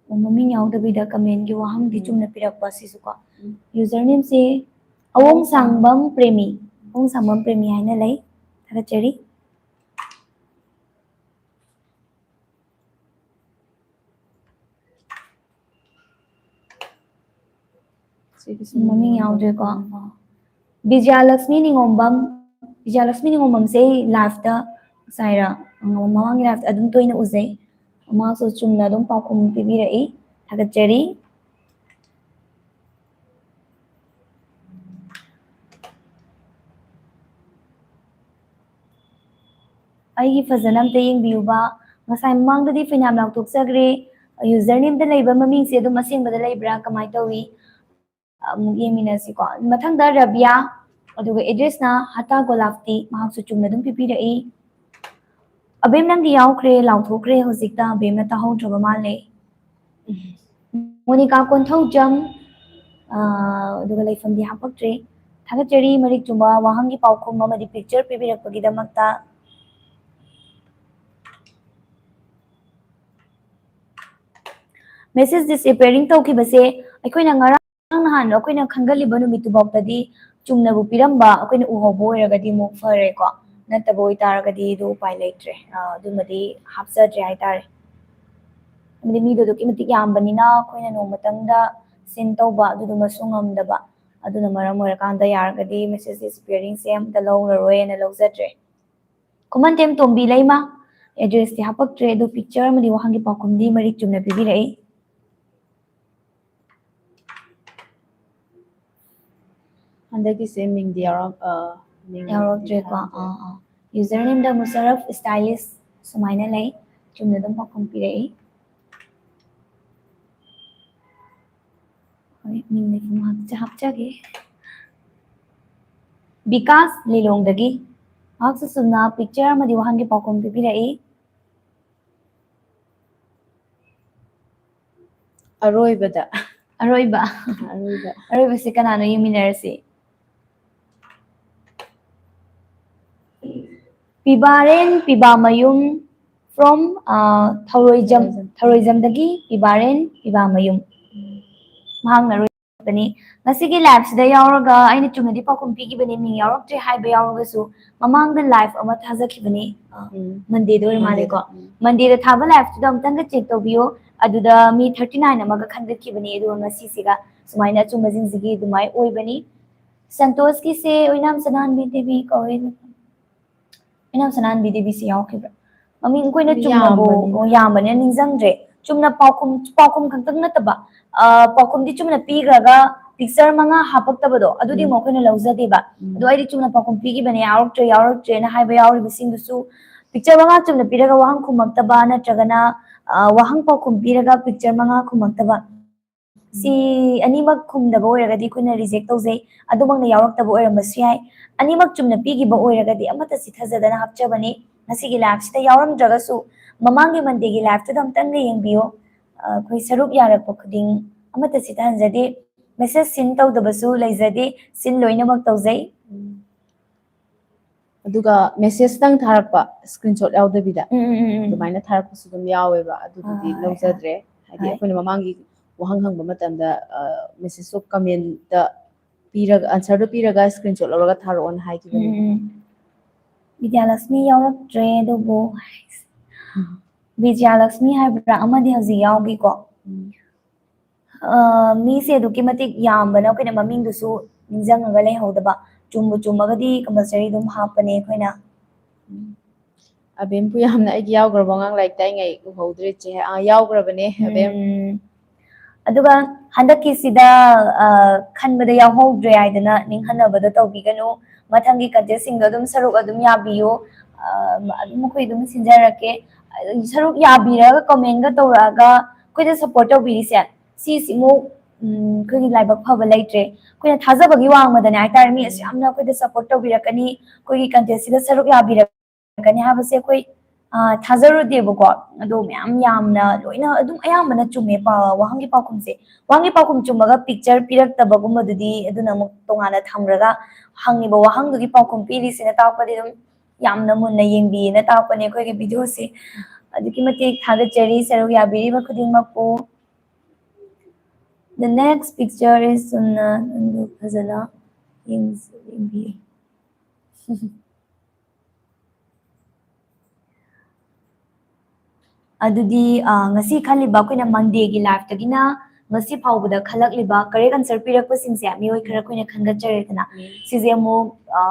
ꯑꯣ, ꯃꯃꯤꯡ ꯌꯥꯎꯗꯕꯤꯗ commentꯀꯤ ꯋꯥꯍꯪꯗꯤ ꯆꯨꯝꯅ ꯄꯤꯔꯛꯄ ꯁꯤꯁꯨꯀꯣ꯫ Usernameꯁꯦ ꯑꯋꯣꯡ ꯁꯥꯡꯕꯝ ꯄ꯭ꯔꯦꯃꯤ, ꯑꯋꯣꯡ ꯁꯥꯡꯕꯝ ꯄ꯭ꯔꯦꯃꯤ ꯍꯥꯏꯅ ꯂꯩ꯫ ꯊꯥꯒꯠꯆꯔꯤ꯫ ꯁꯤꯒꯤꯁꯨ ꯃꯃꯤꯡ ꯌꯥꯎꯗ꯭ꯔꯦꯀꯣ꯫ ꯑꯣ꯫ ꯕꯤꯖꯌꯂꯛꯁꯃꯤ ꯅꯤꯉꯣꯝꯕꯝ, ꯕꯤꯖꯌꯂꯛꯁꯃꯤ ꯅꯤꯉꯣꯝꯕꯝꯁꯦ ꯑꯩ liveꯇ ꯉꯁꯥꯏꯔ, ꯃꯃꯥꯡꯒꯤ liveꯇ ꯑꯗꯨꯝ ꯇꯣꯏꯅ ꯎꯖꯩ꯫ ꯃꯥꯁꯨ ꯆꯨꯝꯅ ꯑꯗꯨꯝ ꯄꯥꯎꯈꯨꯝ ꯄꯤꯕꯤꯔꯛꯏ꯫ ꯊꯥꯒꯠꯆꯔꯤ꯫ ꯑꯩꯒꯤ ꯐꯖꯅ ꯑꯝꯇ ꯌꯦꯡꯕꯤꯌꯨꯕ꯫ ꯉꯁꯥꯏ ꯃꯃꯥꯡꯗꯗꯤ ꯐꯅꯌꯥꯝ ꯂꯥꯎꯊꯣꯛꯆꯈ꯭ꯔꯦ꯫ Usernameꯗ ꯂꯩꯕ ꯃꯃꯤꯡꯁꯦ ꯑꯗꯨꯝ ꯑꯁꯦꯡꯕꯗ ꯂꯩꯕ꯭ꯔꯥ, ꯀꯃꯥꯏꯅ ꯇꯧꯏ? ꯑꯃꯨꯛ ꯌꯦꯡꯃꯤꯟꯅꯁꯤꯀꯣ꯫ ꯃꯊꯪꯗ ꯔꯕꯤꯌꯥ, ꯑꯗꯨꯒ addressꯅ ꯍꯇꯥ ꯒꯣꯂꯥꯞꯇꯤ, ꯃꯍꯥꯛꯁꯨ ꯆꯨꯝꯅ ꯑꯗꯨꯝ ꯄꯤꯕꯤꯔꯛꯏ꯫ ꯑꯕꯦꯝ, ꯅꯪꯗꯤ ꯌꯥꯎꯈ꯭ꯔꯦ, ꯂꯥꯎꯊꯣꯛꯈ꯭ꯔꯦ ꯍꯧꯖꯤꯛꯇ, ꯑꯕꯦꯝꯅ ꯇꯥꯍꯧꯗ꯭ꯔꯕ ꯃꯥꯜꯂꯦ꯫ ꯃꯣꯅꯤꯀꯥ ꯀꯣꯟꯊꯧꯖꯝ, ꯑ, ꯑꯗꯨꯒ ꯂꯩꯐꯝꯗꯤ ꯍꯥꯄꯛꯇ꯭ꯔꯦ꯫ ꯊꯥꯒꯠꯆꯔꯤ ꯃꯔꯤꯛ ꯆꯨꯝꯕ ꯋꯥꯍꯪꯒꯤ ꯄꯥꯎꯈꯨꯝ ꯑꯃꯗꯤ picture ꯄꯤꯕꯤꯔꯛꯄꯒꯤꯗꯃꯛꯇ꯫ Message disappearing ꯇꯧꯈꯤꯕꯁꯦ ꯑꯩꯈꯣꯏꯅ ꯉꯔꯥꯡ ꯅꯍꯥꯟ ꯑꯩꯈꯣꯏꯅ ꯈꯟꯒꯠꯂꯤꯕ ꯅꯨꯃꯤꯠꯇꯨꯐꯥꯎꯗꯗꯤ ꯆꯨꯝꯅꯕꯨ ꯄꯤꯔꯝꯕ, ꯑꯩꯈꯣꯏꯅ ꯎꯍꯧꯕ ꯑꯣꯏꯔꯒꯗꯤ ꯑꯃꯨꯛ ꯐꯔꯦꯀꯣ, ꯅꯠꯇꯕ ꯑꯣꯏꯇꯥꯔꯒꯗꯤ ꯑꯗꯨ ꯎꯄꯥꯏ ꯂꯩꯇ꯭ꯔꯦ꯫ ꯑ, ꯑꯗꯨꯃꯗꯤ ꯍꯥꯞꯆꯗ꯭ꯔꯦ ꯍꯥꯏꯇꯥꯔꯦ꯫ ꯍꯥꯏꯕꯗꯤ ꯃꯤꯗꯣ ꯑꯗꯨꯛꯀꯤ ꯃꯇꯤꯛ ꯌꯥꯝꯕꯅꯤꯅ ꯑꯩꯈꯣꯏꯅ ꯅꯣꯡꯃꯇꯪꯗ send ꯇꯧꯕ ꯑꯗꯨꯗꯨꯃꯁꯨ ꯉꯝꯗꯕ꯫ ꯑꯗꯨꯅ ꯃꯔꯝ ꯑꯣꯏꯔꯀꯥꯟꯗ ꯌꯥꯔꯒꯗꯤ message disappearingꯁꯦ ꯑꯝꯇ ꯂꯧꯔꯔꯣꯏꯅ ꯂꯧꯖꯗ꯭ꯔꯦ꯫ ꯈꯨꯃꯟꯊꯦꯝ ꯇꯣꯝꯕꯤ ꯂꯩꯃ, ꯑꯦꯗ꯭ꯔꯦꯁꯇꯤ ꯍꯥꯄꯛꯇ꯭ꯔꯦ, ꯑꯗꯣ ꯄꯤꯛꯆꯔ ꯑꯃꯗꯤ ꯋꯥꯍꯪꯒꯤ ꯄꯥꯎꯈꯨꯝꯗꯤ ꯃꯔꯤꯛ ꯆꯨꯝꯅ ꯄꯤꯕꯤꯔꯛꯏ꯫ ꯍꯟꯗꯛꯀꯤꯁꯦ ꯃꯤꯡꯗꯤ ꯌꯥꯎꯔꯛ ꯑ, ꯃꯤꯡꯗꯤ ꯌꯥꯎꯔꯛꯇ꯭ꯔꯦꯀꯣ꯫ ꯊꯥꯔꯛꯇ꯭ꯔꯦ꯫ ꯑꯥ ꯑꯥ ꯌꯨꯖꯔ ꯅꯦꯝꯗ ꯃꯨꯁꯔꯐ ꯁ꯭ꯇꯥꯏꯂꯤꯁ ꯁꯨꯃꯥꯏꯅ ꯂꯩ꯫ ꯆꯨꯝꯅ ꯑꯗꯨꯝ ꯄꯥꯎꯈꯨꯝ ꯄꯤꯔꯛꯏ꯫ ꯍꯣꯏ, ꯃꯤꯡ ꯂꯩꯐꯝ ꯍꯥꯞꯆ- ꯍꯥꯞꯆꯒꯦ꯫ ꯕꯤꯀꯥꯁ ꯂꯤꯂꯣꯡꯗꯒꯤ ꯃꯍꯥꯛꯁꯨ ꯆꯨꯝꯅ ꯄꯤꯛꯆꯔ ꯑꯃꯗꯤ ꯋꯥꯍꯪꯒꯤ ꯄꯥꯎꯈꯨꯝ ꯄꯤꯕꯤꯔꯛꯏ꯫ ꯑꯔꯣꯏꯕꯗ ꯑꯔꯣꯏꯕ ꯑꯔꯣꯏꯕ ꯑꯔꯣꯏꯕꯁꯤ ꯀꯅꯥꯅꯣ, ꯌꯦꯡꯃꯤꯟꯅꯔꯁꯤ꯫ ꯄꯤꯕꯥꯔꯦꯟ ꯄꯤꯕꯥꯃꯌꯨꯝ from ꯊꯧꯔꯣꯏꯖꯝ, ꯊꯧꯔꯣꯏꯖꯝꯗꯒꯤ ꯄꯤꯕꯥꯔꯦꯟ ꯄꯤꯕꯥꯃꯌꯨꯝ꯫ ꯃꯍꯥꯛꯅ ꯑꯔꯣꯏꯕꯅꯤ꯫ ꯉꯁꯤꯒꯤ ꯂꯥꯏꯐꯁꯤꯗ ꯌꯥꯎꯔꯒ ꯑꯩꯅ ꯆꯨꯝꯅꯗꯤ ꯄꯥꯎꯈꯨꯝ ꯄꯤꯈꯤꯕꯅꯤ, ꯃꯤꯡ ꯌꯥꯎꯔꯛꯇ꯭ꯔꯦ ꯍꯥꯏꯕ ꯌꯥꯎꯔꯒꯁꯨ, ꯃꯃꯥꯡꯗ ꯂꯥꯏꯐ ꯑꯃ ꯊꯥꯖꯈꯤꯕꯅꯤ꯫ ꯑ, ꯎꯝ꯫ ꯃꯟꯗꯦꯗ ꯑꯣꯏꯔ ꯃꯥꯜꯂꯦꯀꯣ꯫ ꯎꯝ꯫ ꯃꯟꯗꯦꯗ ꯊꯥꯕ ꯂꯥꯏꯐꯇꯨꯗ ꯑꯃꯨꯛꯇꯪꯒ ꯆꯦꯛ ꯇꯧꯕꯤꯌꯣ꯫ ꯑꯗꯨꯗ ꯃꯤ ꯊꯥꯔꯇꯤ ꯅꯥꯏꯟ ꯑꯃꯒ ꯈꯟꯒꯠꯈꯤꯕꯅꯤ, ꯑꯗꯨꯒ ꯉꯁꯤꯁꯤꯒ ꯁꯨꯃꯥꯏꯅ ꯑꯆꯨꯝꯕꯁꯤꯡꯁꯤꯒꯤ ꯑꯗꯨꯃꯥꯏꯅ ꯑꯣꯏꯕꯅꯤ꯫ ꯁꯟꯇꯣꯁꯀꯤꯁꯦ ꯑꯣꯏꯅꯥꯝ ꯁꯅꯥꯍꯟꯕꯤ ꯗꯦꯕꯤ ꯀꯧꯋꯦ꯫ ꯑꯣꯏꯅꯥꯝ ꯁꯅꯥꯍꯟꯕꯤ ꯗꯦꯕꯤꯁꯤ ꯌꯥꯎꯈꯤꯕ꯭ꯔꯥ? ꯃꯃꯤꯡ ꯑꯩꯈꯣꯏꯅ ꯃꯤ ꯆꯨꯝꯅꯕꯨ ꯌꯥꯝꯕꯅꯤꯅ꯫ ꯑꯣ, ꯌꯥꯝꯕꯅꯤꯅ ꯅꯤꯡꯁꯤꯡꯗ꯭ꯔꯦ꯫ ꯆꯨꯝꯅ ꯄꯥꯎꯈꯨꯝ ꯄꯥꯎꯈꯨꯝ ꯈꯛꯇꯪ ꯅꯠꯇꯕ, ꯑ, ꯄꯥꯎꯈꯨꯝꯗꯤ ꯆꯨꯝꯅ ꯄꯤꯈ꯭ꯔꯒ ꯄꯤꯛꯆꯔ ꯃꯉꯥ ꯍꯥꯞꯄꯛꯇꯕꯗꯣ, ꯑꯗꯨꯗꯤ ꯎꯝ꯫ ꯑꯃꯨꯛ ꯑꯩꯈꯣꯏꯅ ꯂꯧꯖꯗꯦꯕ꯫ ꯎꯝ꯫ ꯑꯗꯣ ꯑꯩꯗꯤ ꯆꯨꯝꯅ ꯄꯥꯎꯈꯨꯝ ꯄꯤꯈꯤꯕꯅꯦ, ꯌꯥꯎꯔꯛꯇ꯭ꯔꯦ ꯌꯥꯎꯔꯛꯇ꯭ꯔꯦꯅ ꯍꯥꯏꯕ ꯌꯥꯎꯔꯤꯕꯁꯤꯡꯗꯨꯁꯨ ꯄꯤꯛꯆꯔ ꯃꯉꯥ ꯆꯨꯝꯅ ꯄꯤꯔꯒ ꯋꯥꯍꯪ ꯈꯨꯝꯃꯛꯇꯕ, ꯅꯠꯇ꯭ꯔꯒꯅ, ꯑ, ꯋꯥꯍꯪ ꯄꯥꯎꯈꯨꯝ ꯄꯤꯔꯒ ꯄꯤꯛꯆꯔ ꯃꯉꯥ ꯈꯨꯝꯃꯛꯇꯕ, ꯁꯤ ꯑꯅꯤꯃꯛ ꯈꯨꯝꯗꯕ ꯑꯣꯏꯔꯒꯗꯤ ꯑꯩꯈꯣꯏꯅ ꯔꯤꯖꯦꯛ ꯇꯧꯖꯩ꯫ ꯑꯗꯨꯃꯛꯅ ꯌꯥꯎꯔꯛꯇꯕ ꯑꯣꯏꯔꯝꯕꯁꯨ ꯌꯥꯏ꯫ ꯑꯅꯤꯃꯛ ꯆꯨꯝꯅ ꯄꯤꯈꯤꯕ ꯑꯣꯏꯔꯒꯗꯤ ꯑꯃꯠꯇ ꯆꯤꯊꯖꯗꯅ ꯍꯥꯞꯆꯕꯅꯤ꯫ ꯉꯁꯤꯒꯤ ꯂꯥꯏꯐꯁꯤꯗ ꯌꯥꯎꯔꯝꯗ꯭ꯔꯒꯁꯨ ꯃꯃꯥꯡꯒꯤ ꯃꯟꯗꯦꯒꯤ ꯂꯥꯏꯐꯇꯨꯗ ꯑꯃꯨꯛꯇꯪꯒ ꯌꯦꯡꯕꯤꯌꯨ꯫ ꯑ, ꯑꯩꯈꯣꯏ ꯁꯔꯨꯛ ꯌꯥꯔꯛꯄ ꯈꯨꯗꯤꯡ ꯑꯃꯠꯇ ꯆꯤꯊꯍꯟꯖꯗꯦ꯫ ꯃꯦꯁꯦꯖ ꯁꯤꯟ ꯇꯧꯗꯕꯁꯨ ꯂꯩꯖꯗꯦ꯫ ꯁꯤꯟ ꯂꯣꯏꯅꯃꯛ ꯇꯧꯖꯩ꯫ ꯑꯗꯨꯒ ꯃꯦꯁꯦꯖꯇꯪ ꯊꯥꯔꯛꯄ, ꯁ꯭ꯀ꯭ꯔꯤꯟꯁꯣꯠ ꯌꯥꯎꯗꯕꯤꯗ ꯎꯝ, ꯎꯝ, ꯎꯝ, ꯎꯝ꯫ ꯑꯗꯨꯃꯥꯏꯅ ꯊꯥꯔꯛꯄꯁꯨ ꯑꯗꯨꯝ ꯌꯥꯎꯋꯦꯕ꯫ ꯑꯗꯨꯗꯨꯗꯤ ꯍꯣꯏ, ꯍꯣꯏ, ꯂꯧꯖꯗ꯭ꯔꯦ꯫ ꯍꯥꯏꯗꯤ ꯍꯣꯏ꯫ ꯑꯩꯈꯣꯏꯅ ꯃꯃꯥꯡꯒꯤ ꯋꯥꯍꯪ ꯍꯪꯕ ꯃꯇꯝꯗ, ꯑ, ꯃꯦꯁꯦꯖꯇꯣ ꯀꯃꯦꯟꯇ ꯄꯤꯔꯒ, ꯑꯟꯁꯔꯗꯣ ꯄꯤꯔꯒ ꯁ꯭ꯀ꯭ꯔꯤꯟꯁꯣꯠ ꯂꯧꯔꯒ ꯊꯥꯔꯛꯑꯣꯅ ꯍꯥꯏꯈꯤꯕꯅꯦ꯫ ꯎꯝ, ꯎꯝ꯫ ꯕꯤꯗ꯭ꯌꯥꯂꯛꯁꯃꯤ ꯌꯥꯎꯔꯛꯇ꯭ꯔꯦ, ꯑꯗꯨꯕꯨ ꯎꯝ꯫ ꯕꯤꯖꯌꯂꯛꯁꯃꯤ ꯍꯥꯏꯕ꯭ꯔꯥ ꯑꯃꯗꯤ ꯍꯧꯖꯤꯛ ꯌꯥꯎꯈꯤꯀꯣ꯫ ꯎꯝ꯫ ꯑ, ꯃꯤꯁꯦ ꯑꯗꯨꯛꯀꯤ ꯃꯇꯤꯛ ꯌꯥꯝꯕꯅ ꯑꯩꯈꯣꯏꯅ ꯃꯃꯤꯡꯗꯨꯁꯨ ꯅꯤꯡꯁꯤꯡꯉꯒ ꯂꯩꯍꯧꯗꯕ꯫ ꯆꯨꯝꯕꯨ ꯆꯨꯝꯃꯒꯗꯤ ꯀꯝꯄꯜꯁꯔꯤ ꯑꯗꯨꯝ ꯍꯥꯞꯄꯅꯦ ꯑꯩꯈꯣꯏꯅ꯫ ꯎꯝ꯫ ꯑꯕꯦꯝꯄꯨ ꯌꯥꯝꯅ ꯑꯩꯒꯤ ꯌꯥꯎꯈ꯭ꯔꯕ ꯑꯉꯥꯡ ꯂꯥꯏꯔꯤꯛ ꯇꯥꯛꯏꯉꯩ ꯎꯍꯧꯗ꯭ꯔꯦ ꯆꯦ꯫ ꯑꯥ, ꯌꯥꯎꯈ꯭ꯔꯕꯅꯦ ꯑꯕꯦꯝ꯫ ꯎꯝ꯫ ꯑꯗꯨꯒ ꯍꯟꯗꯛꯀꯤꯁꯤꯗ, ꯑ, ꯈꯟꯕꯗ ꯌꯥꯎꯍꯧꯗ꯭ꯔꯦ ꯍꯥꯏꯗꯅ ꯅꯤꯡꯍꯟꯅꯕꯗꯣ ꯇꯧꯕꯤꯒꯅꯨ꯫ ꯃꯊꯪꯒꯤ contestꯁꯤꯡꯗꯣ ꯑꯗꯨꯝ ꯁꯔꯨꯛ ꯑꯗꯨꯝ ꯌꯥꯕꯤꯌꯨ꯫ ꯑ, ꯑꯗꯨꯝ ꯑꯩꯈꯣꯏ ꯑꯗꯨꯝ ꯁꯤꯟꯖꯔꯛꯀꯦ꯫ ꯁꯔꯨꯛ ꯌꯥꯕꯤꯔꯒ commentꯒ ꯇꯧꯔꯛꯑꯒ ꯑꯩꯈꯣꯏꯗ support ꯇꯧꯕꯤꯔꯤꯁꯦ, ꯁꯤꯁꯤꯃꯨꯛ, ꯎꯝ, ꯑꯩꯈꯣꯏꯒꯤ ꯂꯥꯏꯕꯛ ꯐꯕ ꯂꯩꯇ꯭ꯔꯦ꯫ ꯑꯩꯈꯣꯏꯅ ꯊꯥꯖꯕꯒꯤ ꯋꯥꯡꯃꯗꯅꯦ ꯍꯥꯏꯇꯥꯔꯦ, ꯃꯤ ꯑꯁꯨꯛ ꯌꯥꯝꯅ ꯑꯩꯈꯣꯏꯗ support ꯇꯧꯕꯤꯔꯛꯀꯅꯤ, ꯑꯩꯈꯣꯏꯒꯤ contestꯁꯤꯗ ꯁꯔꯨꯛ ꯌꯥꯕꯤꯔꯛꯀꯅꯤ ꯍꯥꯏꯕꯁꯦ ꯑꯩꯈꯣꯏ, ꯑ, ꯊꯥꯖꯔꯨꯗꯦꯕꯀꯣ꯫ ꯑꯗꯣ ꯃꯌꯥꯝ ꯌꯥꯝꯅ ꯂꯣꯏꯅ ꯑꯗꯨꯝ ꯑꯌꯥꯝꯕꯅ ꯆꯨꯝꯃꯦ ꯄꯥ-, ꯋꯥꯍꯪꯒꯤ ꯄꯥꯎꯈꯨꯝꯁꯦ꯫ ꯋꯥꯍꯪꯒꯤ ꯄꯥꯎꯈꯨꯝ ꯆꯨꯝꯃꯒ picture ꯄꯤꯔꯛꯇꯕꯒꯨꯝꯕꯗꯨꯗꯤ ꯑꯗꯨꯅ ꯑꯃꯨꯛ ꯇꯣꯉꯥꯟꯅ ꯊꯝꯈ꯭ꯔꯒ ꯍꯪꯉꯤꯕ ꯋꯥꯍꯪꯗꯨꯒꯤ ꯄꯥꯎꯈꯨꯝ ꯄꯤꯔꯤꯁꯤꯅ ꯇꯥꯛꯄꯗꯤ ꯑꯗꯨꯝ ꯌꯥꯝꯅ ꯃꯨꯟꯅ ꯌꯦꯡꯕꯤꯌꯦꯅ ꯇꯥꯛꯄꯅꯦ ꯑꯩꯈꯣꯏꯒꯤ videoꯁꯦ꯫ ꯑꯗꯨꯛꯀꯤ ꯃꯇꯤꯛ ꯊꯥꯒꯠꯆꯔꯤ ꯁꯔꯨꯛ ꯌꯥꯕꯤꯔꯤꯕ ꯈꯨꯗꯤꯡꯃꯛꯄꯨ꯫ The next picture is ꯆꯨꯝꯅ ꯑꯗꯨ ꯐꯖꯅ ꯌꯦꯡꯁꯤ-, ꯌꯦꯡꯕꯤꯌꯨ꯫ ꯑꯗꯨꯗꯤ, ꯑ, ꯉꯁꯤ ꯈꯜꯂꯤꯕ ꯑꯩꯈꯣꯏꯅ Mondayꯒꯤ liveꯇꯒꯤꯅ ꯉꯁꯤ ꯐꯥꯎꯕꯗ ꯈꯜꯂꯛꯂꯤꯕ correct answer ꯄꯤꯔꯛꯄꯁꯤꯡꯁꯦ ꯃꯤꯑꯣꯏ ꯈꯔ ꯑꯩꯈꯣꯏꯅ ꯈꯟꯒꯠꯆꯔꯦꯗꯅ꯫ ꯎꯝ꯫ ꯁꯤꯁꯦ ꯑꯃꯨꯛ, ꯑ,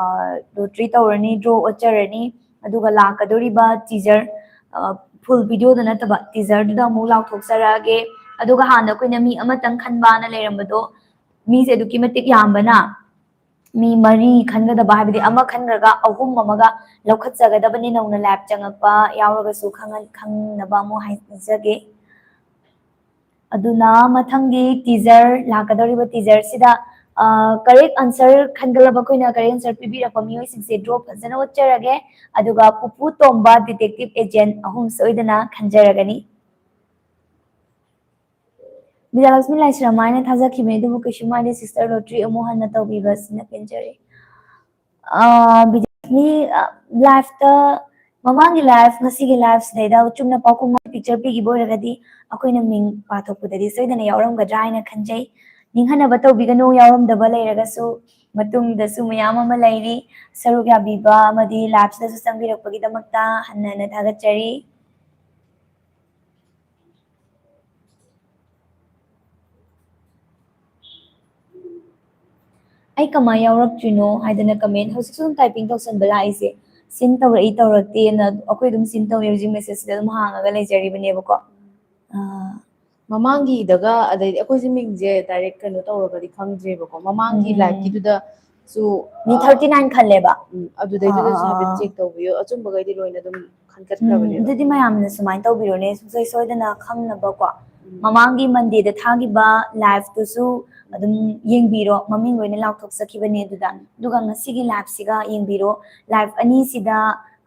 lottery ꯇꯧꯔꯅꯤ, draw ꯑꯣꯠꯆꯔꯅꯤ, ꯑꯗꯨꯒ ꯂꯥꯛꯀꯗꯧꯔꯤꯕ teaser, ꯑ, full videoꯗ ꯅꯠꯇꯕ teaserꯗꯨꯗ ꯑꯃꯨꯛ ꯂꯥꯎꯊꯣꯛꯆꯔꯛꯑꯒꯦ꯫ ꯑꯗꯨꯒ ꯍꯥꯟꯅ ꯑꯩꯈꯣꯏꯅ ꯃꯤ ꯑꯃꯇꯪ ꯈꯟꯕꯅ ꯂꯩꯔꯝꯕꯗꯣ, ꯃꯤꯁꯦ ꯑꯗꯨꯛꯀꯤ ꯃꯇꯤꯛ ꯌꯥꯝꯕꯅ, ꯃꯤ ꯃꯔꯤ ꯈꯟꯒꯗꯕ, ꯍꯥꯏꯕꯗꯤ ꯑꯃ ꯈꯟꯈ꯭ꯔꯒ ꯑꯍꯨꯝ ꯑꯃꯒ ꯂꯧꯈꯠꯆꯒꯗꯕꯅꯤ, ꯅꯧꯅ live ꯆꯪꯉꯛꯄ ꯌꯥꯎꯔꯒꯁꯨ ꯈꯪꯍꯟ-, ꯈꯪꯅꯕ ꯑꯃꯨꯛ ꯍꯥꯏꯖꯒꯦ꯫ ꯑꯗꯨꯅ ꯃꯊꯪꯒꯤ teaser, ꯂꯥꯛꯀꯗꯧꯔꯤꯕ teaserꯁꯤꯗ, ꯑ, correct answer ꯈꯟꯒꯠꯂꯕ, ꯑꯩꯈꯣꯏꯅ correct answer ꯄꯤꯕꯤꯔꯛꯄ ꯃꯤꯑꯣꯏꯁꯤꯡꯁꯦ draw ꯐꯖꯅ ꯑꯣꯠꯆꯔꯒꯦ꯫ ꯑꯗꯨꯒ ꯄꯨꯄꯨ ꯇꯣꯝꯕ detective agent ꯑꯍꯨꯝ ꯁꯣꯏꯗꯅ ꯈꯟꯖꯔꯒꯅꯤ꯫ ꯕꯤꯖꯌꯂꯛꯁꯃꯤ ꯂꯥꯏꯁ꯭ꯔꯝ ꯍꯥꯏꯅ ꯊꯥꯖꯈꯤꯕꯅꯤ, ꯑꯗꯨꯕꯨ ꯀꯩꯁꯨ ꯃꯥꯗꯤ sister lottery ꯑꯃꯨꯛ ꯍꯟꯅ ꯇꯧꯕꯤꯕꯁꯤꯅ ꯄꯦꯟꯖꯔꯦ꯫ ꯑ, ꯕꯤꯖꯌꯂꯛꯁꯃꯤ, ꯑ, liveꯇ, ꯃꯃꯥꯡꯒꯤ live, ꯉꯁꯤꯒꯤ live ꯁꯤꯗꯩꯗ ꯆꯨꯝꯅ ꯄꯥꯎꯈꯨꯝ ꯑꯃ picture ꯄꯤꯈꯤꯕ ꯑꯣꯏꯔꯒꯗꯤ ꯑꯩꯈꯣꯏꯅ ꯃꯤꯡ ꯄꯥꯊꯣꯛꯄꯗꯗꯤ ꯁꯣꯏꯗꯅ ꯌꯥꯎꯔꯝꯒꯗ꯭ꯔꯥ ꯍꯥꯏꯅ ꯈꯟꯖꯩ꯫ ꯅꯤꯡꯍꯟꯅꯕ ꯇꯧꯕꯤꯒꯅꯨ, ꯌꯥꯎꯔꯝꯗꯕ ꯂꯩꯔꯒꯁꯨ ꯃꯇꯨꯡꯗꯁꯨ ꯃꯌꯥꯝ ꯑꯃ ꯂꯩꯔꯤ꯫ ꯁꯔꯨꯛ ꯌꯥꯕꯤꯕ ꯑꯃꯗꯤ liveꯁꯤꯗꯁꯨ ꯆꯪꯕꯤꯔꯛꯄꯒꯤꯗꯃꯛꯇ ꯍꯟꯅ ꯍꯟꯅ ꯊꯥꯒꯠꯆꯔꯤ꯫ ꯑꯩ ꯀꯃꯥꯏ ꯌꯥꯎꯔꯛꯇ꯭ꯔꯤꯅꯣ ꯍꯥꯏꯗꯅ comment ꯍꯧꯖꯤꯛꯁꯨ ꯑꯗꯨꯝ typing ꯇꯧꯁꯟꯕ ꯂꯥꯛꯏꯁꯦ꯫ ꯁꯤꯟ ꯇꯧꯔꯛꯏ ꯇꯧꯔꯛꯇꯦꯅ ꯑꯩꯈꯣꯏ ꯑꯗꯨꯝ ꯁꯤꯟ ꯇꯧꯅꯩ ꯍꯧꯖꯤꯛ ꯃꯦꯁꯦꯖꯁꯤꯗ ꯑꯗꯨꯝ ꯍꯥꯡꯉꯒ ꯂꯩꯖꯔꯤꯕꯅꯦꯕꯀꯣ꯫ ꯑꯥ, ꯃꯃꯥꯡꯒꯤꯗꯒ ꯑꯗꯩꯗꯤ ꯑꯩꯈꯣꯏꯁꯦ ꯃꯤꯡꯁꯦ ꯗꯥꯏꯔꯦꯛ ꯀꯩꯅꯣ ꯇꯧꯔꯒꯗꯤ ꯈꯪꯗ꯭ꯔꯦꯕꯀꯣ, ꯃꯃꯥꯡꯒꯤ ꯎꯝ. ꯂꯥꯏꯐꯀꯤꯗꯨꯗ ꯁꯨ ꯃꯤ ꯊꯥꯔꯇꯤ ꯅꯥꯏꯟ ꯈꯜꯂꯦꯕ꯫ ꯎꯝ, ꯑꯗꯨꯗꯩꯗꯨꯗꯁꯨ ꯑꯥ, ꯑꯥ, ꯍꯥꯏꯐꯦꯠ ꯑꯥ. ꯆꯦꯛ ꯇꯧꯕꯤꯌꯨ, ꯑꯆꯨꯝꯕꯈꯩꯗꯤ ꯂꯣꯏꯅ ꯑꯗꯨꯝ ꯎꯝ, ꯈꯟꯒꯠꯈ꯭ꯔꯕꯅꯦꯕ꯫ ꯑꯗꯨꯗꯤ ꯃꯌꯥꯝꯅ ꯁꯨꯃꯥꯏꯅ ꯇꯧꯕꯤꯔꯣꯅꯦ, ꯁꯨꯡꯁꯣꯏ ꯁꯣꯏꯗꯅ ꯈꯪꯅꯕꯀꯣ꯫ ꯎꯝ. ꯃꯃꯥꯡꯒꯤ ꯃꯟꯗꯦꯗ ꯊꯥꯈꯤꯕ ꯂꯥꯏꯐꯇꯨꯁꯨ ꯑꯗꯨꯝ ꯌꯦꯡꯕꯤꯔꯣ, ꯃꯃꯤꯡ ꯂꯣꯏꯅ ꯂꯥꯎꯊꯣꯛꯆꯈꯤꯕꯅꯦ ꯑꯗꯨꯗ꯫ ꯑꯗꯨꯒ ꯉꯁꯤꯒꯤ ꯂꯥꯏꯐꯁꯤꯒ ꯌꯦꯡꯕꯤꯔꯣ, ꯂꯥꯏꯐ ꯑꯅꯤꯁꯤꯗ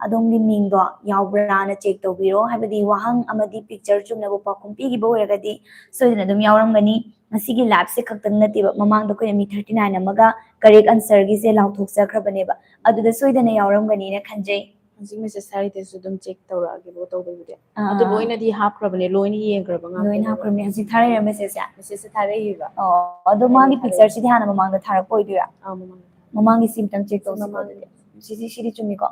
ꯑꯗꯣꯝꯒꯤ ꯃꯤꯡꯗꯣ ꯌꯥꯎꯕ꯭ꯔꯥꯅ ꯆꯦꯛ ꯇꯧꯕꯤꯔꯣ, ꯍꯥꯏꯕꯗꯤ ꯋꯥꯍꯪ ꯑꯃꯗꯤ ꯄꯤꯛꯆꯔ ꯆꯨꯝꯅꯕ ꯄꯥꯎꯈꯨꯝ ꯄꯤꯈꯤꯕ ꯑꯣꯏꯔꯒꯗꯤ ꯁꯣꯏꯗꯅ ꯑꯗꯨꯝ ꯌꯥꯎꯔꯝꯒꯅꯤ꯫ ꯉꯁꯤꯒꯤ ꯂꯥꯏꯐꯁꯦ ꯈꯛꯇꯪ ꯅꯠꯇꯦꯕ, ꯃꯃꯥꯡꯗ ꯑꯩꯈꯣꯏꯅ ꯃꯤ ꯊꯥꯔꯇꯤ ꯅꯥꯏꯟ ꯑꯃꯒ ꯀꯔꯦꯛ ꯑꯟꯁꯔꯒꯤꯁꯦ ꯂꯥꯎꯊꯣꯛꯆꯈ꯭ꯔꯕꯅꯦꯕ, ꯑꯗꯨꯗ ꯁꯣꯏꯗꯅ ꯌꯥꯎꯔꯝꯒꯅꯤꯅ ꯈꯟꯖꯩ꯫ ꯍꯧꯖꯤꯛ ꯃꯦꯁꯦꯖ ꯊꯥꯔꯤꯗꯁꯨ ꯑꯗꯨꯝ ꯆꯦꯛ ꯇꯧꯔꯛꯑꯒꯦꯕ ꯇꯧꯕꯩꯕꯨꯗꯤ꯫ ꯑꯥ, ꯑꯗꯨ ꯑꯥ. ꯂꯣꯏꯅꯗꯤ ꯍꯥꯞꯈ꯭ꯔꯕꯅꯦ, ꯂꯣꯏꯅ ꯌꯦꯡꯈ꯭ꯔꯕ ꯉꯥꯛꯇꯅꯦꯕ꯫ ꯂꯣꯏꯅ ꯍꯥꯞꯈ꯭ꯔꯕꯅꯦ꯫ ꯍꯧꯖꯤꯛ ꯊꯥꯔꯛꯏꯔꯣ ꯃꯦꯁꯦꯖꯁꯦ? ꯃꯦꯁꯦꯖꯁꯦ ꯊꯥꯔꯛꯏꯕ꯫ ꯑꯣ, ꯑꯗꯣ ꯑꯩꯅ ꯃꯥꯒꯤ ꯊꯥꯔꯛꯏ꯫ ꯄꯤꯛꯆꯔꯁꯤꯗꯤ ꯍꯥꯟꯅ ꯃꯃꯥꯡꯗ ꯊꯥꯔꯛꯄ ꯑꯣꯏꯗꯣꯏꯔꯥ? ꯑꯥ, ꯃꯃꯥꯡꯗ꯫ ꯃꯃꯥꯡꯒꯤ ꯁꯤ ꯑꯝꯇꯪ ꯆꯦꯛ ꯁꯤ ꯇꯧꯁꯤꯀꯣ ꯃꯃꯥꯡꯒꯤ꯫ ꯑꯗꯨꯗꯤ꯫ ꯁꯤꯗꯤ, ꯁꯤꯗꯤ ꯆꯨꯝꯃꯤꯀꯣ?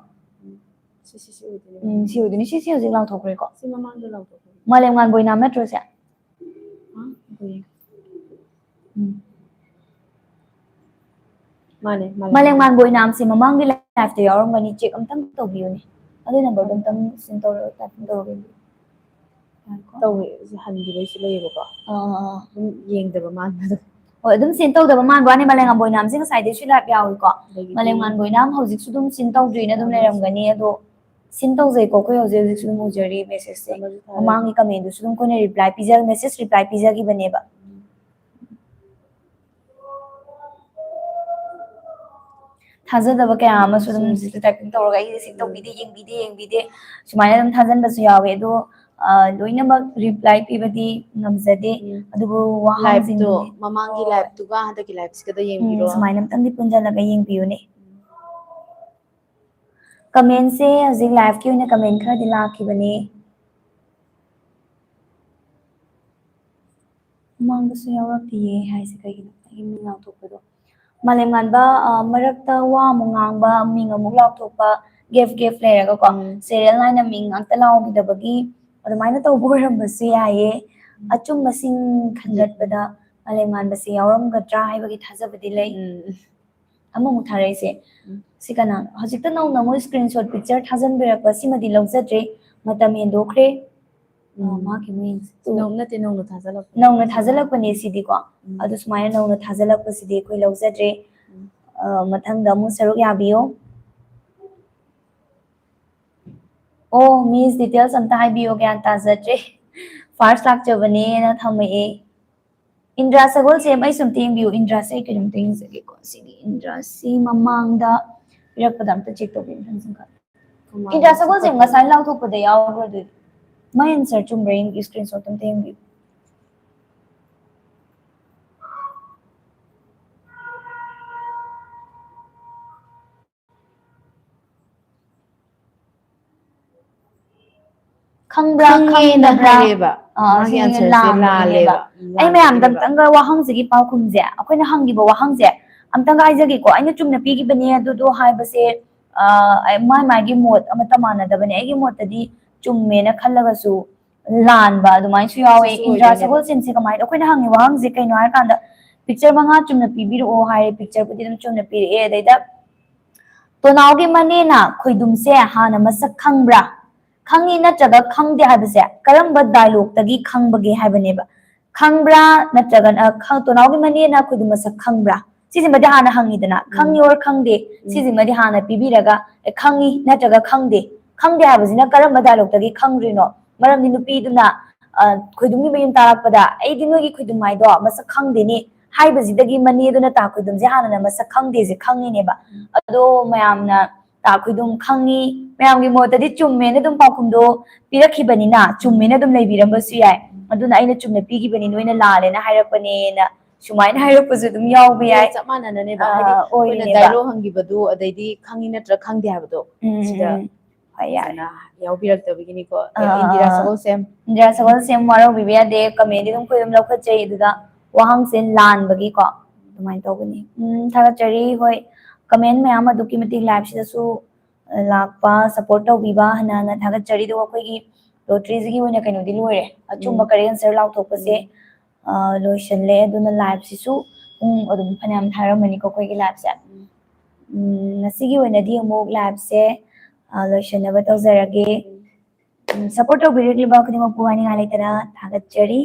ꯁꯤ, ꯁꯤ, ꯁꯤ ꯑꯣꯏꯗꯣꯏꯅꯦꯕ꯫ ꯎꯝ, ꯁꯤ ꯑꯣꯏꯗꯣꯏꯅꯦ꯫ ꯁꯤ, ꯁꯤ ꯍꯧꯖꯤꯛ ꯂꯥꯎꯊꯣꯛꯈ꯭ꯔꯦꯀꯣ꯫ ꯁꯤ ꯃꯃꯥꯡꯗ ꯂꯥꯎꯊꯣꯛꯈ꯭ꯔꯦ꯫ ꯃꯥꯂꯦꯝꯉꯥꯟꯕ ꯑꯣꯏꯅꯥꯝ ꯅꯠꯇ꯭ꯔꯣ ꯁꯦ? ꯍꯥ? ꯍꯣꯏ꯫ ꯎꯝ. ꯃꯥꯅꯦ, ꯃꯥꯅꯦ. ꯃꯥꯂꯦꯝꯉꯥꯟꯕ ꯑꯣꯏꯅꯥꯝꯁꯦ ꯃꯃꯥꯡꯒꯤ ꯂꯥꯏꯐꯇ ꯌꯥꯎꯔꯝꯒꯅꯤ, ꯆꯦꯛ ꯑꯝꯇꯪ ꯇꯧꯕꯤꯌꯨꯅꯦ꯫ ꯑꯗꯨ ꯅꯝꯕꯔꯗꯣ ꯑꯝꯇꯪ ꯁꯤꯟ ꯇꯧꯔꯒ ꯇꯥꯏꯞ ꯇꯧꯔꯒ ꯌꯦꯡꯕꯤꯌꯨ꯫ ꯉꯥꯏꯈꯣ꯫ ꯇꯧꯋꯦ, ꯁꯤ ꯍꯟꯈꯤꯕꯩꯁꯨ ꯂꯩꯌꯦꯕꯀꯣ꯫ ꯑꯥ, ꯑꯥ, ꯑꯥ. ꯑꯗꯨꯝ ꯌꯦꯡꯗꯕ ꯃꯥꯟꯕꯗꯣ꯫ ꯍꯣꯏ, ꯑꯗꯨꯝ ꯁꯤꯟ ꯇꯧꯗꯕ ꯃꯥꯟꯕ ꯋꯥꯅꯤ, ꯃꯥꯂꯦꯝꯉꯥꯟꯕ ꯑꯣꯏꯅꯥꯝꯁꯦ ꯉꯁꯥꯏꯗꯩꯁꯨ ꯂꯥꯏꯐ ꯌꯥꯎꯏꯀꯣ꯫ ꯑꯗꯒꯤꯗꯤ ꯃꯥꯂꯦꯝꯉꯥꯟꯕ ꯑꯣꯏꯅꯥꯝ ꯍꯧꯖꯤꯛꯁꯨ ꯑꯗꯨꯝ ꯁꯤꯟ ꯇꯧꯗ꯭ꯔꯤꯅ ꯑꯗꯨꯝ ꯑꯃꯁꯨ ꯂꯩꯔꯝꯒꯅꯤ, ꯑꯗꯣ ꯁꯤꯟ ꯇꯧꯖꯩꯀꯣ, ꯑꯩꯈꯣꯏ ꯍꯧꯖꯤꯛ ꯍꯧꯖꯤꯛꯁꯨ ꯑꯗꯨꯝ ꯎꯖꯔꯤ ꯃꯦꯁꯦꯖꯁꯦ꯫ ꯑꯃꯁꯨ ꯊꯥꯔꯛꯑꯦ꯫ ꯃꯃꯥꯡꯒꯤ ꯀꯃꯦꯟꯗꯨꯁꯨ ꯑꯗꯨꯝ ꯑꯩꯈꯣꯏꯅ ꯔꯤꯄ꯭ꯂꯥꯏ ꯄꯤꯖ, ꯃꯦꯁꯦꯖ ꯔꯤꯄ꯭ꯂꯥꯏ ꯄꯤꯖꯈꯤꯕꯅꯦꯕ꯫ ꯊꯥꯖꯗꯕ ꯀꯌꯥ ꯑꯃꯁꯨ ꯑꯗꯨꯝ ꯍꯧꯖꯤꯛꯇ ꯇꯥꯏꯄꯤꯡ ꯇꯧꯔꯒ ꯑꯩꯁꯦ ꯁꯤ ꯇꯧꯕꯤꯗꯦ, ꯌꯦꯡꯕꯤꯗꯦ, ꯌꯦꯡꯕꯤꯗꯦ, ꯁꯨꯃꯥꯏꯅ ꯑꯗꯨꯝ ꯊꯥꯖꯟꯕꯁꯨ ꯌꯥꯎꯋꯦ꯫ ꯑꯗꯣ, ꯑ, ꯂꯣꯏꯅꯃꯛ ꯔꯤꯄ꯭ꯂꯥꯏ ꯄꯤꯕꯗꯤ ꯉꯝꯖꯗꯦ, ꯎꯝ. ꯑꯗꯨꯕꯨ ꯂꯥꯏꯐꯇꯣ, ꯋꯥꯍꯪꯁꯤꯡꯗꯨꯗꯤ ꯃꯃꯥꯡꯒꯤ ꯍꯣꯏ. ꯂꯥꯏꯐꯇꯨꯒ ꯍꯟꯗꯛꯀꯤ ꯂꯥꯏꯐꯁꯤꯒꯗ ꯎꯝ, ꯌꯦꯡꯕꯤꯔꯣ꯫ ꯁꯨꯃꯥꯏꯅ ꯑꯝꯇꯪꯗꯤ ꯄꯨꯟꯁꯤꯜꯂꯒ ꯌꯦꯡꯕꯤꯌꯨꯅꯦ꯫ ꯀꯃꯦꯟꯁꯦ ꯍꯧꯖꯤꯛ ꯂꯥꯏꯐꯀꯤ ꯑꯣꯏꯅ ꯀꯃꯦꯟ ꯈꯔꯗꯤ ꯂꯥꯛꯈꯤꯕꯅꯦ꯫ ꯃꯃꯥꯡꯗꯁꯨ ꯌꯥꯎꯔꯛꯇꯤꯌꯦ ꯍꯥꯏꯁꯦ ꯀꯩꯒꯤꯅꯣ? ꯑꯩꯒꯤ ꯃꯤꯡ ꯂꯥꯎꯊꯣꯛꯄꯗꯣ꯫ ꯃꯥꯂꯦꯝꯉꯥꯟꯕ, ꯑ, ꯃꯔꯛꯇ ꯋꯥ ꯑꯃꯨꯛ ꯉꯥꯡꯕ, ꯃꯤꯡ ꯑꯃꯨꯛ ꯂꯥꯎꯊꯣꯛꯄ, ꯒꯦꯞ ꯒꯦꯞ ꯂꯩꯔꯒꯀꯣ, ꯎꯝ. ꯁꯦꯔꯤꯌꯦꯜ ꯅꯥꯏꯅ ꯃꯤꯡ ꯉꯥꯛꯇ ꯂꯥꯎꯈꯤꯗꯕꯒꯤ ꯑꯗꯨꯃꯥꯏꯅ ꯇꯧꯕ ꯑꯣꯏꯔꯝꯕꯁꯨ ꯌꯥꯏꯌꯦ꯫ ꯑꯆꯨꯝꯕꯁꯤꯡ ꯈꯟꯒꯠꯄꯗ ꯃꯥꯂꯦꯝꯉꯥꯟꯕꯁꯦ ꯌꯥꯎꯔꯝꯒꯗ꯭ꯔꯥ ꯍꯥꯏꯕꯒꯤ ꯊꯥꯖꯕꯗꯤ ꯂꯩ꯫ ꯎꯝ. ꯑꯃꯃꯨꯛ ꯊꯥꯔꯛꯏꯁꯦ꯫ ꯎꯝ꯫ ꯁꯤ ꯀꯅꯥ? ꯍꯧꯖꯤꯛꯇ ꯅꯧꯅ ꯃꯣꯏ screenshot picture ꯊꯥꯖꯟꯕꯤꯔꯛꯄ ꯁꯤꯃꯗꯤ ꯂꯧꯖꯗ꯭ꯔꯦ, ꯃꯇꯝ ꯍꯦꯟꯗꯣꯛꯈ꯭ꯔꯦ꯫ ꯑ, ꯎꯝ꯫ ꯃꯍꯥꯛꯀꯤ ꯃꯤꯡ꯫ ꯅꯧ-, ꯅꯠꯇꯦ, ꯅꯧꯅ ꯊꯥꯖꯜꯂꯛꯄ꯫ ꯅꯧꯅ ꯊꯥꯖꯜꯂꯛꯄꯅꯦ ꯁꯤꯗꯤꯀꯣ꯫ ꯎꯝ꯫ ꯑꯗꯨ ꯁꯨꯃꯥꯏꯅ ꯅꯧꯅ ꯊꯥꯖꯜꯂꯛꯄꯁꯤꯗꯤ ꯑꯩꯈꯣꯏ ꯂꯧꯖꯗ꯭ꯔꯦ꯫ ꯎꯝ꯫ ꯑ, ꯃꯊꯪꯗ ꯑꯃꯨꯛ ꯁꯔꯨꯛ ꯌꯥꯕꯤꯌꯨ꯫ ꯑꯣ, Miss, details ꯑꯝꯇ ꯍꯥꯏꯕꯤꯌꯣ, ꯒ꯭ꯌꯥꯟ ꯇꯥꯖꯗ꯭ꯔꯦ꯫ First ꯂꯥꯛꯆꯕꯅꯦꯅ ꯊꯝꯃꯛꯑꯦ꯫ ꯏꯟꯗ꯭ꯔꯥ ꯁꯒꯣꯜꯁꯦꯝ, ꯑꯩꯁꯨ ꯑꯝꯇ ꯌꯦꯡꯕꯤꯌꯨ꯫ ꯏꯟꯗ꯭ꯔꯥꯁꯦ ꯑꯩ ꯀꯩꯅꯣꯝꯇ ꯌꯦꯡꯖꯒꯦꯀꯣ꯫ ꯁꯤꯒꯤ ꯏꯟꯗ꯭ꯔꯥꯁꯤ ꯃꯃꯥꯡꯗ ꯄꯤꯔꯛꯄꯗ ꯑꯝꯇ check ꯇꯧꯕꯤꯌꯨ꯫ ꯏꯟꯗ꯭ꯔꯥ ꯁꯒꯣꯜꯁꯦꯝ ꯉꯁꯥꯏ ꯂꯥꯎꯊꯣꯛꯄꯗ ꯌꯥꯎꯕ꯭ꯔꯥ? ꯑꯗꯨꯗꯤ ꯃꯥꯏ answer ꯆꯨꯝꯕ꯭ꯔꯥ ꯌꯦꯡꯒꯦ, screenshot ꯑꯝꯇ ꯌꯦꯡꯕꯤꯌꯨ꯫ ꯈꯪꯕ꯭ꯔꯥ, ꯈꯪꯉꯦꯅ ꯈꯪꯗꯕ꯭ꯔꯥ? ꯍꯥꯏꯔꯦꯕ꯫ ꯑꯥ, ꯃꯥꯒꯤ ꯁꯤꯁꯦ answerꯁꯦ ꯂꯥꯟꯕꯒꯤꯅꯦꯕ꯫ ꯂꯥꯜꯂꯦꯕ꯫ ꯑꯩ ꯃꯌꯥꯝꯗ ꯂꯥꯟꯕꯒꯤꯅꯦꯕ꯫ ꯑꯝꯇꯪꯒ ꯋꯥꯍꯪꯁꯤꯒꯤ ꯄꯥꯎꯈꯨꯝꯁꯦ, ꯑꯩꯈꯣꯏꯅ ꯍꯪꯈꯤꯕ ꯋꯥꯍꯪꯁꯦ ꯑꯝꯇꯪꯒ ꯍꯥꯏꯖꯒꯦꯀꯣ꯫ ꯑꯩꯅ ꯆꯨꯝꯅ ꯄꯤꯈꯤꯕꯅꯦ ꯑꯗꯨꯗꯣ ꯍꯥꯏꯕꯁꯦ, ꯑꯥ, ꯃꯥꯏ ꯃꯥꯏꯒꯤ ꯃꯣꯠ ꯑꯃꯠꯇ ꯃꯥꯟꯅꯗꯕꯅꯦ꯫ ꯑꯩꯒꯤ ꯃꯣꯠꯇꯗꯤ ꯆꯨꯝꯃꯦꯅ ꯈꯜꯂꯒꯁꯨ ꯂꯥꯟꯕ ꯑꯗꯨꯃꯥꯏꯅꯁꯨ ꯌꯥꯎꯋꯦ꯫ ꯁꯤꯁꯨ ꯏꯟꯗ꯭ꯔꯥ ꯑꯣꯏꯗꯣꯏꯅꯦꯕ꯫ ꯁꯒꯣꯜꯁꯦꯝꯁꯦ ꯀꯃꯥꯏꯅ, ꯑꯩꯈꯣꯏꯅ ꯍꯪꯉꯤꯕ ꯋꯥꯍꯪꯁꯦ ꯀꯩꯅꯣ ꯍꯥꯏꯔꯀꯥꯟꯗ, picture ꯃꯉꯥ ꯆꯨꯝꯅ ꯄꯤꯕꯤꯔꯛꯑꯣ ꯍꯥꯏꯔꯦ, pictureꯕꯨꯗꯤ ꯑꯗꯨꯝ ꯆꯨꯝꯅ ꯄꯤꯔꯛꯑꯦ꯫ ꯑꯗꯩꯗ ꯇꯣꯅꯥꯎꯒꯤ ꯃꯅꯦꯅ ꯈꯣꯏꯗꯨꯝꯁꯦ ꯍꯥꯟꯅ ꯃꯁꯛ ꯈꯪꯕ꯭ꯔꯥ? ꯈꯪꯉꯤ ꯅꯠꯇ꯭ꯔꯒ ꯈꯪꯗꯦ ꯍꯥꯏꯕꯁꯦ ꯀꯔꯝꯕ dialogueꯇꯒꯤ ꯈꯪꯕꯒꯦ ꯍꯥꯏꯕꯅꯦꯕ꯫ ꯈꯪꯕ꯭ꯔꯥ ꯅꯠꯇ꯭ꯔꯒꯅ ꯈ-, ꯇꯣꯅꯥꯎꯒꯤ ꯃꯅꯦꯅ ꯈꯣꯏꯗꯨꯝ ꯃꯁꯛ ꯈꯪꯕ꯭ꯔꯥ? ꯁꯤꯁꯤꯃꯗꯤ ꯍꯥꯟꯅ ꯍꯪꯉꯤꯗꯅ, ꯎꯝ꯫ ꯈꯪꯉꯤ or ꯈꯪꯗꯦ, ꯎꯝ꯫ ꯁꯤꯁꯤꯃꯗꯤ ꯍꯥꯟꯅ ꯄꯤꯕꯤꯔꯒ, ꯑꯦ, ꯈꯪꯉꯤ ꯅꯠꯇ꯭ꯔꯒ ꯈꯪꯗꯦ, ꯈꯪꯗꯦ ꯍꯥꯏꯕꯁꯤꯅ ꯀꯔꯝꯕ dialogueꯇꯒꯤ ꯈꯪꯗ꯭ꯔꯤꯅꯣ? ꯃꯔꯝꯗꯤ ꯅꯨꯄꯤꯗꯨꯅ, ꯑ, ꯈꯣꯏꯗꯨꯝꯒꯤ ꯃꯌꯨꯝ ꯇꯥꯔꯛꯄꯗ, "ꯑꯩꯗꯤ ꯅꯣꯏꯒꯤ ꯈꯣꯏꯗꯨꯝ ꯍꯥꯏꯗꯣ ꯃꯁꯛ ꯈꯪꯗꯦꯅꯦ" ꯍꯥꯏꯕꯁꯤꯗꯒꯤ ꯃꯅꯦꯗꯨꯅ ꯇꯥ ꯈꯣꯏꯗꯨꯝꯁꯦ ꯍꯥꯟꯅꯅ ꯃꯁꯛ ꯈꯪꯗꯦꯁꯦ ꯈꯪꯉꯤꯅꯦꯕ꯫ ꯑꯗꯣ ꯃꯌꯥꯝꯅ ꯇꯥ ꯈꯣꯏꯗꯨꯝ ꯈꯪꯉꯤ, ꯃꯌꯥꯝꯒꯤ ꯃꯣꯠꯇꯗꯤ ꯆꯨꯝꯃꯦꯅ ꯑꯗꯨꯝ ꯄꯥꯎꯈꯨꯝꯗꯣ ꯄꯤꯔꯛꯈꯤꯕꯅꯤꯅ, ꯆꯨꯝꯃꯦꯅ ꯑꯗꯨꯝ ꯂꯩꯕꯤꯔꯝꯕꯁꯨ ꯌꯥꯏ꯫ ꯑꯗꯨꯅ ꯑꯩꯅ ꯆꯨꯝꯅ ꯄꯤꯈꯤꯕꯅꯤ, ꯅꯣꯏꯅ ꯂꯥꯜꯂꯦꯅ ꯍꯥꯏꯔꯛꯄꯅꯦꯅ ꯁꯨꯃꯥꯏꯅ ꯍꯥꯏꯔꯛꯄꯁꯨ ꯑꯗꯨꯝ ꯌꯥꯎꯕ ꯌꯥꯏ꯫ ꯆꯞ ꯃꯥꯟꯅꯅꯅꯦꯕ꯫ ꯑꯥ, ꯍꯥꯏꯗꯤ ꯑꯩꯈꯣꯏꯅ ꯑꯣꯏꯔꯤꯅꯦꯕ꯫ Dialogue ꯍꯪꯈꯤꯕꯗꯣ, ꯑꯗꯩꯗꯤ ꯈꯪꯉꯤ ꯅꯠꯇ꯭ꯔꯥ ꯈꯪꯗꯦ ꯍꯥꯏꯕꯗꯣ, ꯎꯝ, ꯁꯤꯗ ꯎꯝ, ꯍꯣꯏ, ꯌꯥꯔꯦ꯫ ꯐꯖꯅ ꯌꯥꯎꯕꯤꯔꯛꯇꯕꯒꯤꯅꯤꯀꯣ꯫ ꯑꯥ, ꯏꯟꯗꯤꯔꯥ ꯑꯥ, ꯁꯒꯣꯜꯁꯦꯝ꯫ ꯏꯟꯗꯤꯔꯥ ꯁꯒꯣꯜꯁꯦꯝ ꯋꯥꯔꯧꯕꯤꯕ ꯌꯥꯗꯦ, commentꯗꯤ ꯑꯗꯨꯝ ꯑꯩꯈꯣꯏ ꯑꯗꯨꯝ ꯂꯧꯈꯠꯆꯩ꯫ ꯑꯗꯨꯗ ꯋꯥꯍꯪꯁꯦ ꯂꯥꯟꯕꯒꯤꯀꯣ ꯑꯗꯨꯃꯥꯏꯅ ꯇꯧꯕꯅꯤ꯫ ꯎꯝ, ꯊꯥꯒꯠꯆꯔꯤ꯫ ꯍꯣꯏ, comment ꯃꯌꯥꯝ ꯑꯗꯨꯛꯀꯤ ꯃꯇꯤꯛ liveꯁꯤꯗꯁꯨ ꯂꯥꯛꯄ, support ꯇꯧꯕꯤꯕ ꯍꯟꯅ ꯍꯟꯅ ꯊꯥꯒꯠꯆꯔꯤ꯫ ꯑꯗꯨꯒ ꯑꯩꯈꯣꯏꯒꯤ lotteryꯁꯤꯒꯤ ꯑꯣꯏꯅ ꯀꯩꯅꯣꯗꯤ ꯂꯣꯏꯔꯦ, ꯑꯆꯨꯝꯕ ꯎꯝ꯫ correct answer ꯂꯥꯎꯊꯣꯛꯄꯁꯦ, ꯎꯝ꯫ ꯑ, ꯂꯣꯏꯁꯤꯜꯂꯦ꯫ ꯑꯗꯨꯅ liveꯁꯤꯁꯨ ꯄꯨꯡ ꯑꯗꯨꯝ ꯐꯅꯌꯥꯝ ꯊꯥꯔꯝꯃꯅꯤꯀꯣ ꯑꯩꯈꯣꯏꯒꯤ liveꯁꯦ꯫ ꯎꯝ꯫ ꯎꯝ, ꯉꯁꯤꯒꯤ ꯑꯣꯏꯅꯗꯤ ꯑꯃꯨꯛ live ꯁꯦ, ꯑ, ꯂꯣꯏꯁꯤꯟꯅꯕ ꯇꯧꯖꯔꯒꯦ꯫ ꯎꯝ, support ꯇꯧꯕꯤꯔꯛꯂꯤꯕ ꯈꯨꯗꯤꯡꯃꯛꯄꯨ ꯍꯥꯏꯅꯤꯡꯉꯥꯏ ꯂꯩꯇꯅ ꯊꯥꯒꯠꯆꯔꯤ꯫